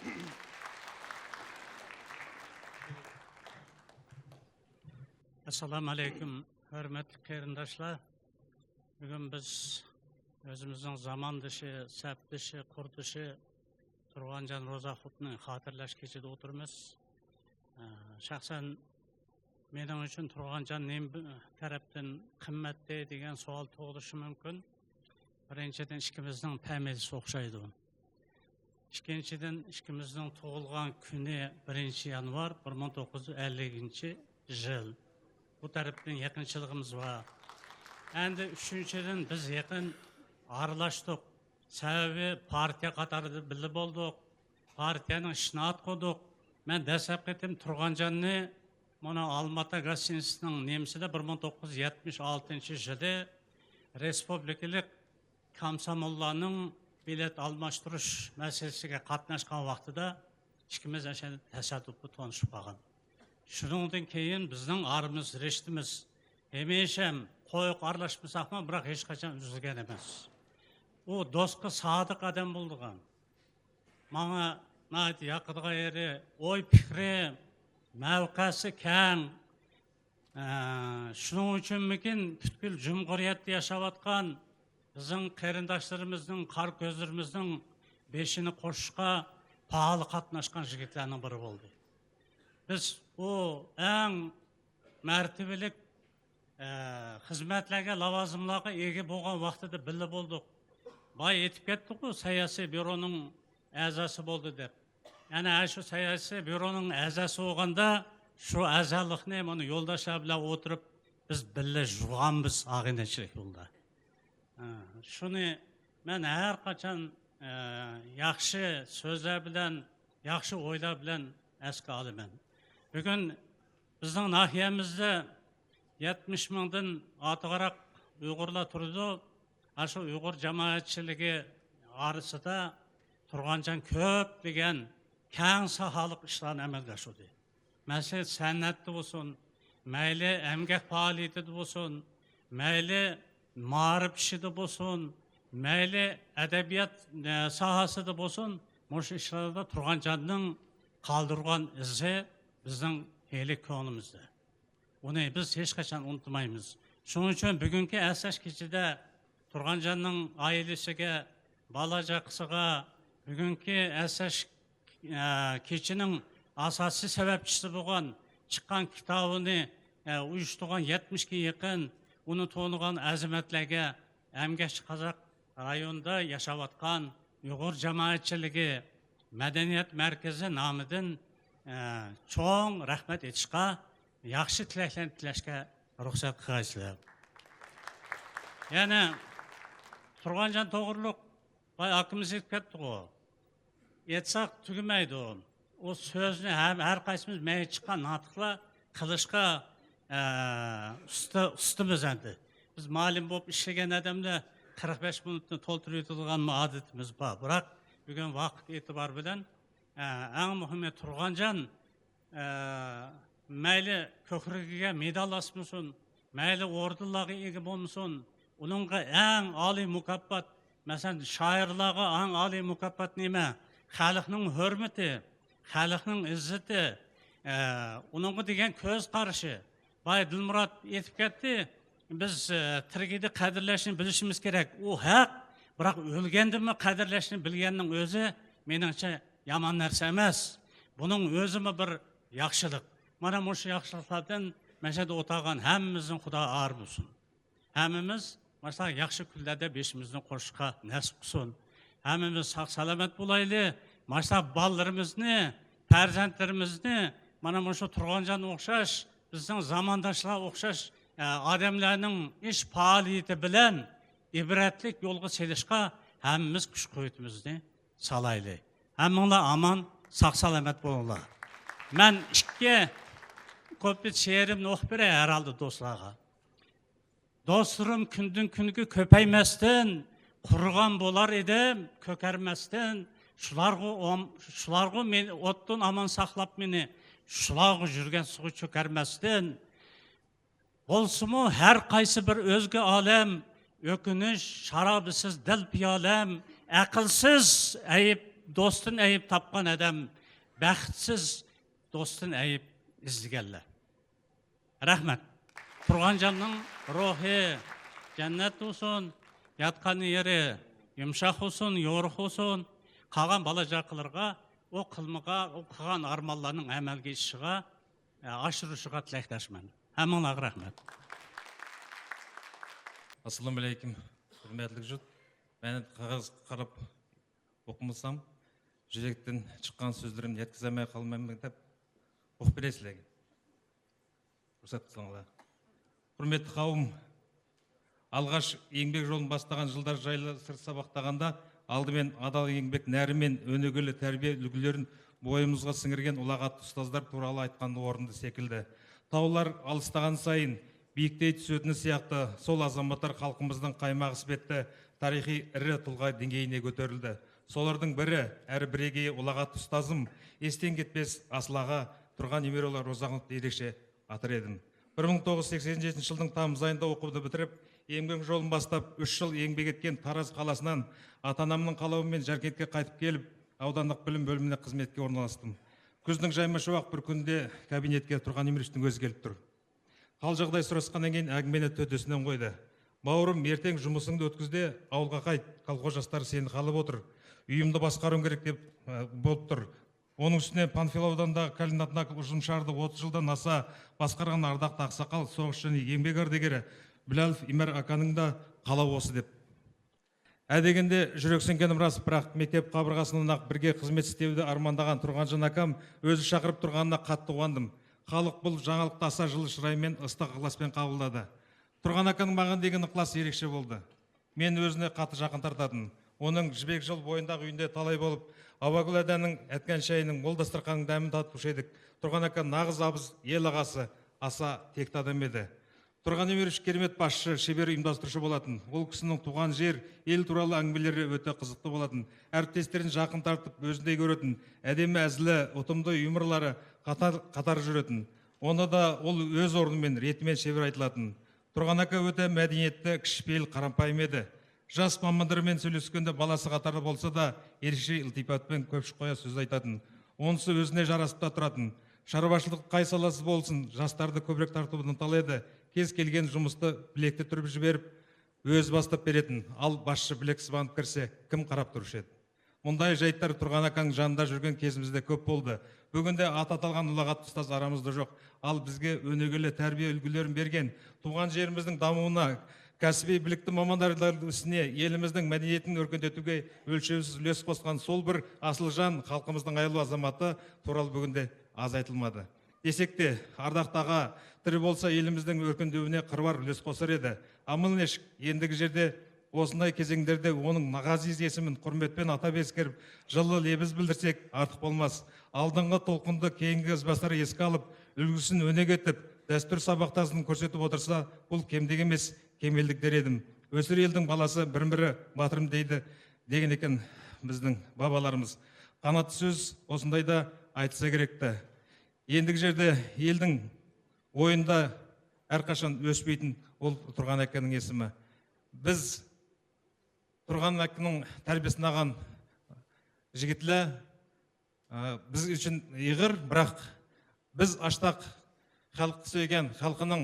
ئەسسالامۇ ئەلەيكۇم، ھۆرمەتلىك قېرىنداشلار. بۈگۈن بىز ئۆزىمىزنىڭ زاماندىشى، سەپدىشى، قۇردىشى تۇرغانجان روزافوفنى خاتىرىلەش كېچىدە ئولتۇرىمىز. ئە، شەخسەن مېنىڭ ئۈچۈن تۇرغانجان نېمە تەرەپتىن قىممەتلىك دېگەن سوئال تۇغۇلۇشى مۇمكىن. بىرىنچىدىن، ئىككىمىزنىڭ پەمىلىسى ئوخشايدۇ. ئىككىنچىدىن، ئىككىمىزنىڭ تۇغۇلغان كۈنى بىرىنچى يانۋار، بىر مىڭ توققۇز يۈز ئەللىكىنچى يىل. بۇ تەرەپتىن يېقىنچىلىقىمىز بار. ئەندى ئۈچىنچىدىن، بىز يېقىن ئارىلاشتۇق. سەۋەبى، پارتىيە قاتارىدا بىللە بولدۇق. پارتىيەنىڭ ئىشىنى ئاتقۇدۇق. مەن دەسلەپكى قېتىم تۇرغانجاننى مانا ئالماتا گاستىنىسىنىڭ نېمىسىدە بىر مىڭ توققۇز يۈز يەتمىش ئالتىنچى يىلى رېسپۇبلىكىلىق كامسوموللارنىڭ بېلەت ئالماشتۇرۇش مەسىلىسىگە قاتناشقان ۋاقتىدا ئىككىمىز ئەشەددىي تاسادۇپلا تونۇشۇپ قالغان. شۇنىڭدىن كېيىن بىزنىڭ ئارىمىز، رىشتىمىز ھەمىشە قويۇق ئارىلاشمىساقمۇ، بىراق ھېچقاچان ئۈزۈلگەن ئەمەس. ئۇ دوستقا سادىق ئادەم بولىدىغان. ماڭا ناھايىتى ياقىدىغان يېرى، ئوي پىكرى، مەۋقەسى كەڭ. ئە، شۇنىڭ ئۈچۈنمىكىن، پۈتكۈل جۇمھۇرىيەتتە ياشاۋاتقان بىزنىڭ قېرىنداشلىرىمىزنىڭ، قارا كۆزلىرىمىزنىڭ بېشىنى قوشۇشقا پائال قاتناشقان يىگىتلەرنىڭ بىرى بولدى. بىز ئۇ ئەڭ مەرتىۋىلىك، ئە، خىزمەتلەرگە، لاۋازىملارغا ئىگە بولغان ۋاقتىدا بىللە بولدۇق. بايا ئېيتىپ كەتتۇققۇ، سىياسىي بيۇرونىڭ ئەزاسى بولدى دەپ. يەنى ئاشۇ سىياسىي بيۇرونىڭ ئەزاسى بولغاندا، شۇ ئەزالىقنى مانا يولداشلار بىلەن ئولتۇرۇپ، بىز بىللە يۈرگەنبىز ئاغىنەچىلىك يولدا. ھە، شۇنى مەن ھەر قاچان، ئە، ياخشى سۆزلەر بىلەن، ياخشى ئويلار بىلەن ئەسكە ئالىمەن. بۈگۈن بىزنىڭ ناھىيەمىزدە يەتمىش مىڭدىن ئارتۇقراق ئۇيغۇرلار تۇرىدۇ. ئاشۇ ئۇيغۇر جامائەتچىلىكى ئارىسىدا تۇرغانجان كۆپلىگەن كەڭ ساھالىق ئىشلارنى ئەمەلگە ئاشۇردى. مەسىلەن، سەنئەتتە بولسۇن، مەيلى ئەمگەك پائالىيىتىدە بولسۇن، مەيلى مائارىپ ئىشىدا بولسۇن، مەيلى ئەدەبىيات، ئە، ساھەسىدە بولسۇن، مۇشۇ ئىشلاردا تۇرغانجاننىڭ قالدۇرغان ئىزى بىزنىڭ ھېلى كۆڭلىمىزدە. ئۇنى بىز ھېچقاچان ئۇنتۇمايمىز. شۇنىڭ ئۈچۈن بۈگۈنكى ئەسلەش كېچىدە تۇرغانجاننىڭ ئائىلىسىگە، بالا-چاقىسىغا، بۈگۈنكى ئەسلەش، ئە، كېچىنىڭ ئاساسىي سەۋەبچىسى بولغان، چىققان كىتابىنى، ئە، ئۇيۇشتۇرغان يەتمىشكە يېقىن ئۇنى تونۇغان ئەزىمەتلەرگە، ئەمگەكچى قازاق رايونىدا ياشاۋاتقان ئۇيغۇر جامائەتچىلىكى مەدەنىيەت مەركىزى نامىدىن، ئە، چوڭ رەھمەت ئېيتىشقا، ياخشى تىلەكلەرنى تىلەشكە رۇخسەت قىلغايسىلەر. يەنە تۇرغانجان توغرۇلۇق بايا ئاكىمىز ئېيتىپ كەتتىغۇ. ئېيتساق تۈگىمەيدۇ. ئۇ سۆزنى ھەم، ھەر قايسىمىز مەيدە چىققان ناتىقلار قىلىشقا، ئە، ئۇستا، ئۇستىمىز ئەمدى. بىز مۇئەللىم بولۇپ ئىشلىگەن ئادەملەر قىرىق بەش مىنۇتنى تولدۇرۇۋېتىدىغان ئادىتىمىز بار. بىراق، بۈگۈن ۋاقىت ئېتىبارى بىلەن، ئە، ئەڭ مۇھىمى تۇرغانجان، ئە، مەيلى كۆكرىكىگە مېدال ئاسمىسۇن، مەيلى ئوردېنلارغا ئىگە بولمىسۇن، ئۇنىڭغا ئەڭ ئالىي مۇكاپات، مەسىلەن، شائىرلارغا ئەڭ ئالىي مۇكاپات نېمە؟ خەلقنىڭ ھۆرمىتى، خەلقنىڭ ئىززىتى. ئە، ئۇنىڭغا دېگەن كۆز قارىشى. بايا دىلمۇرات ئېيتىپ كەتتى، بىز، ئە، تىرىكىدە قەدىرلەشنى بىلىشىمىز كېرەك. ئۇ ھەق. بىراق ئۆلگەندىمۇ قەدىرلەشنى بىلگەننىڭ ئۆزى، مېنىڭچە، يامان نەرسە ئەمەس. بۇنىڭ ئۆزىمۇ بىر ياخشىلىق. مانا مۇشۇ ياخشىلىقلاردىن مەشەدە ئولتۇرغان ھەممىمىزدىن خۇدا ئارام بولسۇن. ھەممىمىز ماشۇنداق ياخشى كۈنلەردە بېشىمىزنى قوشۇشقا نەسىپ قىلسۇن. ھەممىمىز ساق-سالامەت بولايلى. ماشۇنداق بالىلىرىمىزنى، پەرزەنتلىرىمىزنى مانا مۇشۇ تۇرغانجانغا ئوخشاش، بىزنىڭ زامانداشلارغا ئوخشاش، ئە، ئادەملەرنىڭ ئىش پائالىيىتى بىلەن ئىبرەتلىك يولغا سېلىشقا ھەممىمىز كۈچ-قۇۋۋىتىمىزنى سالايلى. ھەممىڭلار ئامان، ساق-سالامەت بولۇڭلار. مەن ئىككى كۇپلېت شېئىرىمنى ئوقۇپ بېرەي ھەرھالدا دوستلارغا. دوستلىرىم كۈندىن كۈنگە كۆپەيمەستىن، قۇرۇغان بولار ئىدىم كۆكەرمەستىن. شۇلارغۇ ئوم-، شۇلارغۇ مېنى ئوتتىن ئامان ساقلاپ مېنى، شۇلارغۇ يۈرگەن سۇغا چۆكەرمەستىن. بولسىمۇ ھەر قايسى بىر ئۆزگە ئالەم، ئۆكۈنۈش، شارابىسىز دىل پىيالەم، ئەقىلسىز ئەيىب، دوستتىن ئەيىب تاپقان ئادەم، بەختسىز دوستتىن ئەيىب ئىزدىگەنلەر. رەھمەت. تۇرغانجاننىڭ روھى جەننەتتە بولسۇن، ياتقان يېرى يۇمشاق بولسۇن، يورۇق بولسۇن. قالغان بالا-چاقىلىرىغا ئۇ قىلمىغا، ئۇ قىلغان ئارمانلارنىڭ ئەمەلگە ئېشىشىغا، ئاشۇرۇشىغا تىلەكداشمەن. ھەممىڭلارغا رەھمەت. ئەسسالامۇ ئەلەيكۇم، ھۆرمەتلىك جۇت. مەن قەغەزگە قاراپ ئوقۇمىسام، يۈرەكتىن چىققان سۆزلىرىمنى يەتكۈزەلمەي قالمايمەن دەپ ئوقۇپ بېرەي سىلەرگە. رۇخسەت قىلساڭلار. ھۆرمەتلىك قەۋم، ئالغاچ يېڭبېك يولىنى باشلىغان يىللار جايلار سىرت ساۋاقدىغاندا، ئالدى مەن ئادال يېڭبېك، نەرمىن، ئۆنۈگۈلى تەربىيە ئۈلگىلىرىنى بوينىمىزغا سىڭدۈرگەن ئۇلاغات ئۇستازلار توغرا ئېيتقاندا ئورنىدا سېكىلدى. تاغلار ئالىستىغان سايىن، بىيىكلەيدۇ سۆزىنى سىياقتا، سول ئازاماتلار خەلقىمىزنىڭ قايماقى سۈپەتتە تارىخىي ئىرى تۇلغا دېڭگىيىنى كۆتۈرۈلدى. سولاردىڭ بىرى، ئەر بىرىگى ئۇلاغات ئۇستازىم، ئېستىن كەتمەس ئاسلاغا تۇرغان يېمىرۇلار روزاڭلىق دېدىكشى ئاتىرىدىم. بىر مىڭ توققۇز يۈز سەكسەن يەتتىنچى يىلنىڭ تامۇز ئايىندا ئوقۇدىن پۈتتۈرۈپ، يېڭبېك يولىنى باشلاپ، ئۈچ يىل يېڭبېك ئەتكەن تاراز قالىسىنىڭ ئاتا-ئانامنىڭ قالىۋى بىلەن جەركەنتكە قايتىپ كېلىپ، ئاۋدانلىق بىلىم بۆلۈمىنى خىزمەتكە ئورۇنلاشتىم. كۈزنىڭ جايماش ۋاق بىر كۈنىدە كابىنېتكە تۇرغان يېمىرۇشنىڭ ئۆزى كېلىپ تۇر. قالجاقداي سوراشقاندىن كېيىن ئەڭگىمىنى تۆتىسىنىڭ قويدى. باۋرۇم، ئەرتەڭ جۇمۇسۇڭنى ئۆتكۈزدى، ئاۋۇلغا قايت، كالخوز جاشلار سېنى خالاپ ئولتۇر. ئۆيۈمنى باشقۇرۇۋېتىڭ كېرەك دەپ، ئە، بولۇپتۇر. ئۇنىڭ ئۈستىنە پانفىلوۋدان دا، كالىناتناك ئۇزۇن شاردا ئوتتۇز يىلدىن ئاسا باشقۇرغان ئارداقلىق ئاقساقال سوغۇشچىنى يېڭبېك ئاردىگىرى بىلالوف ئىمەر ئاكانىڭ دا قالاۋۇسى دەپ. ھە دېگەندە يۈرەك سۆڭگىنىم راست، بىراق مەكتەپ قابۇرغىسىنىڭ نەق بىرگە خىزمەت ئىستەۋىدە ئارماندىغان تۇرغانجان ئاكام ئۆزى چاقىرىپ تۇرغاندا قاتتىق قۇۋاندىم. خالىق بۇ جاڭالىقتا ئاسا جىللىق چىراي بىلەن ئىسسىق ئىخلاس بىلەن قابۇللىدى. تۇرغان ئاكامنىڭ ماڭا دېگەن ئىخلاسى ئېرىكچە بولدى. مەن ئۆزىنى قاتتىق يېقىن تارتاتتىم. ئۇنىڭ يېڭبېك يول بويىدىغۇ ئۆيىدە تالاي بولۇپ، ئاۋاگۈل ھەدەنىڭ ئەتكەن چايىنىڭ مول داستىرخاننىڭ دەمىنى تارتىپ ئوخشايدۇ. تۇرغان ئاكا ناغىز ئابىز ئېلىغاسى، ئاسا تەكتى ئادەم ئىدى. تۇرغان يېمىرۇش كېرىمەت باشچى، شېبەر ئۇيۇمداشتۇرۇشى بولاتتىن. ئۇ كىشىنىڭ تۇغان يېرى، ئېلى تۇرالىق ئەڭگىمىلىرى ئۆتە قىزىقلىق بولاتتىن. ئارتىسلىرىنى يېقىن تارتىپ ئۆزىدەك كۆرەتتىن. ئادەمنى ئەزلى، ئوتۇمدا يۇمۇرلارى قاتار، قاتار يۈرەتتىن. ئۇندا دا ئۇ ئۆز ئورنى بىلەن رىتىمەن شېبەر ئېيتىلاتتىن. تۇرغان ئاكا ئۆتە مەدەنىيەتتە كىشىپېئىل قارامپايىم ئىدى. ياش ماماندىرى بىلەن سۆزلەشكەندە بالىسى قاتارىدا بولسا دا، ئېرىشكەن ئىلتىپات بىلەن كۆپچىلىك قويا سۆز ئېيتاتتىن. ئۇنىسى ئۆزىنى ياراشتۇرۇپ تۇراتتىن. شارۋاشلىق قايسى ساھەسى بولسۇن، ياشلاردا كۆپرەك تارتىۋىدىن تالايدى. كېسى كەلگەن جۇمۇستا بىلەكتە تۇرۇپ يۈرۈپ، ئۆزى باستاپ بېرەتتىن. ئال باشچى بىلەكسىز ماڭىپ كىرسە، كىم قاراپ تۇرۇشىدۇ؟ مۇنداق جايلار تۇرغان ئاكاڭ جانىدا يۈرگەن كېزىمىزدە كۆپ بولدى. بۈگۈندە ئاتى ئاتالغان ئۇلاغات ئۇستاز ئارىمىزدا يوق. ئال بىزگە ئۈنۈگۈلۈك تەربىيە ئۈلگىلىرىنى بەرگەن، تۇغان يېرىمىزنىڭ داۋامىنا، كەسپىي بىلىكلىك ماماندارلارنى، ئېلىمىزنىڭ مەدەنىيىتىنى ئۆركۈندۈرۈۋېتىۋىدىگە ئۆلچەۋسىز ئۈلۈش قوشقان سول بىر ئاسىلجان خەلقىمىزنىڭ ئايال ئازامىتى تۇرال بۈگۈندە ئاز ئېيتىلمىدى. دېسەكتى، ئارداق تاغا، تىرى بولسا ئېلىمىزنىڭ ئۆركۈندۈرۈۋىنى قىرىۋار ئۈلۈش قوشار ئىدى. ئامىلنىش، ئەندىكى يەردە ئوسۇنداي كېزەڭلەردە ئۇنىڭ ناغازىز ئېسىمىنى ھۆرمەت بىلەن ئاتاپ ئەسكىرىپ، جىللىق لەپىز بىلدۈرسەك ئارتۇق بولماس. ئالدىنقى تولقۇندا كېيىنكى ئىزباسلار ئەسكە ئېلىپ، ئۈلگىسىنى ئۆنۈگە ئېتىپ، دەستۇر ساۋاقداشلىقىنى كۆرسىتىپ ئولتۇرسا، بۇ كەمدىك ئەمەس، كېمەللىك دەر ئىدىم. ئۆسۈر ئېلىنىڭ بالىسى بىر-بىرى باتۇرۇم دەيدۇ، دېگەن ئىكەن بىزنىڭ بابالىرىمىز. قانات سۆز ئوسۇندايدا ئېيتىلسا كېرەكتە. ئەندىكى يەردە ئېلىنىڭ ئويۇندا ھەر قاچان ئۆسۈپ يېتىن ئولتۇرغان ئاكىنىڭ ئېسىمى. بىز تۇرغان ئاكىنىڭ تەربىيەسىنى ئالغان يىگىتلەر، ئە، بىز ئۈچۈن ئېغىر، بىراق بىز ئاشتاق خەلققە سۆيگەن، خەلقىنىڭ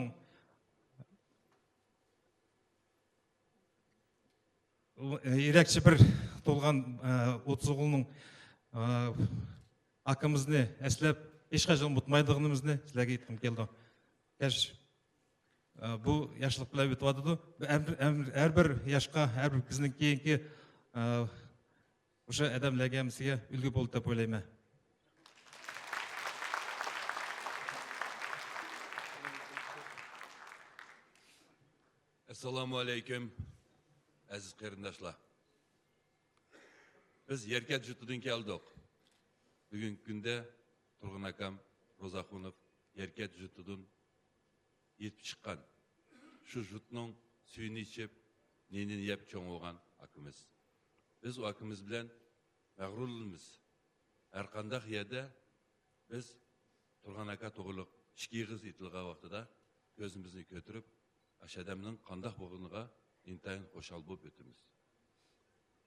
يۈرەك چېپىر تولغان، ئە، ئوتتۇز ئوغۇلنىڭ، ئە، ئاكىمىزنى ئەسلەپ، ھېچقاچان ئۇنتۇمايدىغىنىمىزنى سىلەرگە ئېيتقۇم كېلىدۇ. ياش، ئە، بۇ ياشلىق بىلەن ئۆتۈۋاتىدۇ. ھەر، ھەر، ھەر بىر ياشقا، ھەر بىر بىزنىڭ كېيىنكى، ئە، ئوشۇ ئادەملەرگە ھەممىسىگە ئۈلگە بولدى دەپ ئويلايمەن. ئەسسالامۇ ئەلەيكۇم، ئەزىز قېرىنداشلار. بىز يەركەنت جۇتىدىن كەلدۇق. بۈگۈنكى كۈندە تۇرغان ئاكام روزاخۇنوف يەركەنت جۇتىدىن يېتىپ چىققان، شۇ جۇتنىڭ سۈيىنى ئىچىپ، نېنىنى يەپ چوڭ بولغان ئاكىمىز. بىز ئۇ ئاكىمىز بىلەن مەغرۇرلىنىمىز. ھەرقانداق يەردە بىز تۇرغان ئاكا توغرۇلۇق ئىككى ئېغىز ئېيتىلغان ۋاقتىدا كۆزىمىزنى كۆتۈرۈپ، ئاشۇ ئادەمنىڭ قانداق بولغىنىغا ئىنتايىن خۇشال بولۇپ ئۆتىمىز.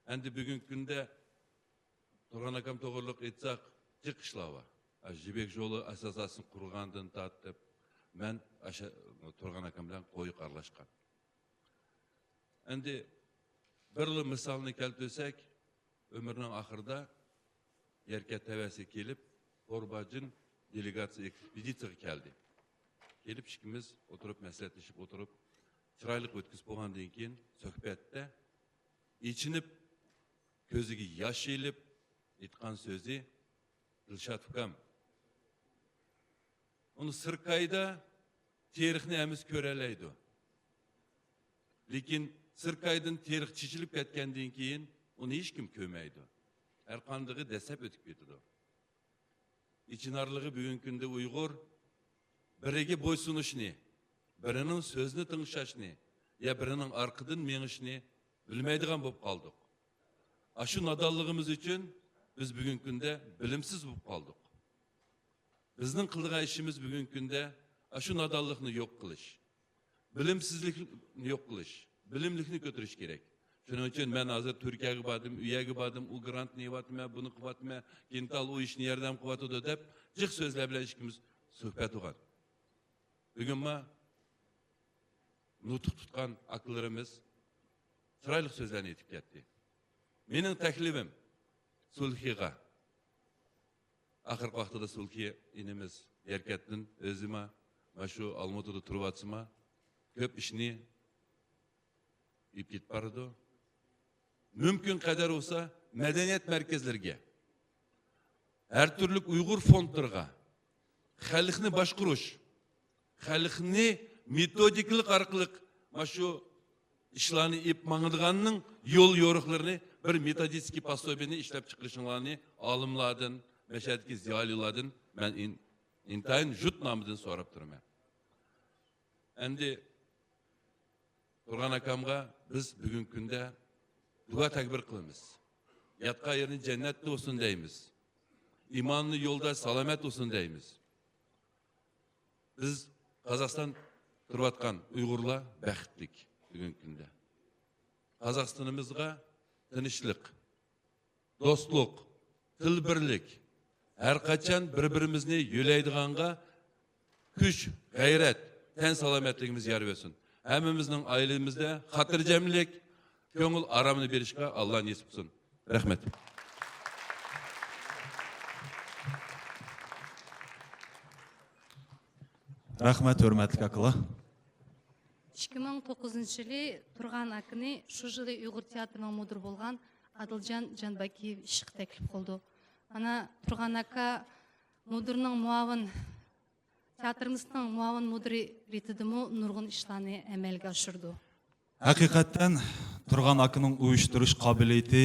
ئەمدى بۈگۈنكى كۈندە تۇرغان ئاكام توغرۇلۇق ئېيتساق، جىق ئىشلار بار. ئاشۇ يىپەك يولى ئاساساسىنى قۇرغاندىن تارتىپ، مەن ئاشۇ تۇرغان ئاكام بىلەن قويۇق ئارىلاشقان. ئەمدى بىرلا مىسالنى كەلتۈرسەك، ئۆمرىنىڭ ئاخىرىدا يەركەنت تەۋەسىگە كېلىپ، پورباجىن دېلېگاتسىيە ئېكسپېدىتسىيىگە كەلدى. كېلىپ ئىككىمىز ئولتۇرۇپ، مەسلىھەتلىشىپ ئولتۇرۇپ، چىرايلىق ئۆتكۈزۈپ بولغاندىن كېيىن، سۆھبەتتە ئېچىنىپ، كۆزىگە ياش ئېلىپ ئېيتقان سۆزى، دىلشات ئۇكام، ئۇنى سىركايدا تېرىقنى ھەممىسى كۆرەلەيدۇ. لېكىن سىركايدىن تېرىق چېچىلىپ كەتكەندىن كېيىن ئۇنى ھېچكىم كۆرمەيدۇ. ھەرقاندىقى دەسسەپ ئۆتۈپ كېتىدۇ. ئېچىنارلىقى، بۈگۈنكى كۈندە ئۇيغۇر بىرىگە بويسۇنۇشنى، بىرىنىڭ سۆزىنى تىڭشاشنى يا بىرىنىڭ ئارقىدىن مېڭىشنى بىلمەيدىغان بولۇپ قالدۇق. ئاشۇ نادانلىقىمىز ئۈچۈن بىز بۈگۈنكى كۈندە بىلىمسىز بولۇپ قالدۇق. بىزنىڭ قىلىدىغان ئىشىمىز بۈگۈنكى كۈندە ئاشۇ نادانلىقنى يوق قىلىش، بىلىمسىزلىكنى يوق قىلىش، بىلىملىكنى كۆتۈرۈش كېرەك. شۇنىڭ ئۈچۈن مەن ھازىر تۈركىيەگە باردىم، ئۇ يەرگە باردىم، ئۇ گرانتنى يەۋاتىمەن، بۇنى قىلىۋاتىمەن، كىنتال ئۇ ئىشنى ياردەم قىلىۋاتىدۇ دەپ جىق سۆزلەر بىلەن ئىككىمىز سۆھبەت قىلغان. بۈگۈنمۇ نۇتۇق تۇتقان ئاكىلىرىمىز چىرايلىق سۆزلەرنى ئېيتىپ كەتتى. مېنىڭ تەكلىپىم سۇلھىغا، ئاخىرقى ۋاقتىدا سۇلھى ئىنىمىز يەركەنتتىن ئۆزىمۇ مانا شۇ ئالمۇتىدا تۇرۇۋاتسىمۇ، كۆپ ئىشنى ئېلىپ كېتىپ بارىدۇ. مۇمكىن قەدەر بولسا مەدەنىيەت مەركەزلىرىگە، ھەر تۈرلۈك ئۇيغۇر فوندلىرىغا، خەلقنى باشقۇرۇش، خەلقنى مېتودىكىلىق ئارقىلىق مانا شۇ ئىشلارنى ئېلىپ ماڭىدىغاننىڭ يول يورۇقلىرىنى، بىر مېتودىستىكىي پاسوبىيىنى ئىشلەپ چىقىرىشىڭلارنى ئالىملاردىن، مەشەدىكى زىيالىيلاردىن مەن ئىن-، ئىنتايىن جۇت نامىدىن سوراپ تۇرىمەن. ئەمدى تۇرغان ئاكامغا بىز بۈگۈنكى كۈندە دۇئا تەكبىر قىلىمىز. ياتقان يېرى جەننەتتە بولسۇن دەيمىز. ئىمانلىق يولدا سالامەت بولسۇن دەيمىز. بىز قازاقىستان تۇرۇۋاتقان ئۇيغۇرلار بەختلىك بۈگۈنكى كۈندە. قازاقىستىنىمىزغا تىنچلىق، دوستلۇق، تىل بىرلىك، ھەر قاچان بىر-بىرىمىزنى يۆلەيدىغانغا كۈچ، غەيرەت، تەن سالامەتلىكىمىز يار بەرسۇن. ھەممىمىزنىڭ ئائىلىمىزدە خاتىرجەملىك، كۆڭۈل ئارامىنى بېرىشكە ئاللا نېسىپ قىلسۇن. رەھمەت. رەھمەت، ھۆرمەتلىك ئاكىلار. ئىككى مىڭ توققۇزىنچى يىلى تۇرغان ئاكىنى شۇ يىلى ئۇيغۇر تىياتىرىنىڭ مۇدىرى بولغان ئادىلجان جانباكىيېۋ ئىشقا تەكلىپ قىلدى. مانا، تۇرغان ئاكا مۇدىرنىڭ مۇئاۋىن، تىياتىرىمىزنىڭ مۇئاۋىن مۇدىرى رېتىدىمۇ نۇرغۇن ئىشلارنى ئەمەلگە ئاشۇرىدۇ. ھەقىقەتەن، تۇرغان ئاكىنىڭ ئۇيۇشتۇرۇش قابىلىيىتى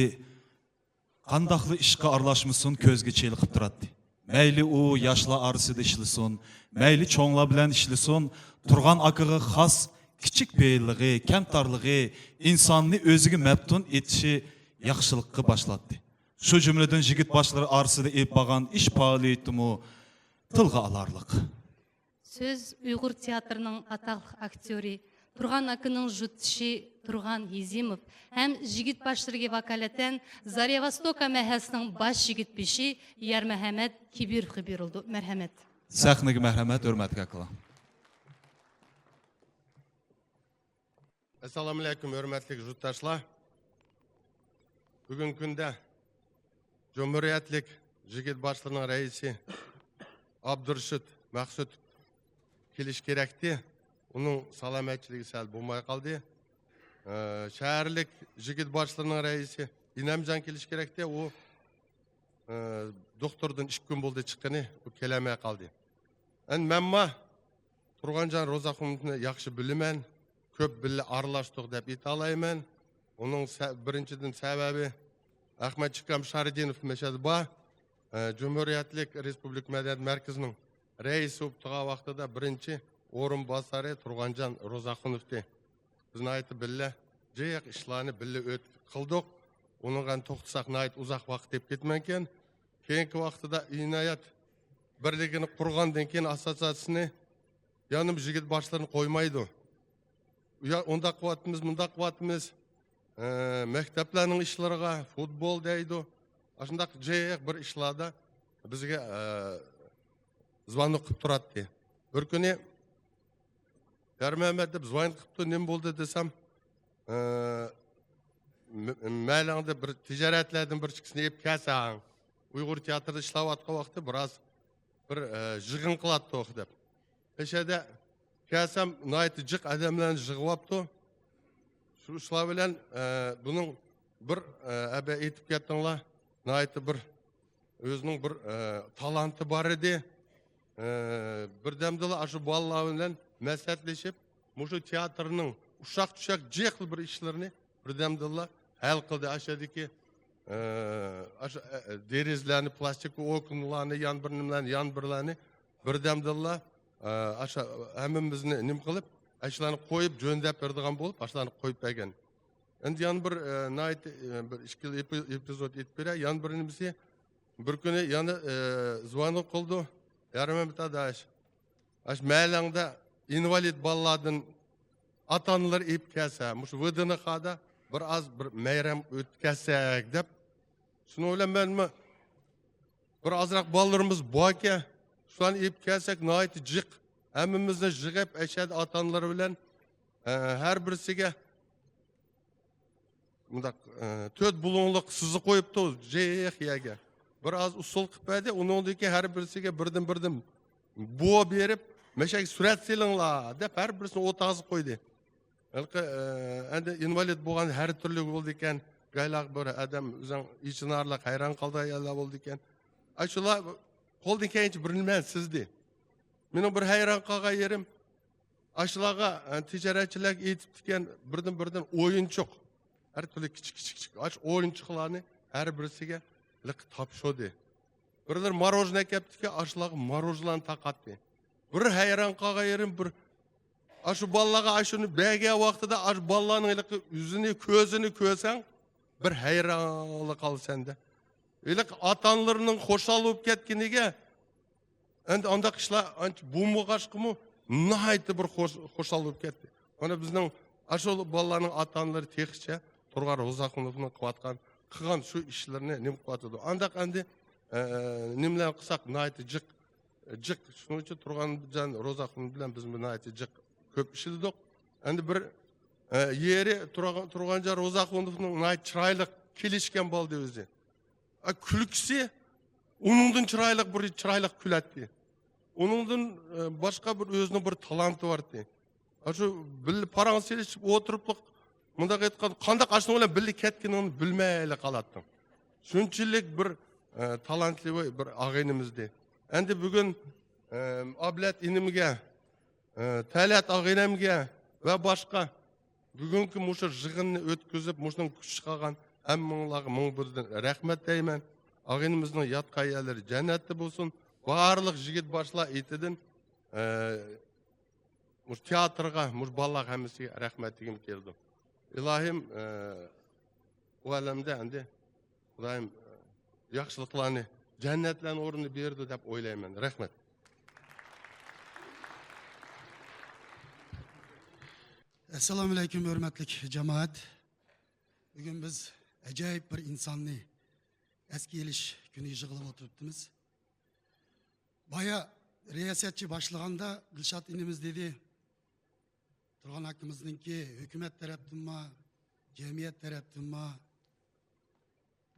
قانداقلا ئىشقا ئارىلاشمىسۇن، كۆزگە چېلىقىپ تۇراتتى. مەيلى ئۇ ياشلار ئارىسىدا ئىشلىسۇن، مەيلى چوڭلار بىلەن ئىشلىسۇن، تۇرغان ئاكىغا خاس كىچىك پېئىللىقى، كەمتارلىقى ئىنساننى ئۆزىگە مەپتۇن ئېتىشى ياخشىلىققا باشلاتتى. شۇ جۈملىدىن يىگىت باشلىرى ئارىسىدا ئېلىپ بارغان ئىش پائالىيىتىمۇ تىلغا ئالارلىق. سۆز ئۇيغۇر تىياتىرىنىڭ ئاتاقلىق ئاكتيورى، تۇرغان ئاكىنىڭ جۇتدىشى تۇرغان ھېزىموف ھەم يىگىت باشلىرىغا ۋاكالىتەن زاريا ۋوستوكا مەھەللىسىنىڭ باش يىگىت بېشى يارمەھەممەت كېبىروفقا بېرىلىدۇ. مەرھەمەت. سەھنىگە مەرھەمەت، ھۆرمەتلىك ئاكىلار. ئەسسالامۇئەلەيكۇم، ھۆرمەتلىك جۇتداشلار. بۈگۈنكى كۈندە جۇمھۇرىيەتلىك يىگىت باشلىرىنىڭ رەئىسى ئابدۇرشىد مەخسۇتوف كېلىشى كېرەكتى. ئۇنىڭ سالامەتچىلىكى سەل بولماي قالدى. ئە، شەھەرلىك يىگىت باشلىرىنىڭ رەئىسى ئىنەمجان كېلىشى كېرەكتى. ئۇ، ئە، دوختۇردىن ئىككى كۈن بولدى چىققىنى، ئۇ كېلەلمەي قالدى. ئەمدى مەنمۇ تۇرغانجان روزاخۇنوفنى ياخشى بىلىمەن، كۆپ بىللە ئارىلاشتۇق دەپ ئېيتالايمەن. ئۇنىڭ سە-، بىرىنچىدىن سەۋەبى، ئەخمەت چىكام شارىدىنوف مەشەدە بار، ئە، جۇمھۇرىيەتلىك رېسپۇبلىكا مەدەنىيەت مەركىزىنىڭ رەئىسى بولۇپ تۇرغان ۋاقتىدا بىرىنچى ئورۇنباسارى تۇرغانجان روزاخۇنوفتى. بىز ناھايىتى بىللە جىق ئىشلارنى بىللە ئۆت-، قىلدۇق. ئۇنىڭغا توختىساق ناھايىتى ئۇزاق ۋاقىت دەپ كېتىمەنكەن. كېيىنكى ۋاقتىدا ئىنايەت بىرلىكىنى قۇرغاندىن كېيىن ئاسسوتسىياتسىيىسىنى يەنە بۇ يىگىت باشلىرىنى قويمايدۇ. يا ئۇنداق قىلىۋاتىمىز، مۇنداق قىلىۋاتىمىز، ئە، مەكتەپلەرنىڭ ئىشلىرىغا، فۇتبول دەيدۇ. ئاشۇنداق جىق بىر ئىشلاردا بىزگە، ئە، زۋانوك قىلىپ تۇراتتى. بىر كۈنى يارمەمەت دەپ زۋانوك قىپتۇ، نېمە بولدى دېسەم، ئە، م-، مەلەڭدە بىر تىجارەتلەردىن بىر ئىككىسىنى ئېلىپ كەلسەڭ، ئۇيغۇر تىياتىرىدا ئىشلەۋاتقان ۋاقتى بىراز بىر، ئە، يىغىن قىلاتتۇق دەپ. ئەشەدە كەلسەم، ناھايىتى جىق ئادەملەرنى يىغىۋاپتۇ. شۇ، شۇلار بىلەن، ئە، بۇنىڭ بىر، ئە، ئەبە ئېيتىپ كەتتىڭلار، ناھايىتى بىر ئۆزىنىڭ بىر، ئە، تالانتى بار ئىدى. ئە، بىردەمدىلا ئاشۇ بالىلار بىلەن مەسلىھەتلىشىپ، مۇشۇ تىياتىرنىڭ ئۇششاق-چۈششەك جىق بىر ئىشلىرىنى بىردەمدىلا ھەل قىلدى. ئاشۇ يەردىكى، ئە، ئاشۇ، ئە، ئە، دېرىزىلەرنى، پلاستىك ئوكنىلارنى، يان بىر نېمىلەرنى، يان بىرلەرنى بىردەمدىلا، ئە، ئاشۇ ھەممىمىزنى نېمە قىلىپ، ئاشۇلارنى قويۇپ، جۆندەپ بېرىدىغان بولۇپ، ئاشۇلارنى قويۇپ بەرگەن. ئەمدى يەنە بىر، ئە، ناھايىتى، ئە، بىر ئىككىلا ئېپى-، ئېپىزود ئېيتىپ بېرەي. يەنە بىرىنچىسى، بىر كۈنى يەنە، ئە، زۋانوك قىلدى. يارمەمەت ئاداش، ئاشۇ مەلەڭدە ئىنۋالىد بالىلاردىن ئاتا-ئانىلىرى ئېلىپ كەلسە، مۇشۇ ۋدنخدا بىر ئاز بىر مەيرەم ئۆتكەزسەك دەپ. شۇنىڭ بىلەن مەنمۇ بىر ئازراق بالىلىرىمىز باركەن، شۇلارنى ئېلىپ كەلسەك ناھايىتى جىق. ھەممىمىزنى يىغىپ، ئەشەدە ئاتا-ئانىلىرى بىلەن، ئە، ھەر بىرسىگە مۇنداق، ئە، تۆت بۇلۇڭلۇق سىزىق قويۇپتۇ جىق يەرگە. بىر ئاز ئۇسسۇل قىلىپ بەردى. ئۇنىڭدىن كېيىن ھەر بىرسىگە بىردىن-بىردىن بو بېرىپ، مەشەگە سۈرەت سېلىڭلار دەپ ھەر بىرسىنى ئوتتۇرىغا قويدى. ھېلىقى، ئە، ئەندى ئىنۋالىد بولغان ھەر تۈرلۈك بولىدىكەن. گايلاق بىر ئادەم ئۆزۈڭ ئىچىنارلىق ھەيران قالىدىغان يەرلەر بولىدىكەن. ئاشۇلار قولدىن كەلگىنىچە بىرىنى مەن سىزدى. مېنىڭ بىر ھەيران قالغان يېرىم، ئاشۇلارغا، ئە، تىجارەتچىلەرگە ئېيتىپتىكەن، بىردىن-بىردىن ئويۇنچۇق. ھەر تۈرلۈك كىچىك، كىچىك، كىچىك. ئاشۇ ئويۇنچۇقلارنى ھەر بىرسىگە لىق تاپشۇردى. بىرلىرى ماروژنا كەپتىكەن، ئاشۇلارغا ماروژنانى تاقاتتى. بىر ھەيران قالغان يېرىم، بىر، ئاشۇ بالىلارغا ئاشۇنى بەرگەن ۋاقتىدا، ئاشۇ بالىلارنىڭ ھېلىقى يۈزىنى، كۆزىنى كۆرسەڭ، بىر ھەيرانلا قالىسەن-دە. ھېلىقى ئاتا-ئانىلىرىنىڭ خۇشال بولۇپ كەتكىنىگە، ئەمدى ئانداق ئىشلار ئانچە بولمىغاچقىمۇ ناھايىتى بىر خوش-، خۇشال بولۇپ كەتتى. مانا بىزنىڭ ئاشۇ بالىلارنىڭ ئاتا-ئانىلىرى تېخىچە تۇرغان روزاخۇنوفنىڭ قىلىۋاتقان، قىلغان شۇ ئىشلىرىنى نېمە قىلىۋاتىدۇ. ئانداق ئەمدى، ئە، نېمىلەرنى قىلساق ناھايىتى جىق، جىق. شۇنىڭ ئۈچۈن تۇرغانجان روزاخۇن بىلەن بىز ناھايىتى جىق كۆپ ئىشلىدۇق. ئەمدى بىر، ئە، يېرى تۇرغان-، تۇرغانجان روزاخۇنوفنىڭ ناھايىتى چىرايلىق كېلىشكەن بالىدى ئۆزى. ئا، كۈلكىسى ئۇنىڭدىن چىرايلىق، بىر چىرايلىق كۈلەتتى. ئۇنىڭدىن، ئە، باشقا بىر ئۆزىنىڭ بىر تالانتى بارتى. ئاشۇ بىللە پاراڭ سېلىشىپ ئولتۇرۇپلۇق، مۇنداق ئېيتقان، قانداق ئاشۇنىڭ بىلەن بىللە كەتكىنىنى بىلمەيلا قالاتتىڭ. شۇنچىلىك بىر، ئە، تالانتلىق بىر ئاغىنىمىزدى. ئەمدى بۈگۈن، ئە، ئابلەت ئىنىمگە، ئە، تەلەت ئاغىنەمگە ۋە باشقا بۈگۈنكى مۇشۇ يىغىننى ئۆتكۈزۈپ، مۇشۇنىڭ كۈچ چىقارغان ھەممىڭلارغا مىڭ بىردىن رەھمەت دەيمەن. ئاغىنىمىزنىڭ ياتقان يەرلىرى جەننەتتە بولسۇن. بارلىق يىگىت باشلار ئېتىدىن، ئە، مۇشۇ تىياتىرغا، مۇشۇ بالىلارغا ھەممىسىگە رەھمەت دېگۈم كېلىدۇ. ئىلاھىم، ئە، ئۇ ئالەمدە ئەمدى خۇدايىم، ئە، ياخشىلىقلارنى، جەننەتلەرنىڭ ئورنىنى بېرىدۇ دەپ ئويلايمەن. رەھمەت. ئەسسالامۇئەلەيكۇم، ھۆرمەتلىك جامائەت. بۈگۈن بىز ئاجايىپ بىر ئىنساننى ئەسكە ئېلىش كۈنىگە يىغىلىپ ئولتۇرۇپتىمىز. بايا رىياسەتچى باشلىغاندا دىلشات ئىنىمىز دېدى، تۇرغان ئاكىمىزنىڭكى ھۆكۈمەت تەرەپتىنمۇ، جەمئىيەت تەرەپتىنمۇ،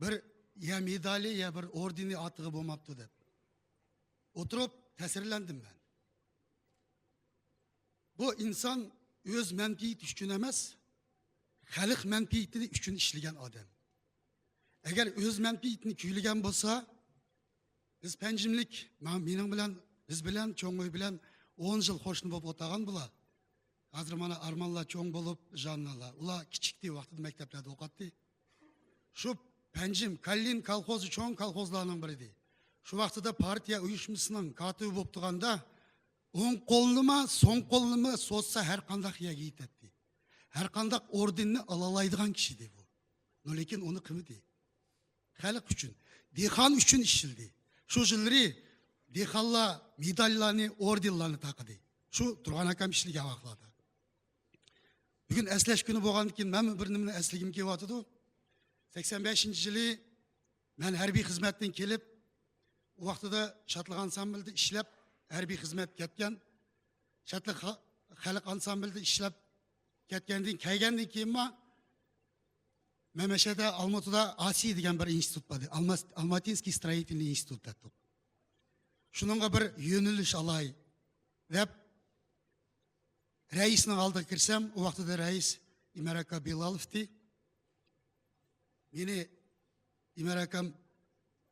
بىر يا مېدالى، يا بىر ئوردېنى ئاتىغا بولماپتۇ دەپ ئولتۇرۇپ تەسىرلەندىم مەن. بۇ ئىنسان ئۆز مەنپەئەتى ئۈچۈن ئەمەس، خەلق مەنپەئەتى ئۈچۈن ئىشلىگەن ئادەم. ئەگەر ئۆز مەنپەئەتىنى كۈيلىگەن بولسا، بىز پەنجىملىك، ما-، مېنىڭ بىلەن، بىز بىلەن، چوڭ ئۆي بىلەن ئون يىل قوشنا بولۇپ ئولتۇرغان بۇلار. ھازىر مانا ئارمانلار چوڭ بولۇپ، ژاننالار. ئۇلار كىچىكتى، ۋاقتىدا مەكتەپلەردە ئوقۇتتى. شۇ پەنجىم، كاللىن كالخوزى چوڭ كالخوزلارنىڭ بىرىدى. شۇ ۋاقتىدا پارتىيە ئۇيۇشمىسىنىڭ كاتىپى بولۇپ تۇرغاندا، ئوڭ قولىنىمۇ، سول قولىنىمۇ سوزسا ھەر قانداق يەرگە يېتەتتى. ھەر قانداق ئوردېننى ئالالايدىغان كىشى ئىدى بۇ. لېكىن ئۇنى قىلمىدى. خەلق ئۈچۈن، دېھقان ئۈچۈن ئىشلىدى. شۇ يىللىرى دېھقانلار مېداللارنى، ئوردېنلارنى تاقىدى. شۇ تۇرغان ئاكام ئىشلىگەن ۋاقىتلاردا. بۈگۈن ئەسلەش كۈنى بولغاندىن كېيىن مەنمۇ بىر نېمىنى ئەسلىگۈم كېلىۋاتىدۇ. سەكسەن بەشىنچى يىلى مەن ھەربىي خىزمەتتىن كېلىپ، ئۇ ۋاقتىدا شادلىق ئانسامبىلىدا ئىشلەپ، ھەربىي خىزمەتكە كەتكەن. شادلىق خا-، خەلق ئانسامبىلىدا ئىشلەپ كەتكەندىن، كەلگەندىن كېيىنمۇ مەمەشەدە، ئالمۇتىدا ئاسىي دېگەن بىر ئىنستىتۇت بار ئىدى. ئالماس-، ئالماتىنسكىي سترويىتېلنىي ئىنستىتۇت دەپتۇ. شۇنىڭغا بىر يۆنىلىش ئالاي دەپ، رەئىسنىڭ ئالدىغا كىرسەم، ئۇ ۋاقتىدا رەئىس ئىمەر ئاكا بىلالوف ئىدى. مېنى ئىمەر ئاكام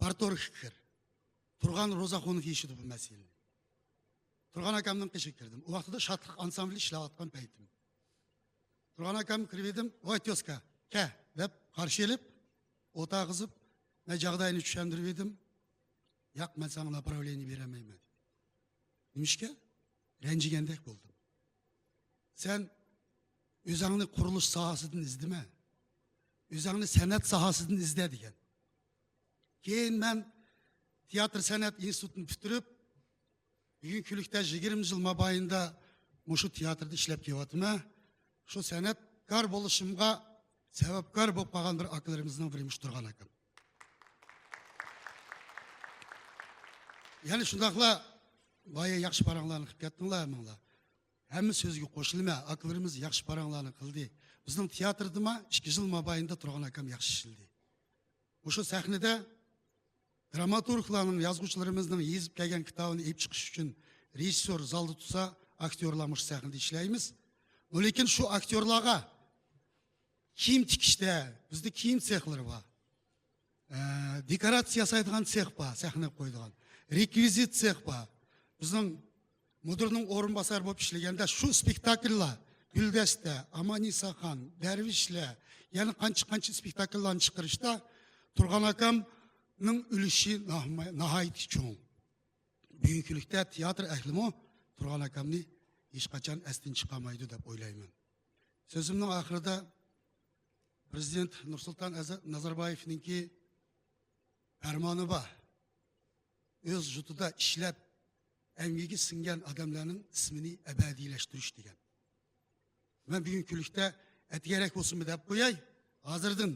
پارتورگقا كىر. تۇرغان روزاخۇنوف يېشىدۇ بۇ مەسىلىنى. تۇرغان ئاكامنىڭ قېشىغا كىردىم. ئۇ ۋاقتىدا شادلىق ئانسامبىلى ئىشلەۋاتقان پەيتىم. تۇرغان ئاكام كىرىۋىدىم، ۋاي تيوسكا، كە دەپ قارشى ئېلىپ، ئولتۇرغۇزۇپ، مەن جاغداينى چۈشەندۈرۈۋىدىم. ياق، مەن ساڭا ناپراۋلېنىيە بېرەلمەيمەن. نېمىشقا؟ رەنجىگەندەك بولدۇم. سەن ئۆزۈڭنى قۇرۇلۇش ساھەسىدىن ئىزدىمە. ئۆزۈڭنى سەنئەت ساھەسىدىن ئىزدە دېگەن. كېيىن مەن تىياتىر سەنئەت ئىنستىتۇتىنى پۈتتۈرۈپ، بۈگۈنكى كۈنلۈكتە يىگىرمە يىل مابەينىدە مۇشۇ تىياتىردا ئىشلەپ كېلىۋاتىمەن. شۇ سەنئەتكار بولۇشۇمغا سەۋەبكار بولۇپ قالغان بىر ئاكىلىرىمىزنىڭ بىرى مۇشۇ تۇرغان ئاكام. يەنە شۇنداقلا بايا ياخشى پاراڭلارنى قىلىپ كەتتىڭلار ھەممىڭلار. ھەممە سۆزگە قوشۇلىمەن، ئاكىلىرىمىز ياخشى پاراڭلارنى قىلدى. بىزنىڭ تىياتىردىمۇ ئىككى يىل مابەينىدە تۇرغان ئاكام ياخشى ئىشلىدى. مۇشۇ سەھنىدە دراماتورگلارنىڭ، يازغۇچىلىرىمىزنىڭ يېزىپ كەلگەن كىتابىنى ئېلىپ چىقىش ئۈچۈن رېژىسسور زالدا تۇرسا، ئاكتيورلار مۇشۇ سەھنىدە ئىشلەيمىز. لېكىن شۇ ئاكتيورلارغا كىيىم تىكىشتە، بىزدە كىيىم سېخلىرى بار. ئە، دېكوراتسىيە ياسايدىغان سېخ بار، سەھنىگە قويىدىغان. رېكۋىزىت سېخ بار. بىزنىڭ مۇدىرنىڭ ئورۇنباسارى بولۇپ ئىشلىگەندە شۇ ئىسپېكتاكىللار، گۈلدەستە، ئامانئىساخان، دەرۋىشلەر، يەنە قانچە-قانچە ئىسپېكتاكىللارنى چىقىرىشتا تۇرغان ئاكامنىڭ ئۈلۈشى ناھايىتى چوڭ. بۈگۈنكى كۈنلۈكتە تىياتىر ئەھلىمۇ تۇرغان ئاكامنى ھېچقاچان ئەستىن چىقارمايدۇ دەپ ئويلايمەن. سۆزۈمنىڭ ئاخىرىدا پرېزىدېنت نۇرسۇلتان ئەز-، نازاربايېۋنىڭكى پەرمانى بار. ئۆز يۇرتىدا ئىشلەپ، ئەمگىكى سىڭگەن ئادەملەرنىڭ ئىسمىنى ئەبەدىيلەشتۈرۈش دېگەن. مەن بۈگۈنكى كۈنلۈكتە ئەتىگەنرەك بولسىمۇ دەپ قوياي، ھازىردىن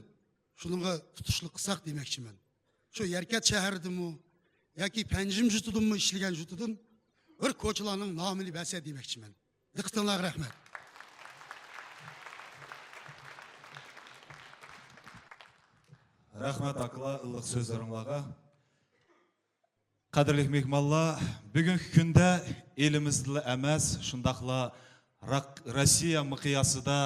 شۇنىڭغا تۇتۇشلۇق قىلساق دېمەكچىمەن. شۇ يەركەنت شەھىرىدىنمۇ ياكى پەنجىم يۇرتىدىنمۇ ئىشلىگەن يۇرتىدىن بىر كوچىلارنىڭ نامىنى بەرسە دېمەكچىمەن. دىققىتىڭلارغا رەھمەت. رەھمەت ئاكىلار، ئىللىق سۆزلىرىڭلارغا. قەدىرلىك مېھمانلار، بۈگۈنكى كۈندە ئېلىمىزدىلا ئەمەس، شۇنداقلا راك-، روسىيە مىقياسىدا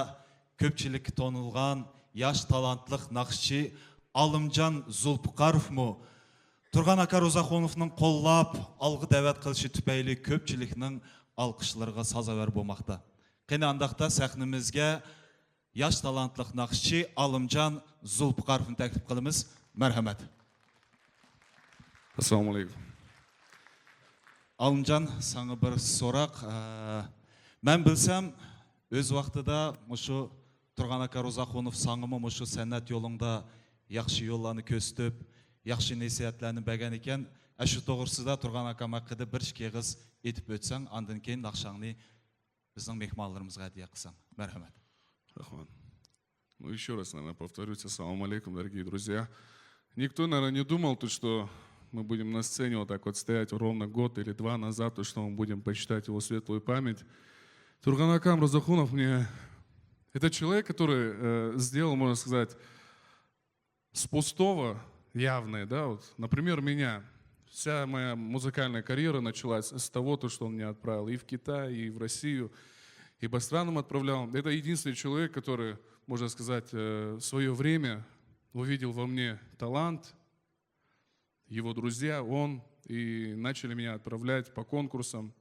كۆپچىلىككە تونۇلغان ياش تالانتلىق ناخشىچى ئالىمجان زۇلپىقاروفمۇ تۇرغان ئاكا روزاخۇنوفنىڭ قوللاپ، ئالغا دەۋەت قىلىشى تۈپەيلى كۆپچىلىكنىڭ ئالقىشلىرىغا سازاۋەر بولماقتا. قېنى، ئانداقتا سەھنىمىزگە ياش تالانتلىق ناخشىچى ئالىمجان زۇلپىقاروفنى تەكلىپ قىلىمىز. مەرھەمەت. ئەسسالامۇ ئەلەيكۇم. ئالىمجان، ساڭا بىر سوراق. ئە، مەن بىلسەم، ئۆز ۋاقتىدا مۇشۇ تۇرغان ئاكا روزاخۇنوف ساڭىمۇ مۇشۇ سەنئەت يولۇڭدا ياخشى يوللارنى كۆرسىتىپ، ياخشى نەسىھەتلەرنى بەرگەن ئىكەن. ئەشۇ توغرىسىدا تۇرغان ئاكام ھەققىدە بىر ئىككى ئېغىز ئېيتىپ ئۆتسەڭ، ئاندىن كېيىن ناخشاڭنى بىزنىڭ مېھمانلىرىمىزغا ھەدىيە قىلساڭ. مەرھەمەت. Рахман. Ну, еще раз, наверное, повторюсь. Ассаламу алейкум, дорогие друзья. Никто, наверное, не думал, то, что мы будем на сцене вот так вот стоять ровно год или два назад, то, что мы будем почитать его светлую память. Турган Акам Розахунов мне... Это человек, который э, сделал, можно сказать, с пустого явное, да, вот, например, меня. Вся моя музыкальная карьера началась с того, то, что он меня отправил и в Китай, и в Россию, и по странам отправлял. Это единственный человек, который, можно сказать, э, в свое время увидел во мне талант, его друзья, он, и начали меня отправлять по конкурсам,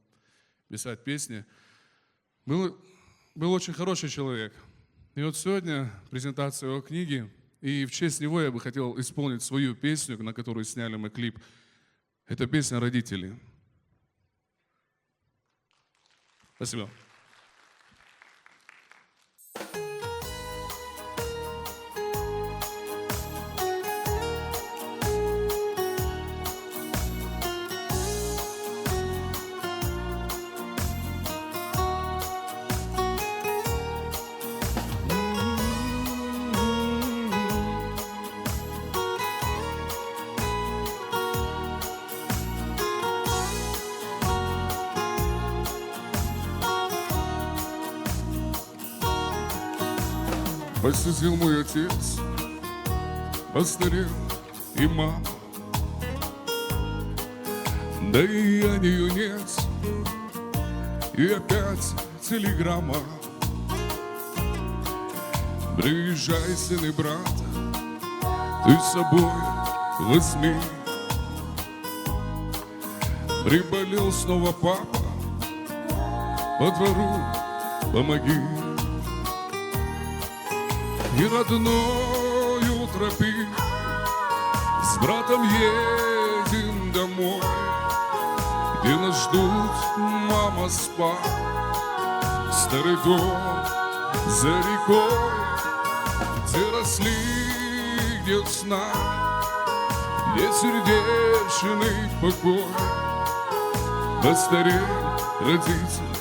писать песни. Был, был очень хороший человек. И вот сегодня презентация его книги, и в честь него я бы хотел исполнить свою песню, на которую сняли мы клип. Это песня «Родители». Спасибо. Посидел мой отец, постарел и мама. Да и я не юнец, и опять телеграмма. Приезжай, сын и брат, ты с собой возьми. Приболел снова папа, по двору помоги. И родной утропи, с братом едем домой, где нас ждут мама с папой. Старый дом за рекой, где росли, где знали, где сердечный покой. Постарели родители,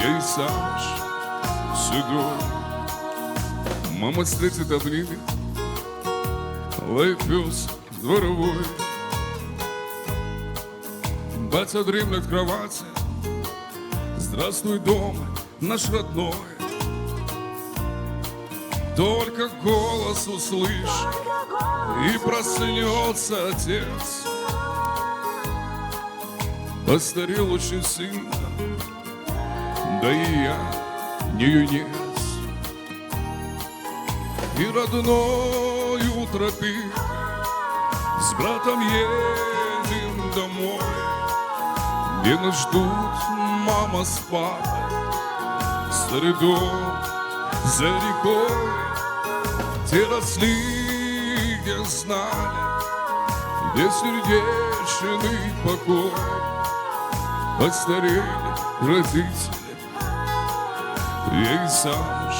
я и сам уж седой. Мама встретит, обнимет, лай пёс дворовой. Батя дремлет в кровати, здравствуй, дом наш родной. Только голос услышь, и проснется отец. Постарел очень сильно, да и я не юнец. И родной утропи, с братом едем домой, где нас ждут мама с папой. Старый дом за рекой, где росли, где знали, где сердечный покой. Постарели родители, я и сам уж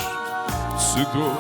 седой.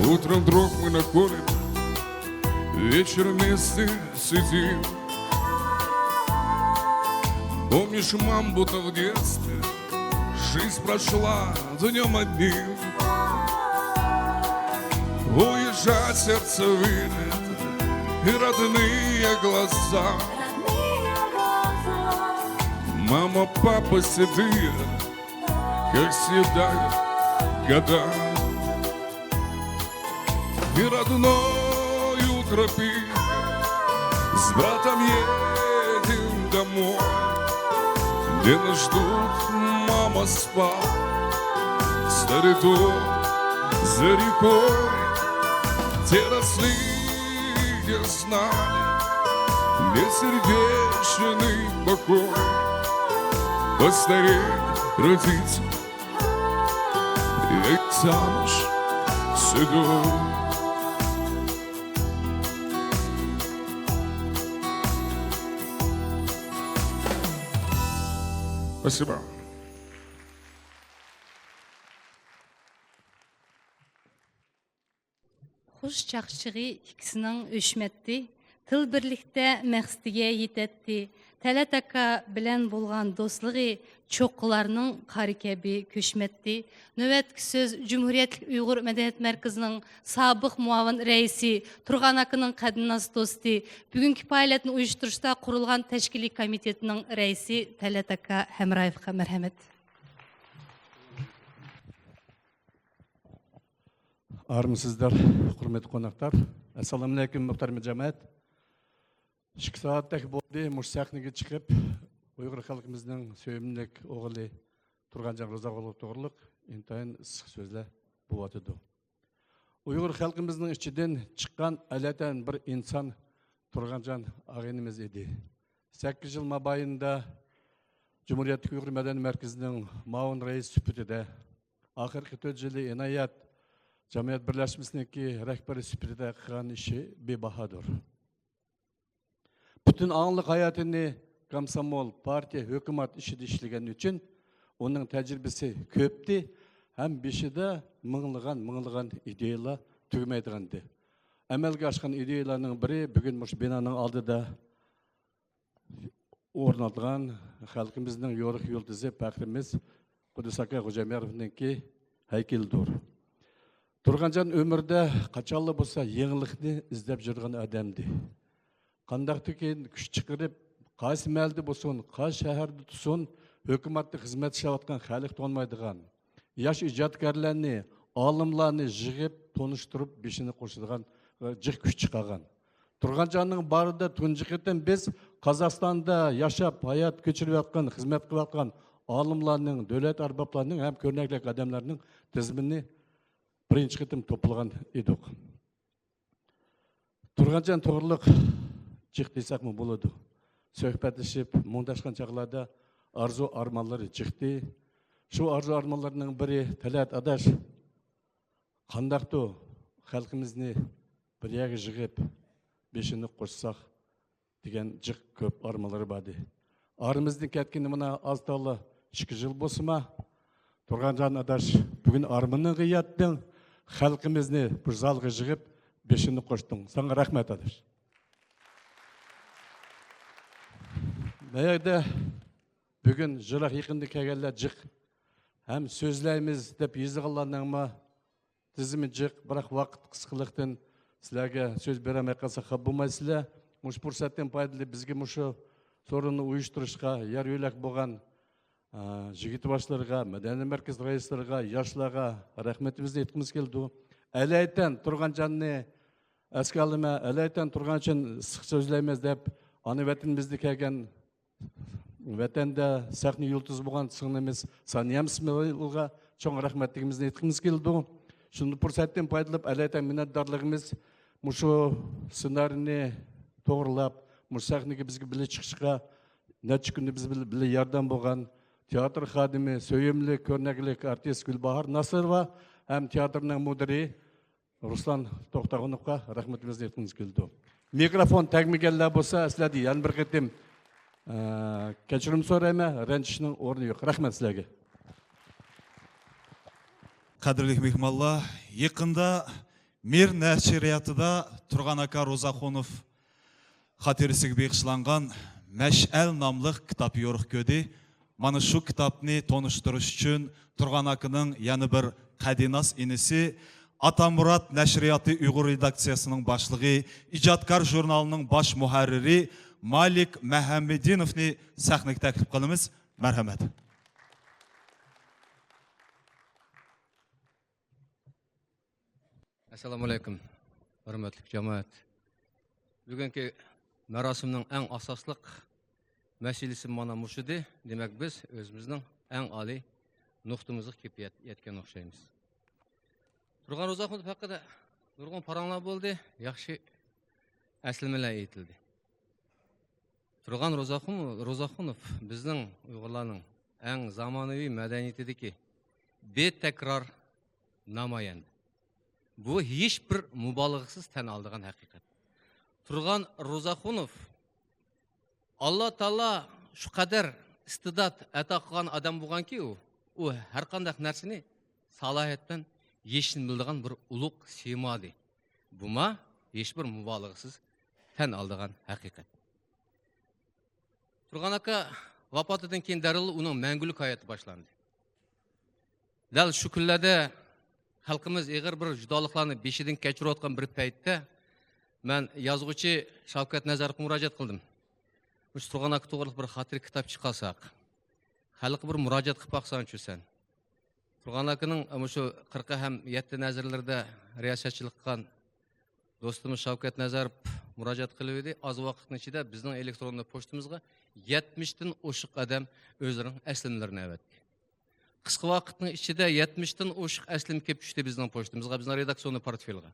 Утром вдруг мы на кухне вечером вместе сидим. Помнишь, мам, будто в детстве жизнь прошла днём одним. Уезжать сердце вынет и родные глаза. Мама, папа седые, как съедают года. И родной утропи, с братом едем домой, где нас ждут мама с папой. Старый дом за рекой, где росли, где знали, где сердечный покой. Постарели родители, я и сам уж седой. Спасибо. چاقچىقى ئىككىسىنىڭ ئۆچمەتتى. تىل بىرلىكتە مەقسىتىگە يېتەتتى. تەلەت ئاكا بىلەن بولغان دوستلۇقى چوققىلارنىڭ قارى كەبى كۆچمەتتى. نۆۋەتتىكى سۆز جۇمھۇرىيەتلىك ئۇيغۇر مەدەنىيەت مەركىزىنىڭ سابىق مۇئاۋىن رەئىسى، تۇرغان ئاكىنىڭ قەدىناس دوستى، بۈگۈنكى پائالىيەتنى ئۇيۇشتۇرۇشتا قۇرۇلغان تەشكىلىي كومىتېتنىڭ رەئىسى تەلەت ئاكا ھەمرايېۋقا مەرھەمەت. ئارمىسىزلار، ھۆرمەتلىك قوناقلار. ئەسسالامۇئەلەيكۇم، مۇھتەرەم جامائەت. ئىككى سائەتتەك بولدى مۇشۇ سەھنىگە چىقىپ، ئۇيغۇر خەلقىمىزنىڭ سۆيۈملۈك ئوغلى تۇرغانجان روزاخۇنوف توغرىلىق ئىنتايىن ئىسسىق سۆزلەر بولۇۋاتىدۇ. ئۇيغۇر خەلقىمىزنىڭ ئىچىدىن چىققان ئەلەتەن بىر ئىنسان تۇرغانجان ئاغىنىمىز ئىدى. سەككىز يىل مابەينىدە جۇمھۇرىيەتلىك ئۇيغۇر مەدەنىيەت مەركىزىنىڭ مۇئاۋىن رەئىسى سۈپىتىدە، ئاخىرقى تۆت يىلى ئىنايەت جەمئىيەت بىرلەشمىسىنىڭكى رەھبىرى سۈپىتىدە قىلغان ئىشى بىباھادۇر. پۈتۈن ئاڭلىق ھاياتىنى كومسومول، پارتىيە، ھۆكۈمەت ئىشىدا ئىشلىگەن ئۈچۈن ئۇنىڭ تەجرىبىسى كۆپتى ھەم بېشىدا مىڭلىغان، مىڭلىغان ئىدىيەلەر تۈگىمەيدىغانىدى. ئەمەلگە ئاشقان ئىدىيەلەرنىڭ بىرى بۈگۈن مۇشۇ بىنانىڭ ئالدىدا ئورناتقان خەلقىمىزنىڭ يورۇق يۇلتۇزى پەخرىمىز قۇددۇس ئاكا خوجامياروفنىڭكى ھەيكىلىدۇر. تۇرغانجان ئۆمرىدە قاچانلا بولسا يېڭىلىقنى ئىزدەپ يۈرىدىغان ئادەمدى. قانداقتىكىن كۈچ چىقىرىپ، قايسى مەھەلدە بولسۇن، قايسى شەھەردە تۇرسۇن، ھۆكۈمەتتە خىزمەت ئىشلەۋاتقان خەلق تونۇمايدىغان، ياش ئىجادكارلارنى، ئالىملارنى يىغىپ، تونۇشتۇرۇپ، بېشىنى قوشىدىغان جىق كۈچ چىقارغان. تۇرغانجاننىڭ بارىدا تۇنجى قېتىم بىز قازاقىستاندا ياشاپ، ھايات كۆچۈرۈۋاتقان، خىزمەت قىلىۋاتقان ئالىملارنىڭ، دۆلەت ئەربابلارنىڭ ھەم كۆرنەكلىك ئادەملەرنىڭ تىزىمىنى بىرىنچى قېتىم توپلىغان ئىدۇق. تۇرغانجان توغرىلىق جىق دېسەكمۇ بولىدۇ. سۆھبەتلىشىپ، مۇڭداشقان چاغلاردا ئارزۇ ئارمانلىرى جىقتى. شۇ ئارزۇ ئارمانلىرىنىڭ بىرى تەلەت ئاداش، قانداقتۇ خەلقىمىزنى بىر يەرگە يىغىپ، بېشىنى قوشساق دېگەن جىق كۆپ ئارمانلىرى باردى. ئارىمىزدىن كەتكىنى مانا ئاز تالا ئىككى يىل بولسىما، تۇرغانجان ئاداش، بۈگۈن ئارمىنىڭغا يەتتىڭ، خەلقىمىزنى بۇ زالغا يىغىپ، بېشىنى قوشتۇڭ. ساڭا رەھمەت ئاداش. بۇ يەردە بۈگۈن يىراق يېقىندىن كەلگەنلەر جىق ھەم سۆزلەيمىز دەپ يېزىلغانلارنىڭمۇ تىزىمى جىق، بىراق ۋاقىت قىسقىلىقتىن سىلەرگە سۆز بېرەلمەي قالساق خاپا بولمايسىلەر. مۇشۇ پۇرسەتتىن پايدىلىنىپ بىزگە مۇشۇ سورۇننى ئۇيۇشتۇرۇشقا يار يۆلەك بولغان، ئا، يىگىت باشلىرىغا، مەدەنىيەت مەركىزى رەئىسلىرىغا، ياشلارغا رەھمىتىمىزنى ئېيتقۇمىز كېلىدۇ. ئەلەيتەن تۇرغانجاننى ئەسكە ئالىمەن، ئەلەيتەن تۇرغانجان ئىسسىق سۆزلەيمىز دەپ ئانا ۋەتىنىمىزدە كەلگەن ۋەتەندە سەھنە يۇلتۇزى بولغان سىڭلىمىز سانىيەم ئىسمائىلغا چوڭ رەھمەتلىكىمىزنى ئېيتقىمىز كېلىدۇ. شۇنداق پۇرسەتتىن پايدىلىنىپ ئەلەيتەن مىننەتدارلىقىمىز مۇشۇ سېنارىينى توغرىلاپ، مۇشۇ سەھنىگە بىزگە بىللە چىقىشقا نەچچە كۈندە بىز بىلەن بىللە ياردەم بولغان تىياتىر خادىمى، سۆيۈملۈك، كۆرنەكلىك ئارتىس گۈلباھار ناسىروۋا ھەم تىياتىرنىڭ مۇدىرى رۇسلان توختاغۇنوفقا رەھمىتىمىزنى ئېيتقۇمىز كېلىدۇ. مىكروفون تەگمىگەنلەر بولسا، سىلەردىن يەنە بىر قېتىم، ئە، كەچۈرۈم سورايمەن. رەنجىشنىڭ ئورنى يوق. رەھمەت سىلەرگە. قەدىرلىك مېھمانلار، يېقىندا مىر نەشرىياتىدا تۇرغان ئاكا روزاخۇنوف خاتىرىسىگە بېغىشلانغان مەشئەل ناملىق كىتاب يورۇق كۆردى. مانا شۇ كىتابنى تونۇشتۇرۇش ئۈچۈن تۇرغان ئاكىنىڭ يەنە بىر قەدىناس ئىنىسى، ئاتامۇرات نەشرىياتى ئۇيغۇر رېداكسىيەسىنىڭ باشلىقى، ئىجادكار ژۇرنالىنىڭ باش مۇھەررىرى مالىك مەھەممىدىنوفنى سەھنىگە تەكلىپ قىلىمىز. مەرھەمەت. ئەسسالامۇئەلەيكۇم، ھۆرمەتلىك جامائەت. بۈگۈنكى مۇراسىمنىڭ ئەڭ ئاساسلىق مەسىلىسى مانا مۇشۇدى. دېمەك، بىز ئۆزىمىزنىڭ ئەڭ ئالىي نۇقتىمىزغا كېلىپ يەت-، يەتكەن ئوخشايمىز. تۇرغان روزاخۇنوف ھەققىدە نۇرغۇن پاراڭلار بولدى، ياخشى ئەسلىمىلەر ئېيتىلدى. تۇرغان روزاخۇن-، روزاخۇنوف بىزنىڭ ئۇيغۇرلارنىڭ ئەڭ زامانىۋى مەدەنىيىتىدىكى بىتەكرار نامايەندە. بۇ ھېچ بىر مۇبالىغىسىز تەن ئالىدىغان ھەقىقەت. تۇرغان روزاخۇنوف ئاللا تائالا شۇ قەدەر ئىستىدات ئاتا قىلغان ئادەم بولغانكى، ئۇ، ئۇ ھەر قانداق نەرسىنى سالاھىيەت بىلەن يېشىشنى بىلىدىغان بىر ئۇلۇغ سىيمادى. بۇما ھېچبىر مۇبالىغىسىز تەن ئالىدىغان ھەقىقەت. تۇرغان ئاكا ۋاپاتىدىن كېيىن دەررۇللا ئۇنىڭ مەڭگۈلۈك ھاياتى باشلاندى. دەل شۇ كۈنلەردە خەلقىمىز ئېغىر بىر جۇدالىقلارنى بېشىدىن كەچۈرۈۋاتقان بىر پەيتتە، مەن يازغۇچى شاۋكەت نەزەروفقا مۇراجىئەت قىلدىم. مۇشۇ تۇرغان ئاكا توغرىلىق بىر خاتىرە كىتاب چىقارساق، خەلققە بىر مۇراجىئەت قىلىپ باقساڭچۇ سەن. تۇرغان ئاكىنىڭ مۇشۇ قىرىق ئەھەم يەتتە نەزىرلىرىدە رىياسەتچىلىك قىلغان دوستىمىز شاۋكەت نەزەروف مۇراجىئەت قىلىۋىدى. ئاز ۋاقىتنىڭ ئىچىدە بىزنىڭ ئېلېكترون پوچتىمىزغا يەتمىشتىن ئوشۇق ئادەم ئۆزلىرىنىڭ ئەسلىمىلىرىنى ئەۋەتتى. قىسقا ۋاقىتنىڭ ئىچىدە يەتمىشتىن ئوشۇق ئەسلىمە كېلىپ چۈشتى بىزنىڭ پوچتىمىزغا، بىزنىڭ رېداكسىيوننىي پورتفېلغا.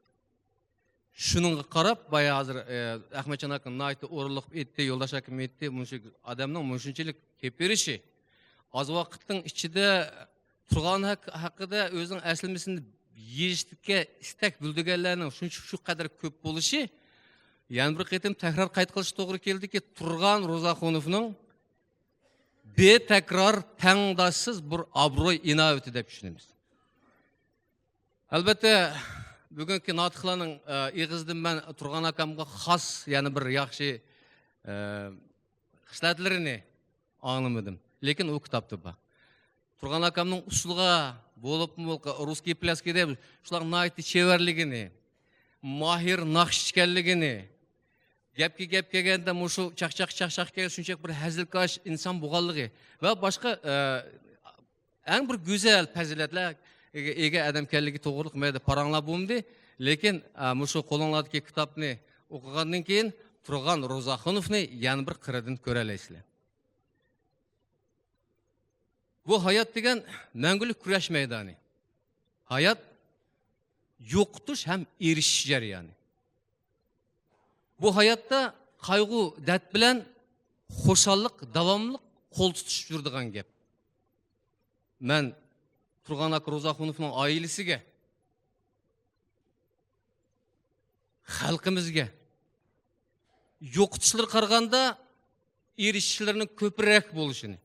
شۇنىڭغا قاراپ، بايا ھازىر، ئە، ئەخمەتجان ئاكا ناھايىتى ئورۇنلۇق ئېيتتى، يولداش ئاكىمۇ ئېيتتى، مۇشۇ ئادەمنىڭ مۇشۇنچىلىك كېلىپ بېرىشى، ئاز ۋاقىتنىڭ ئىچىدە تۇرغان ھەق-، ھەققىدە ئۆزىنىڭ ئەسلىمىسىنى يېزىشكە ئىستەك بىلدۈرگەنلەرنىڭ شۇنچە، شۇ قەدەر كۆپ بولۇشى، يەنە بىر قېتىم تەكرار قايت قىلىش توغرا كېلىدىكى، تۇرغان روزاخۇنوفنىڭ بىتەكرار، تەڭداشسىز بىر ئابرۇي ئىناۋىتى دەپ چۈشىنىمىز. ئەلۋەتتە، بۈگۈنكى ناتىقلارنىڭ، ئە، ئېغىزىدىن مەن تۇرغان ئاكامغا خاس يەنە بىر ياخشى، ئە، خىسلەتلىرىنى ئاڭلىمىدىم. لېكىن ئۇ كىتابتا بار. تۇرغان ئاكامنىڭ ئۇسسۇلغا، بولۇپمۇ رۇسكىي پلەسكى دەپ شۇلار ناھايىتى چېۋەرلىكىنى، ماھىر ناخشىچى ئىكەنلىكىنى، گەپكە گەپ كەلگەندە مۇشۇ چاقچاق، چاقچاق كەلگەن شۇنچىلىك بىر ھەزىلكاش ئىنسان بولغانلىقى ۋە باشقا، ئە، ئەڭ بىر گۈزەل پەزىلەتلەرگە ئىگە ئادەمكەنلىكى توغرۇلۇق مەيدە پاراڭلار بولمىدى. لېكىن، ئە، مۇشۇ قولۇڭلاردىكى كىتابنى ئوقۇغاندىن كېيىن تۇرغان روزاخۇنوفنى يەنە بىر قىرىدىن كۆرەلەيسىلەر. بۇ ھايات دېگەن مەڭگۈلۈك كۈرەش مەيدانى. ھايات يوقىتىش ھەم ئېرىشىش جەريانى. بۇ ھاياتتا قايغۇ، دەرد بىلەن خۇشاللىق داۋاملىق قول تۇتۇشۇپ يۈرىدىغان گەپ. مەن تۇرغان ئاكا روزاخۇنوفنىڭ ئائىلىسىگە، خەلقىمىزگە يوقىتىشلىرىغا قارىغاندا ئېرىشىشلىرىنىڭ كۆپرەك بولۇشىنى،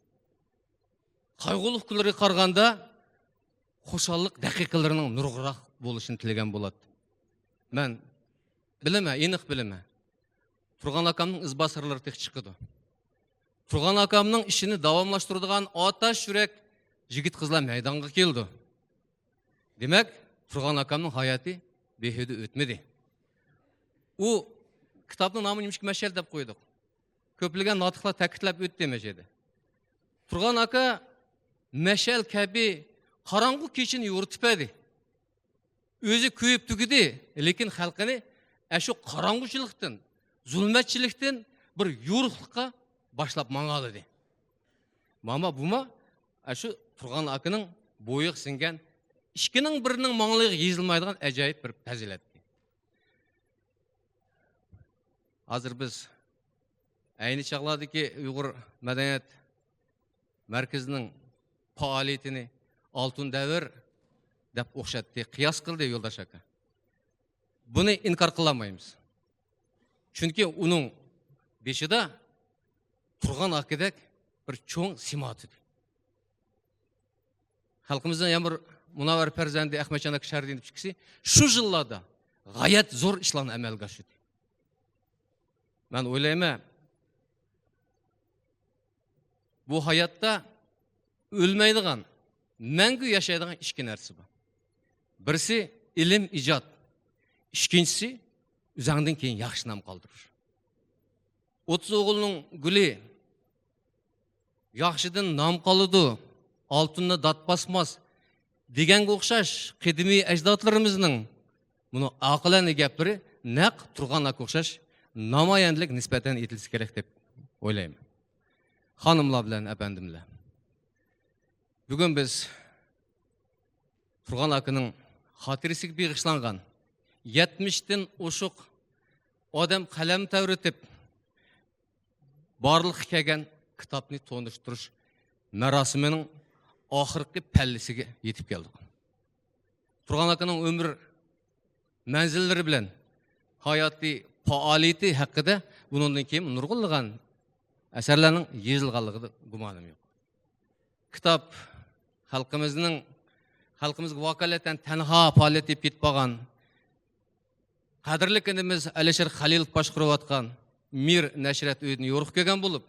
قايغۇلۇق كۈنلىرىگە قارىغاندا خۇشاللىق دەقىقىلىرىنىڭ نۇرغۇنراق بولۇشىنى تىلىگەن بولاتتىم. مەن بىلىمەن، ئېنىق بىلىمەن. تۇرغان ئاكامنىڭ ئىزباسارلىرى تېخى چىقىدۇ. تۇرغان ئاكامنىڭ ئىشىنى داۋاملاشتۇرىدىغان ئاتاش يۈرەك يىگىت-قىزلار مەيدانغا كېلىدۇ. دېمەك، تۇرغان ئاكامنىڭ ھاياتى بىھۇدە ئۆتمىدى. ئۇ كىتابنىڭ نامىنى نېمىشقا مەشئەل دەپ قويدۇق؟ كۆپلىگەن ناتىقلار تەكىتلەپ ئۆتتى مەشەدە. تۇرغان ئاكا مەشئەل كەبى قاراڭغۇ كېچىنى يورۇتۇپ بەردى. ئۆزى كۆيۈپ تۈگىدى، لېكىن خەلقىنى ئەشۇ قاراڭغۇچىلىقتىن، زۇلمەتچىلىكتىن بىر يورۇقلۇققا باشلاپ ماڭالىدى. مانا بۇمۇ ئەشۇ تۇرغان ئاكىنىڭ بويىغا سىڭگەن، ئىككىنىڭ بىرىنىڭ ماڭىلىغا يېزىلمايدىغان ئاجايىپ بىر پەزىلەتتى. ھازىر بىز ئەينى چاغلاردىكى ئۇيغۇر مەدەنىيەت مەركىزىنىڭ پائالىيىتىنى ئالتۇن دەۋر دەپ ئوخشاتتى، قىياس قىلدى يولداش ئاكا. بۇنى ئىنكار قىلالمايمىز. چۈنكى ئۇنىڭ بېشىدا تۇرغان ئاكىدەك بىر چوڭ سىما تۇردى. خەلقىمىزنىڭ يەنە بىر مۇنەۋۋەر پەرزەنتى ئەخمەتجان ئاكا شەرىدىنوۋىچ ئىككىسى شۇ يىللاردا غايەت زور ئىشلارنى ئەمەلگە ئاشۇردى. مەن ئويلايمەن، بۇ ھاياتتا ئۆلمەيدىغان، مەڭگۈ ياشايدىغان ئىككى نەرسە بار. بىرسى ئىلىم، ئىجاد، ئىككىنچىسى ئۆزۈڭدىن كېيىن ياخشى نام قالدۇرۇش. ئوتتۇز ئوغۇلنىڭ گۈلى ياخشىدىن نام قالىدۇ، ئالتۇننى دات باسماس دېگەنگە ئوخشاش قەدىمىي ئەجدادلىرىمىزنىڭ مۇنۇ ئاقىلانە گەپلىرى نەق تۇرغان ئاكا ئوخشاش نامايەندىلىك نىسبەتەن ئېيتىلسا كېرەك دەپ ئويلايمەن. خانىملار بىلەن ئەپەندىملەر، بۈگۈن بىز تۇرغان ئاكىنىڭ خاتىرىسىگە بېغىشلانغان يەتمىشتىن ئوشۇق ئادەم قەلەم تەۋرىتىپ بارلىققا كەلگەن كىتابنى تونۇشتۇرۇش مەراسىمىنىڭ ئاخىرقى پەللىسىگە يېتىپ كەلدۇق. تۇرغان ئاكىنىڭ ئۆمۈر مەنزىللىرى بىلەن ھاياتىي پائالىيىتى ھەققىدە بۇنىڭدىن كېيىن نۇرغۇنلىغان ئەسەرلەرنىڭ يېزىلغانلىقىدا گۇمانىم يوق. كىتاب خەلقىمىزنىڭ، خەلقىمىزگە ۋاكالىتەن تەنھا پائالىيەت ئېلىپ كېتىپ قالغان قەدىرلىك ئىنىمىز ئەلىشىر خەلىلوف باشقۇرۇۋاتقان مىر نەشرىيات ئۆيىدىن يورۇق كۆرگەن بولۇپ،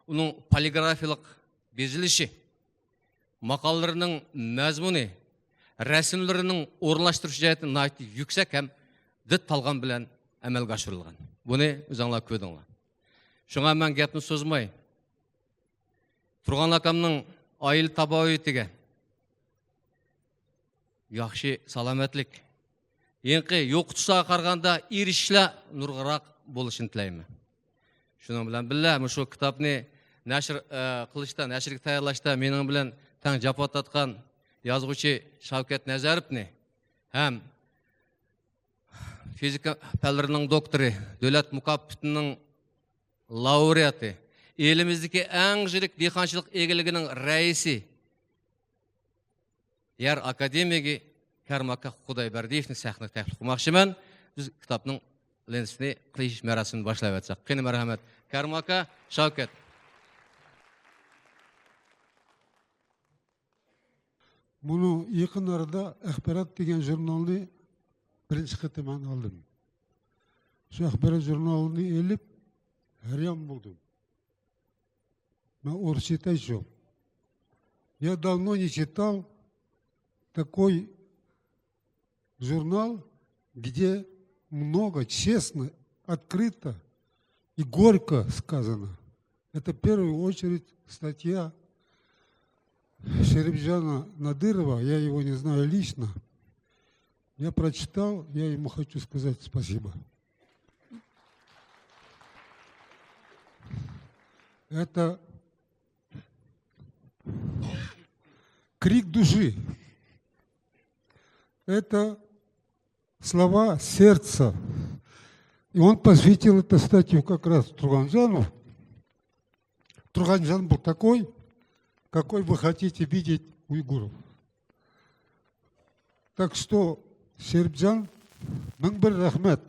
ئۇنىڭ پولىگرافىيەلىك بېزىلىشى، ماقالىلىرىنىڭ مەزمۇنى، رەسىملىرىنىڭ ئورۇنلاشتۇرۇش جەھەتتىن ناھايىتى يۈكسەك ھەم دىت تالغان بىلەن ئەمەلگە ئاشۇرۇلغان. بۇنى ئۆزۈڭلار كۆردۈڭلار. شۇڭا مەن گەپنى سوزماي، تۇرغان ئاكامنىڭ ئائىلە تاۋابىئاتىگە ياخشى سالامەتلىك، ھېلىقى يوقىتىشلارغا قارىغاندا ئېرىشىشلەر نۇرغۇنراق بولۇشىنى تىلەيمەن. شۇنىڭ بىلەن بىللە، مۇشۇ كىتابنى نەشر، ئە، قىلىشتا، نەشرگە تەييارلاشتا مېنىڭ بىلەن تەڭ جاپا تارتقان يازغۇچى شاۋكەت نەزەروۋنى ھەم فىزىكا پەنلىرىنىڭ دوكتورى، دۆلەت مۇكاپاتىنىڭ لاۋرېئاتى، ئېلىمىزدىكى ئەڭ يىرىك دېھقانچىلىق ئىگىلىكىنىڭ رەئىسى، يەر ئاكادېمىكى كەرىم ئاكا خۇدايبەردىيېۋنى سەھنىگە تەكلىپ قىلماقچىمەن. بىز كىتابنىڭ لېنتىسىنى قىلىش مەراسىمىنى باشلاۋەتسەك. قېنى، مەرھەمەت. كەرىم ئاكا، شاۋكەت. بۇنى يېقىن ئارىدا ئەخبارات دېگەن ژۇرنالنى بىرىنچى قېتىم مەن ئالدىم. شۇ ئەخبارات ژۇرنالىنى ئېلىپ ھەيران بولدۇم. مەن ئورۇسچە ئېيتايچۇ. Я давно не читал такой журнал, где много, честно, открыто и горько сказано. Это в первую очередь статья Шеребджана Надырова. Я его не знаю лично. Я прочитал, я ему хочу сказать спасибо. Это крик души. Это слова сердца. И он посвятил эту статью как раз Турганджану. Турганджан был такой, какой вы хотите видеть уйгуров. Так что, Шеребджан, мең бер рәхмәт.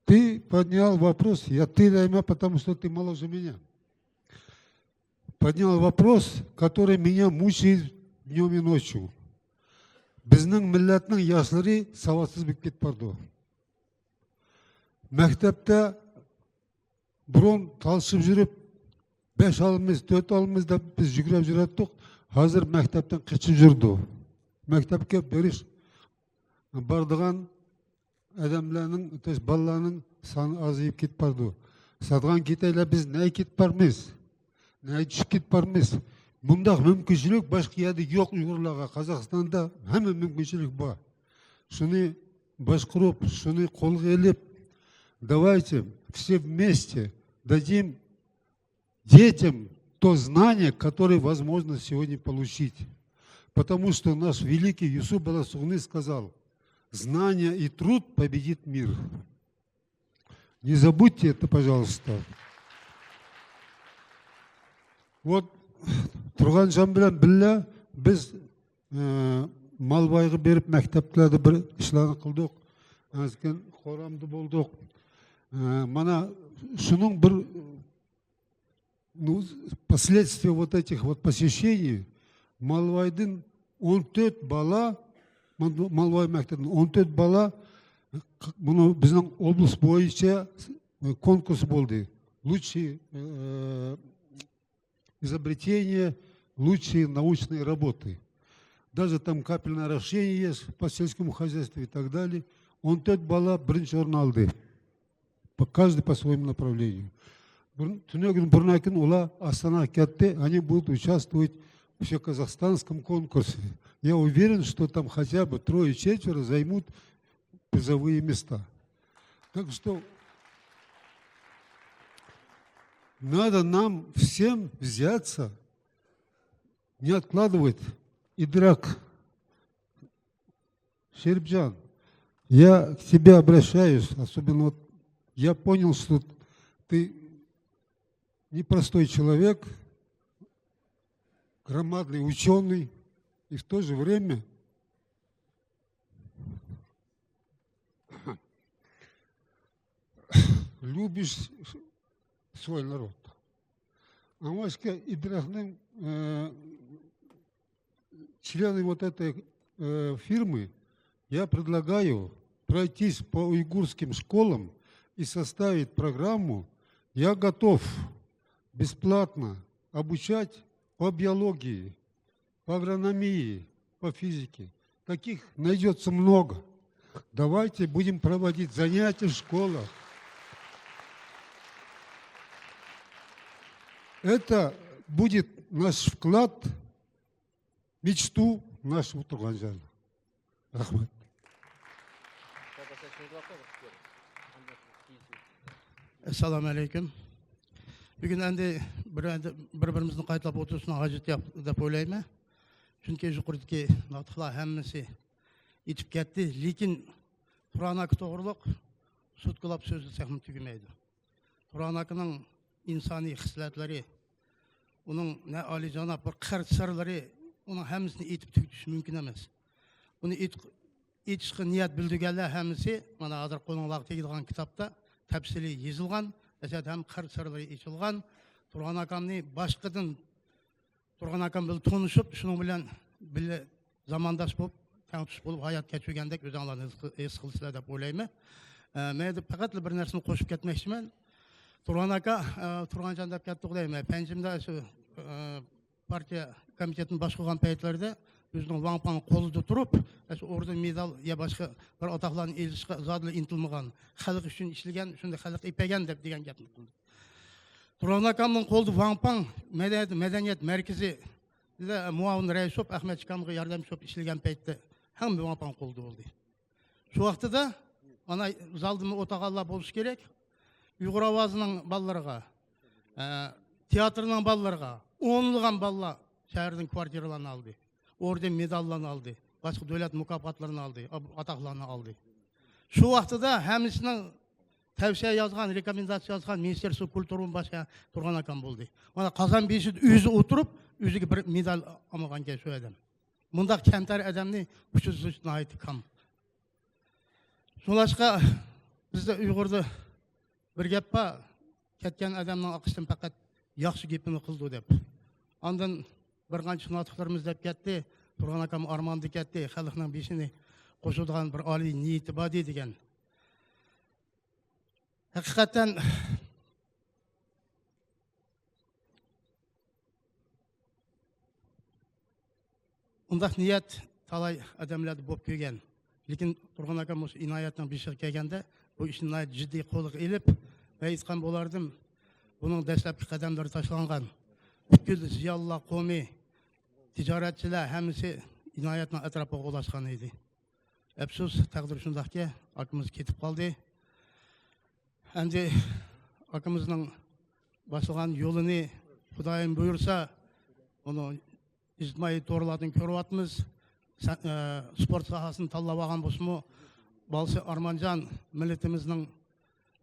Ты поднял вопрос, я ты даймә, потому что ты моложе меня. Поднял вопрос, который меня мучает днём и ночью. Безнең милләтнең яшьләре саватсыз булып китеп барды. Мәктәптә борын талышып йөреп, бәш алмыз, дүрт алмыз дип без йөгереп йөрәттек. Хәзер мәктәптән качып йөрде. Мәктәпкә бериш бардыган адәмләрнең, то есть балаларның саны азайып китеп барды. Садган китәйләр, без нәй китеп бармыз? Нәй төшеп китеп бармыз? Мондак мөмкинчелек башка ярдә юк уйгырларга. Казакъстанда һәммә мөмкинчелек бар. Шуны башкарып, шуны кулга алып, давайте все вместе дадим детям то знание, которое возможно сегодня получить. Потому что наш великий Юсуп Баласугны сказал: «Знание и труд победит мир». Не забудьте это, пожалуйста. Вот, Турганҗан белән биллә без, э, Малвайга берип мәктәпләрдә бер эшләрне кылдык. Әзкен Хорамда булдык. Э, мана шуның бер Ну, последствия вот этих вот посещений, Малвайдын он төрт бала, Мал-, Малвай мәктәбеннән он төрт бала, моны безнең область буенча, э, конкурс булды. Лучшие, э, изобретения, лучшие научные работы. Даже там капельное орошение есть по сельскому хозяйству и так далее. Он төрт бала беренче орын алды. По, каждый по своему направлению. Бер-, төнәгүн, бернәкүн улар Астанага китте, они будут участвовать в всеказахстанском конкурсе. Я уверен, что там хотя бы трое-четверо займут призовые места. Так что надо нам всем взяться, не откладывать. Идрак, Шерипджан, я к тебе обращаюсь, особенно вот я понял, что ты непростой человек, громадный учёный, и в то же время любишь свой народ. Аңлашка Идрахның, э, члены вот этой, э, фирмы, я предлагаю пройтись по уйгурским школам и составить программу, я готов бесплатно обучать по биологии, по агрономии, по физике. Таких найдется много. Давайте будем проводить занятия в школах. Это будет наш вклад в мечту нашего Турганджана. Рахмат. ئەسسالامۇ ئەلەيكۇم. بۈگۈن ئەمدى بىر، بىر-بىرىمىزنى قايتىلاپ ئولتۇرۇشنىڭ ھاجىتى يوق دەپ ئويلايمەن. چۈنكى يۇقىرىدىكى ناتىقلار ھەممىسى ئېيتىپ كەتتى. لېكىن تۇرغان ئاكا توغرۇلۇق سوتكىلاپ سۆزلىسەكمۇ تۈگىمەيدۇ. تۇرغان ئاكىنىڭ ئىنسانىي خىسلەتلىرى، ئۇنىڭ نە ئالىيجاناب بىر قەرز سىرلىرى، ئۇنىڭ ھەممىسىنى ئېيتىپ تۈگىتىش مۇمكىن ئەمەس. بۇنى ئېيت-، ئېيتىشقا نىيەت بىلدۈرگەنلەر ھەممىسى مانا ھازىر قولۇڭلارغا تېگىدىغان كىتابتا تەپسىلىي يېزىلغان، ئەسەردە ھەم قەرز سىرلىرى ئېچىلغان. تۇرغان ئاكامنى باشقىدىن تۇرغان ئاكام بىلەن تونۇشۇپ، شۇنىڭ بىلەن بىللە زامانداش بولۇپ، تەڭتۇش بولۇپ ھايات كەچۈرگەندەك ئۆزۈڭلارنى ھېس قىل-، ھېس قىلىسىلەر دەپ ئويلايمەن. ئە، مەن يەنە پەقەتلا بىر نەرسىنى قوشۇپ كەتمەكچىمەن. تۇرغان ئاكا، ئە، تۇرغانجان دەپ كەتتۇق دەيمەن. پەنجىمدە شۇ، ئە، پارتىيە كومىتېتىنى باشقۇرغان پەيتلىرىدە ئۆزىنىڭ ۋاڭ پاڭ قولىدا تۇرۇپ، شۇ ئوردېن مېدال يا باشقا بىر ئاتاقلارنى ئېلىشقا زادىلا ئىنتىلمىغان، خەلق ئۈچۈن ئىشلىگەن، شۇنداق خەلق ئېپەگەن دەپ دېگەن گەپنى قىلدى. تۇرغان ئاكامنىڭ قولىدا ۋاڭ پاڭ مەدەنىيەت، مەدەنىيەت مەركىزى مۇئاۋىن رەئىس بولۇپ، ئەخمەت ئىكامغا ياردەمچى بولۇپ ئىشلىگەن پەيتتە ھەممە ۋاڭ پاڭ قولدا بولدى. شۇ ۋاقتىدا ئانا زالدىمۇ ئولتۇرغانلار بولۇشى كېرەك. ئۇيغۇر ئاۋازىنىڭ بالىلىرىغا، ئە، تىياتىرنىڭ بالىلىرىغا ئونلىغان بالىلار شەھەردىن كۋارتىرىلارنى ئالدى. ئوردېن مېداللارنى ئالدى. باشقا دۆلەت مۇكاپاتلىرىنى ئالدى. ئاب-، ئاتاقلارنى ئالدى. شۇ ۋاقتىدا ھەممىسىنىڭ تەۋسىيە يازغان، رېكومېنداتسىيە يازغان مىنىستىرسۋو كۇلتۇرىدىن باشقا تۇرغان ئاكام بولدى. مانا قازان بېشىدا ئۆزى ئولتۇرۇپ، ئۆزىگە بىر مېدال ئالمىغانىكەن شۇ ئادەم. مۇنداق كەمتەر ئادەمنى ئۇچرىتىش ناھايىتى كام. شۇڭلاشقا بىزدە ئۇيغۇردا بىر گەپ بار، كەتكەن ئادەمنىڭ ئارقىسىدىن پەقەت ياخشى گېپىنى قىلىدۇ دەپ. ئاندىن بىر قانچە ناتىقلىرىمىز دەپ كەتتى، تۇرغان ئاكام ئارماندا كەتتى، خەلقنىڭ بېشىنى قوشىدىغان بىر ئالىي نىيىتى بار دېگەن. ھەقىقەتەن ئۇنداق نىيەت تالاي ئادەملەردە بولۇپ كەلگەن. لېكىن تۇرغان ئاكام مۇشۇ ئىنايەتنىڭ بېشىغا كەلگەندە، بۇ ئىشنى ناھايىتى جىددىي قولغا ئېلىپ، مەن ئېيتقان بولار ئىدىم، بۇنىڭ دەسلەپكى قەدەملىرى تاشلانغان. پۈتكۈل زىيالىيلار قومى، تىجارەتچىلەر ھەممىسى ئىنايەتنىڭ ئەتراپىغا ئولاشقان ئىدى. ئەپسۇس، تەقدىر شۇنداقكى، ئاكىمىز كېتىپ قالدى. ئەمدى ئاكىمىزنىڭ باشلىغان يولىنى خۇدايىم بۇيرۇسا، ئۇنى ئىجتىمائىي تورلاردىن كۆرۈۋاتىمىز. سە-، ئە، سپورت ساھەسىنى تاللاپ ئالغان بولسىمۇ، بالىسى ئارمانجان مىللىتىمىزنىڭ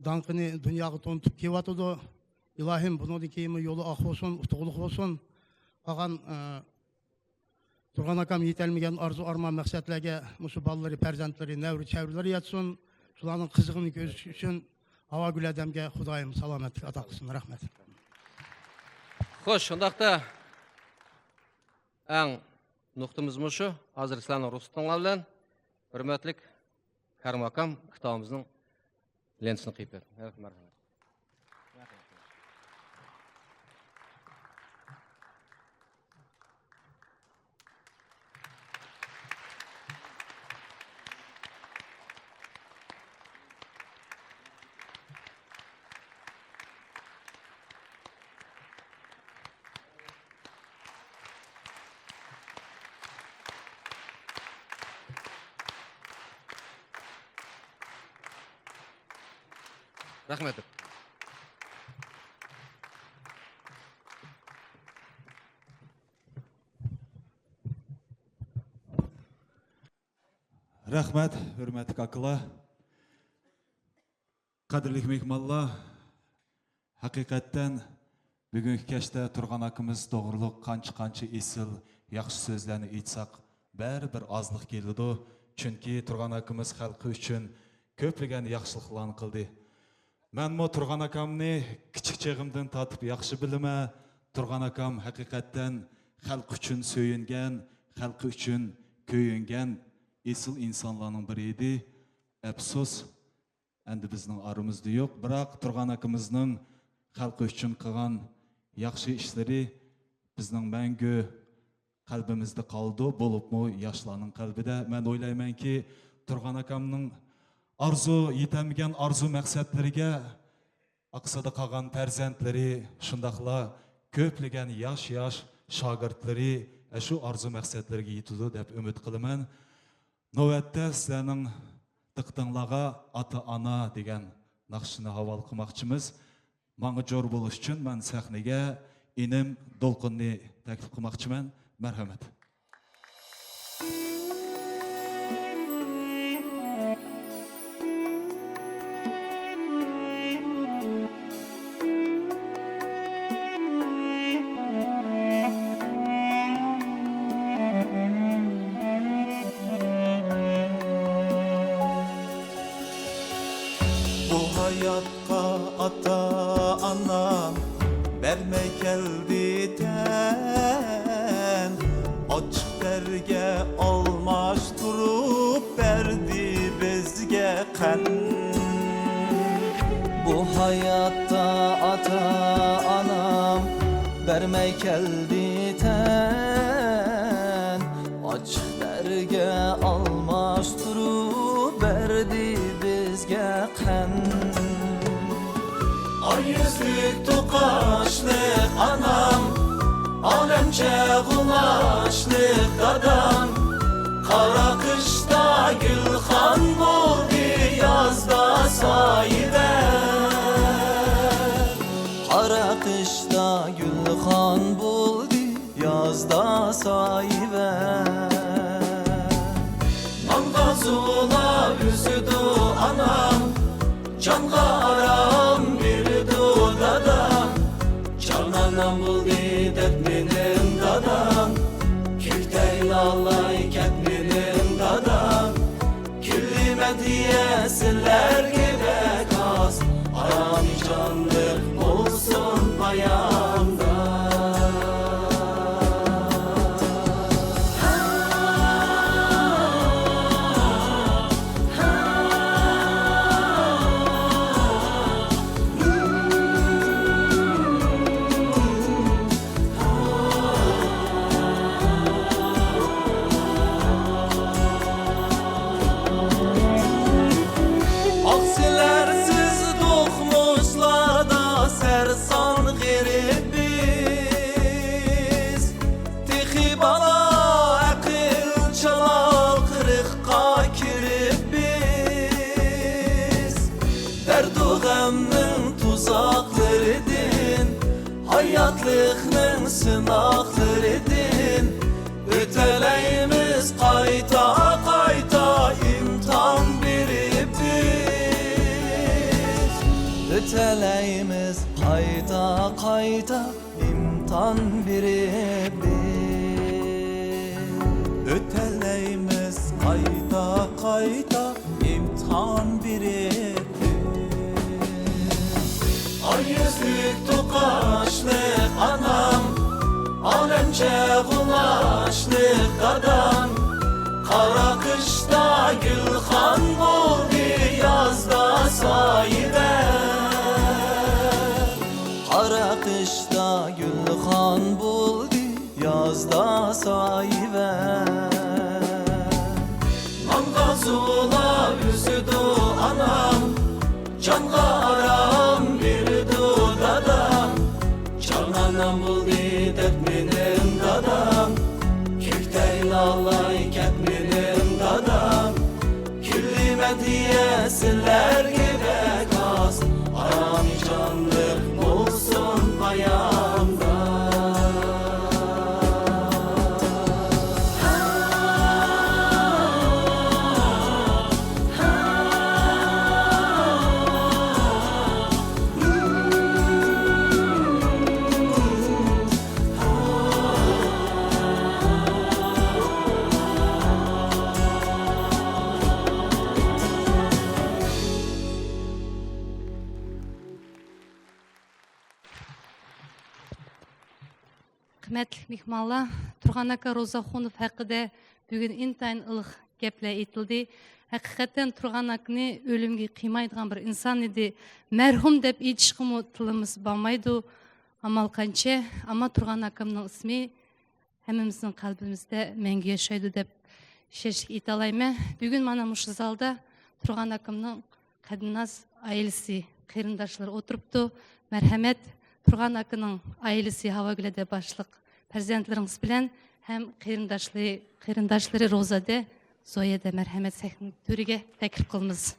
داڭقىنى دۇنياغا تونۇتۇپ كېلىۋاتىدۇ. ئىلاھىم، بۇنىڭدىن كېيىنمۇ يولى ئاق بولسۇن، ئۇتۇقلۇق بولسۇن. قالغان، ئە، تۇرغان ئاكام يېتەلمىگەن ئارزۇ ئارمان مەقسەتلەرگە مۇشۇ بالىلىرى، پەرزەنتلىرى، نەۋرە چەۋرىلىرى يەتسۇن. شۇلارنىڭ قىزىقىنى كۆزىتىش ئۈچۈن ھاۋاگۈل ھەدەمگە خۇدايىم سالامەتلىك ئاتا قىلسۇن. رەھمەت. خوش، شۇنداقتا ئەڭ نۇقتىمىز مۇشۇ. ھازىر سىلەرنىڭ رۇخسىتىڭلار بىلەن ھۆرمەتلىك كەرىم ئاكام كىتابىمىزنىڭ لېنتىسىنى قىيىپ بېرىڭ. مەرھەمەت. رەھمەت. رەھمەت، ھۆرمەتلىك ئاكىلار. قەدىرلىك مېھمانلار، ھەقىقەتەن بۈگۈنكى كەچتە تۇرغان ئاكىمىز توغرۇلۇق قانچە-قانچە ئېسىل، ياخشى سۆزلەرنى ئېيتساق، بەرىبىر ئازلىق كېلىدۇ. چۈنكى تۇرغان ئاكىمىز خەلقى ئۈچۈن كۆپلىگەن ياخشىلىقلارنى قىلدى. مەنمۇ تۇرغان ئاكامنى كىچىك چېغىمدىن تارتىپ ياخشى بىلىمەن. تۇرغان ئاكام ھەقىقەتەن خەلقى ئۈچۈن سۆيۈنگەن، خەلقى ئۈچۈن كۆيۈنگەن ئېسىل ئىنسانلارنىڭ بىرى ئىدى. ئەپسۇس، ئەمدى بىزنىڭ ئارىمىزدا يوق. بىراق تۇرغان ئاكىمىزنىڭ خەلقى ئۈچۈن قىلغان ياخشى ئىشلىرى بىزنىڭ مەڭگۈ قەلبىمىزدە قالىدۇ، بولۇپمۇ ياشلارنىڭ قەلبىدە. مەن ئويلايمەنكى، تۇرغان ئاكامنىڭ ئارزۇ، يېتەلمىگەن ئارزۇ مەقسەتلىرىگە ئاقسىدا قالغان پەرزەنتلىرى، شۇنداقلا كۆپلىگەن ياش-ياش شاگىرتلىرى ئەشۇ ئارزۇ مەقسەتلىرىگە يېتىدۇ دەپ ئۈمىد قىلىمەن. نۆۋەتتە سىلەرنىڭ دىققىتىڭلارغا ئاتا-ئانا دېگەن ناخشىنى ھاۋالە قىلماقچىمىز. ماڭا جور بولۇش ئۈچۈن مەن سەھنىگە ئىنىم دولقۇننى تەكلىپ قىلماقچىمەن. مەرھەمەت. بۇ ھاياتقا ئاتا-ئانام بەرمەي كەلدى تەن، ئاچچىق تەرگە ئالماشتۇرۇپ بەردى بىزگە قەن. بۇ ھاياتتا ئاتا-ئانام بەرمەي كەلدى تەن، ئاچچىق تەرگە ئالماشتۇرۇپ بەردى بىزگە قەن. ئاي يۈزلۈك توقاچلىق ئانام، ئالەمچە غۇلاچلىق دادام، قارا قىشتا گۈلخان بولدى، يازدا سايىۋەن. قارا قىشتا گۈلخان بولدى، يازدا سايىۋەن. نانغا زۇۋۇلاپ ئۈزىدۇ ئانام، جانغا ئارام بېرىدۇ دادام. جانانام بولدى دەرد مېنىڭ دادام، كۆكتەك لالاي كەت مېنىڭ دادام. كۈللى مەدھىيە سىلەرگە بەك ئاز، ئارامى جانلىق بولسۇن باياندا. ئاھ، سىلەرسىز دوقمۇشلاردا سەرسان غېرىب بىز. تېخى بالا ئەقىل چالا قىرىققا كىرىپ بىز. دەردۇ غەمنىڭ تۇزاقلىرىدىن، ھاياتلىقنىڭ سىناقلىرىدىن ئۆتەلەيمىز قايتا، قايتا ئىمتىھان بېرىپ بىز. ئۆتەلەيمىز قايتا، قايتا ئىمتىھان بېرىپ بىز. ئۆتەلەيمىز قايتا، قايتا ئىمتىھان بېرىپ بىز. ئاي يۈزلۈك توقاچلىق ئانام، ئالەمچە غۇلاچلىق دادام، قارا قىشتا گۈلخان بولدى، يازدا سايىۋەن. قارا قىشتا گۈلخان بولدى، يازدا سايىۋەن. نانغا زۇۋۇلاپ ئۈزىدۇ ئانام، جانغا ئارام بېرىدۇ دادام. جانانام بولدى دەرد مېنىڭ دادام، كۆكتەك لالاي كەت مېنىڭ دادام. كۈللى مەدھىيە سىلەرگە بەك ئاز، ئارامى جانلىق بولسۇن باياندا. قىممەتلىك مېھمانلار، تۇرغان ئاكا روزاخۇنوف ھەققىدە بۈگۈن ئىنتايىن ئىللىق گەپلەر ئېيتىلدى. ھەقىقەتەن تۇرغان ئاكىنى ئۆلۈمگە قىيمايدىغان بىر ئىنسان ئىدى. مەرھۇم دەپ ئېيتىشقىمۇ تىلىمىز بارمايدۇ. ئامال قانچە؟ ئەمما تۇرغان ئاكامنىڭ ئىسمى ھەممىمىزنىڭ قەلبىمىزدە مەڭگۈ ياشايدۇ دەپ ئىشەنچلىك ئېيتالايمەن. بۈگۈن مانا مۇشۇ زالدا تۇرغان ئاكامنىڭ قەدىناز ئائىلىسى، قېرىنداشلىرى ئولتۇرۇپتۇ. مەرھەمەت، تۇرغان ئاكىنىڭ ئائىلىسى ھاۋاگۈلەدە باشلىق پەرزەنتلىرىڭىز بىلەن ھەم قېرىنداشلىرى، قېرىنداشلىرى روزادە، زويەدە. مەرھەمەت، سەھنە تۆرىگە تەكلىپ قىلىمىز.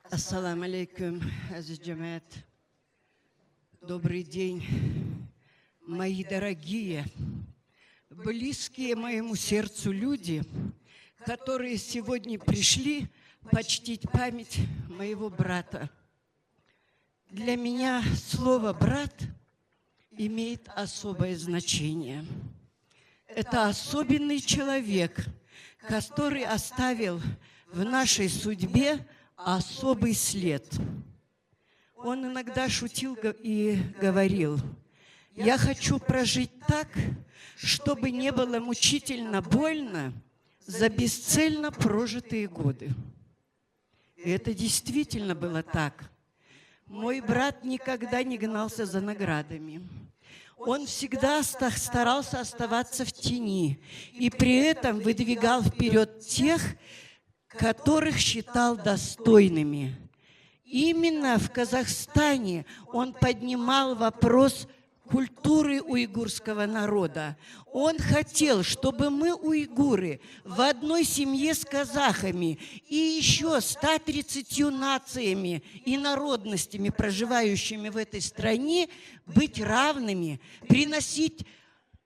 ئەسسالامۇ ئەلەيكۇم، ئەزىز جەمەت. Добрый день, мои дорогие, близкие моему сердцу люди, которые сегодня пришли почтить память моего брата. Для меня слово «брат» имеет особое значение. Это особенный человек, который оставил в нашей судьбе особый след. Он иногда шутил го- и говорил: «Я хочу прожить так, чтобы не было мучительно больно за бесцельно прожитые годы». И это действительно было так. Мой брат никогда не гнался за наградами. Он всегда оста- старался оставаться в тени и при этом выдвигал вперед тех, которых считал достойными. Именно в Казахстане он поднимал вопрос культуры уйгурского народа. Он хотел, чтобы мы, уйгуры, в одной семье с казахами и еще ста тридцатью нациями и народностями, проживающими в этой стране, быть равными, приносить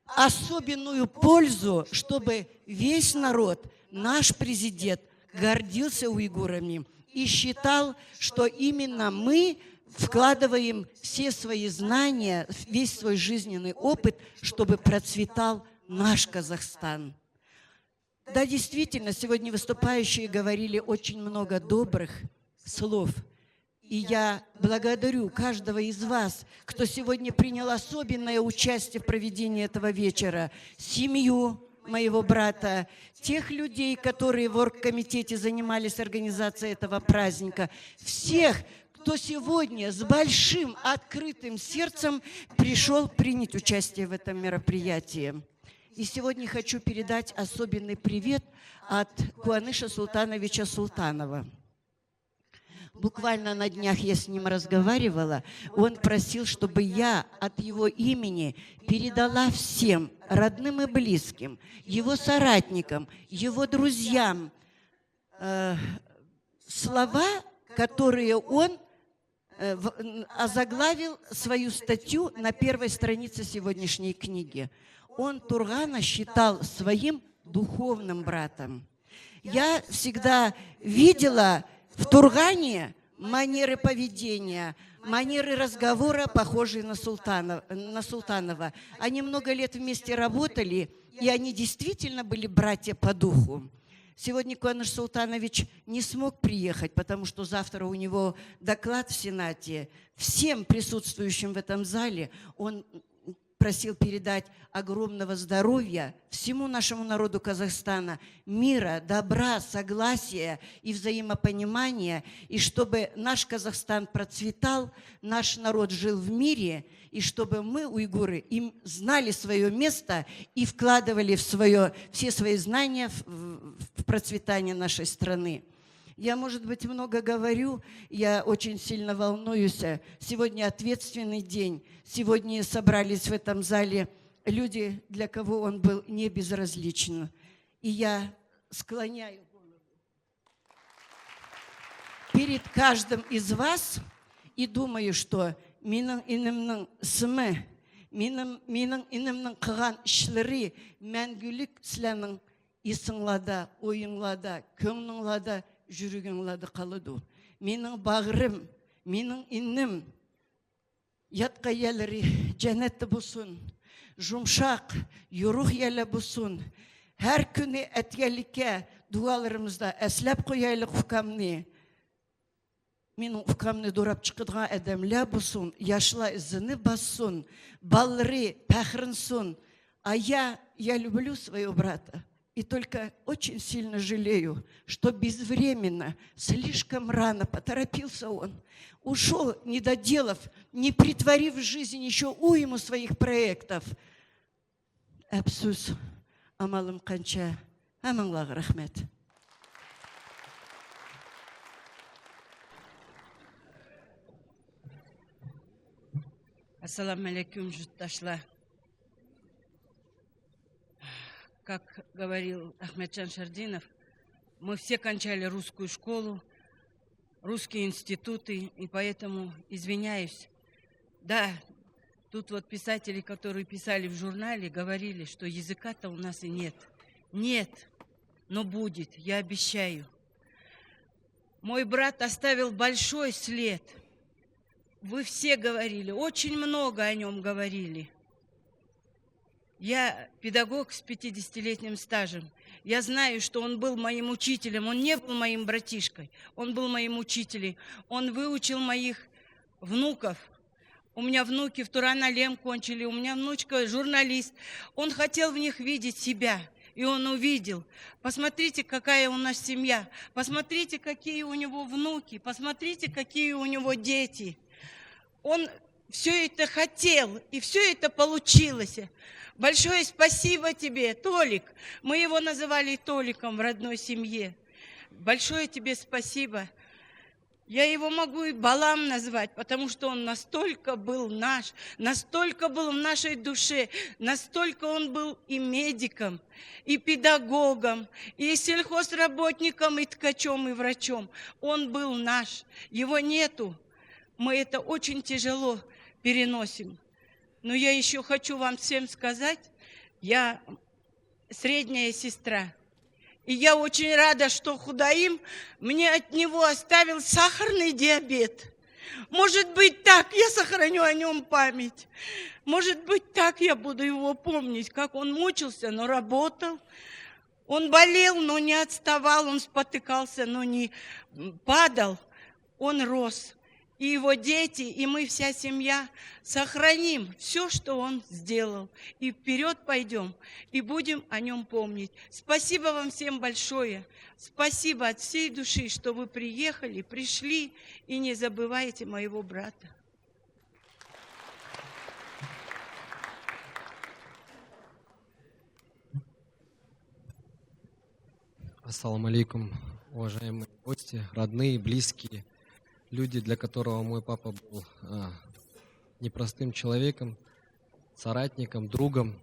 особенную пользу, чтобы весь народ, наш президент, гордился уйгурами и считал, что именно мы вкладываем все свои знания, весь свой жизненный опыт, чтобы процветал наш Казахстан. Да, действительно, сегодня выступающие говорили очень много добрых слов. И я благодарю каждого из вас, кто сегодня принял особенное участие в проведении этого вечера, семью моего брата, тех людей, которые в оргкомитете занимались организацией этого праздника, всех, кто сегодня с большим открытым сердцем пришел принять участие в этом мероприятии. И сегодня хочу передать особенный привет от Куаныша Султановича Султанова. Буквально на днях я с ним разговаривала. Он просил, чтобы я от его имени передала всем родным и близким, его соратникам, его друзьям, э, слова, которые он, э, в- н- озаглавил свою статью на первой странице сегодняшней книги. Он Тургана считал своим духовным братом. Я всегда видела в Тургане манеры поведения, манеры разговора, похожие на Султанов- на Султанова. Они много лет вместе работали, и они действительно были братья по духу. Сегодня Куаныш Султанович не смог приехать, потому что завтра у него доклад в Сенате. Всем присутствующим в этом зале он просил передать огромного здоровья всему нашему народу Казахстана, мира, добра, согласия и взаимопонимания, и чтобы наш Казахстан процветал, наш народ жил в мире, и чтобы мы, уйгуры, им знали свое место и вкладывали в свое, все свои знания в, в- в процветание нашей страны. Я, может быть, много говорю, я очень сильно волнуюсь. Сегодня ответственный день. Сегодня собрались в этом зале люди, для кого он был не безразличен. И я склоняю голову перед каждым из вас и думаю, что менің інімнің ісімі, менің, менің інімнің қылған ішлері мәңгілік сілернің есіңлерде, ойыңларда, көңліңлерде, жүрегіңлерде қалады. Менің бағырым, менің інім, ياتقان يەرلىرى جەننەتتە بولسۇن، يۇمشاق، يورۇق يەرلەر بولسۇن. ھەر كۈنى ئەتىگەنلىككە دۇئالىرىمىزدا ئەسلەپ قويايلى ئۇكامنى. مېنىڭ ئۇكامنى دوراپ چىقىدىغان ئادەملەر بولسۇن، ياشلار ئىزىنى باسسۇن، بالىلىرى پەخىرلىنسۇن. А я, я люблю своего брата. И только очень сильно жалею, что безвременно, слишком рано поторопился он. Ушёл, не доделав, не претворив в жизнь ещё уйму своих проектов. ئەپسۇس، ئامالىم قانچە. ھەممىڭلارغا رەھمەت. Ассаламу алейкум, журтташлар. Как говорил Ахмеджан Шардинов, мы все кончали русскую школу, русские институты, и поэтому извиняюсь. Да, тут вот писатели, которые писали в журнале, говорили, что языка-то у нас и нет. Нет, но будет, я обещаю. Мой брат оставил большой след. Вы все говорили, очень много о нём говорили. Я педагог с пятидесятилетним стажем. Я знаю, что он был моим учителем. Он не был моим братишкой. Он был моим учителем. Он выучил моих внуков. У меня внуки в Туран-Алем кончили, у меня внучка журналист. Он хотел в них видеть себя, и он увидел. Посмотрите, какая у нас семья, посмотрите, какие у него внуки, посмотрите, какие у него дети. Он все это хотел, и все это получилось. Большое спасибо тебе, Толик. Мы его называли Толиком в родной семье. Большое тебе спасибо. Я его могу и балам назвать, потому что он настолько был наш, настолько был в нашей душе, настолько он был и медиком, и педагогом, и сельхозработником, и ткачом, и врачом. Он был наш. Его нету. Мы это очень тяжело переносим. Но я еще хочу вам всем сказать, я средняя сестра. И я очень рада, что Худаим мне от него оставил сахарный диабет. Может быть, так я сохраню о нём память. Может быть, так я буду его помнить, как он мучился, но работал. Он болел, но не отставал, он спотыкался, но не падал. Он рос. И его дети, и мы, вся семья, сохраним все, что он сделал. И вперёд пойдём, и будем о нём помнить. Спасибо вам всем большое. Спасибо от всей души, что вы приехали, пришли и не забывайте моего брата. Ассаламу алейкум, уважаемые гости, родные, близкие, люди, для которого мой папа был а, непростым человеком, соратником, другом.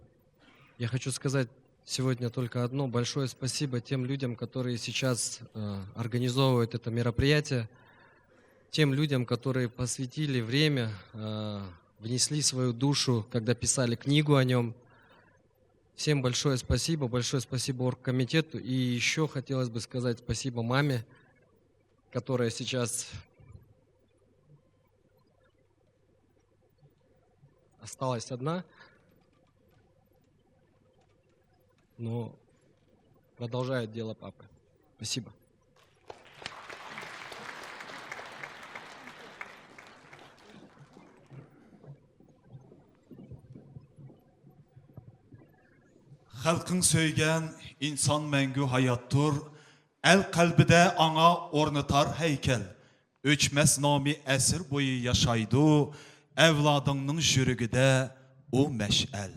Я хочу сказать сегодня только одно большое спасибо тем людям, которые сейчас а, организовывают это мероприятие, тем людям, которые посвятили время, а, внесли свою душу, когда писали книгу о нем. Всем большое спасибо, большое спасибо оргкомитету. И еще хотелось бы сказать спасибо маме, которая сейчас осталась одна, но продолжает дело папы. Спасибо. خەلقىڭ سۆيگەن ئىنسان مەڭگۈ ھاياتتۇر، ئەل قەلبىدە ئاڭا ئورنىتار ھەيكەل. ئۆچمەس نامى ئەسىر بويى ياشايدۇ، ئەۋلادىڭنىڭ يۈرىكىدە ئۇ مەشئەل.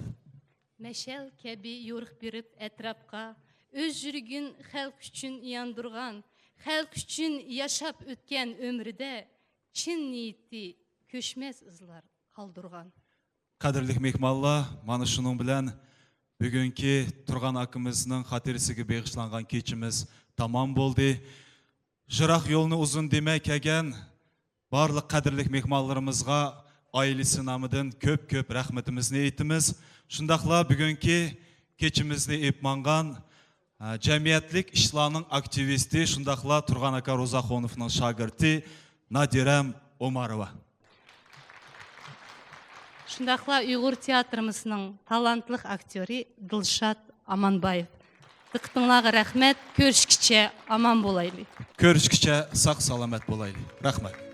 مەشئەل كەبى يورۇق بېرىپ ئەتراپقا، ئۆز يۈرىكىن خەلق ئۈچۈن ياندۇرغان، خەلق ئۈچۈن ياشاپ ئۆتكەن ئۆمرىدە چىن نىيىتى كۆچمەس ئىزلار قالدۇرغان. قەدىرلىك مېھمانلار، مانا شۇنىڭ بىلەن بۈگۈنكى تۇرغان ئاكىمىزنىڭ خاتىرىسىگە بېغىشلانغان كېچىمىز تامام بولدى. يىراق يولنى ئۇزۇن دېمەي كەلگەن بارلىق قەدىرلىك مېھمانلىرىمىزغا ئائىلىسى نامىدىن كۆپ كۆپ رەھمىتىمىزنى ئېيتىمىز. شۇنداقلا بۈگۈنكى كېچىمىزنى ئېلىپ ماڭغان ئە، جەمئىيەتلىك ئىشلارنىڭ ئاكتىۋىستى، شۇنداقلا تۇرغان ئاكا روزاخۇنوفنىڭ شاگىرتى نادىرەم ئوماروۋا. شۇنداقلا ئۇيغۇر تىياتىرىمىزنىڭ تالانتلىق ئاكتيورى دىلشات ئامانبايېۋ. دىققىتىڭلارغا رەھمەت، كۆرۈشكىچە ئامان بولايلى. كۆرۈشكىچە ساق سالامەت بولايلى. رەھمەت.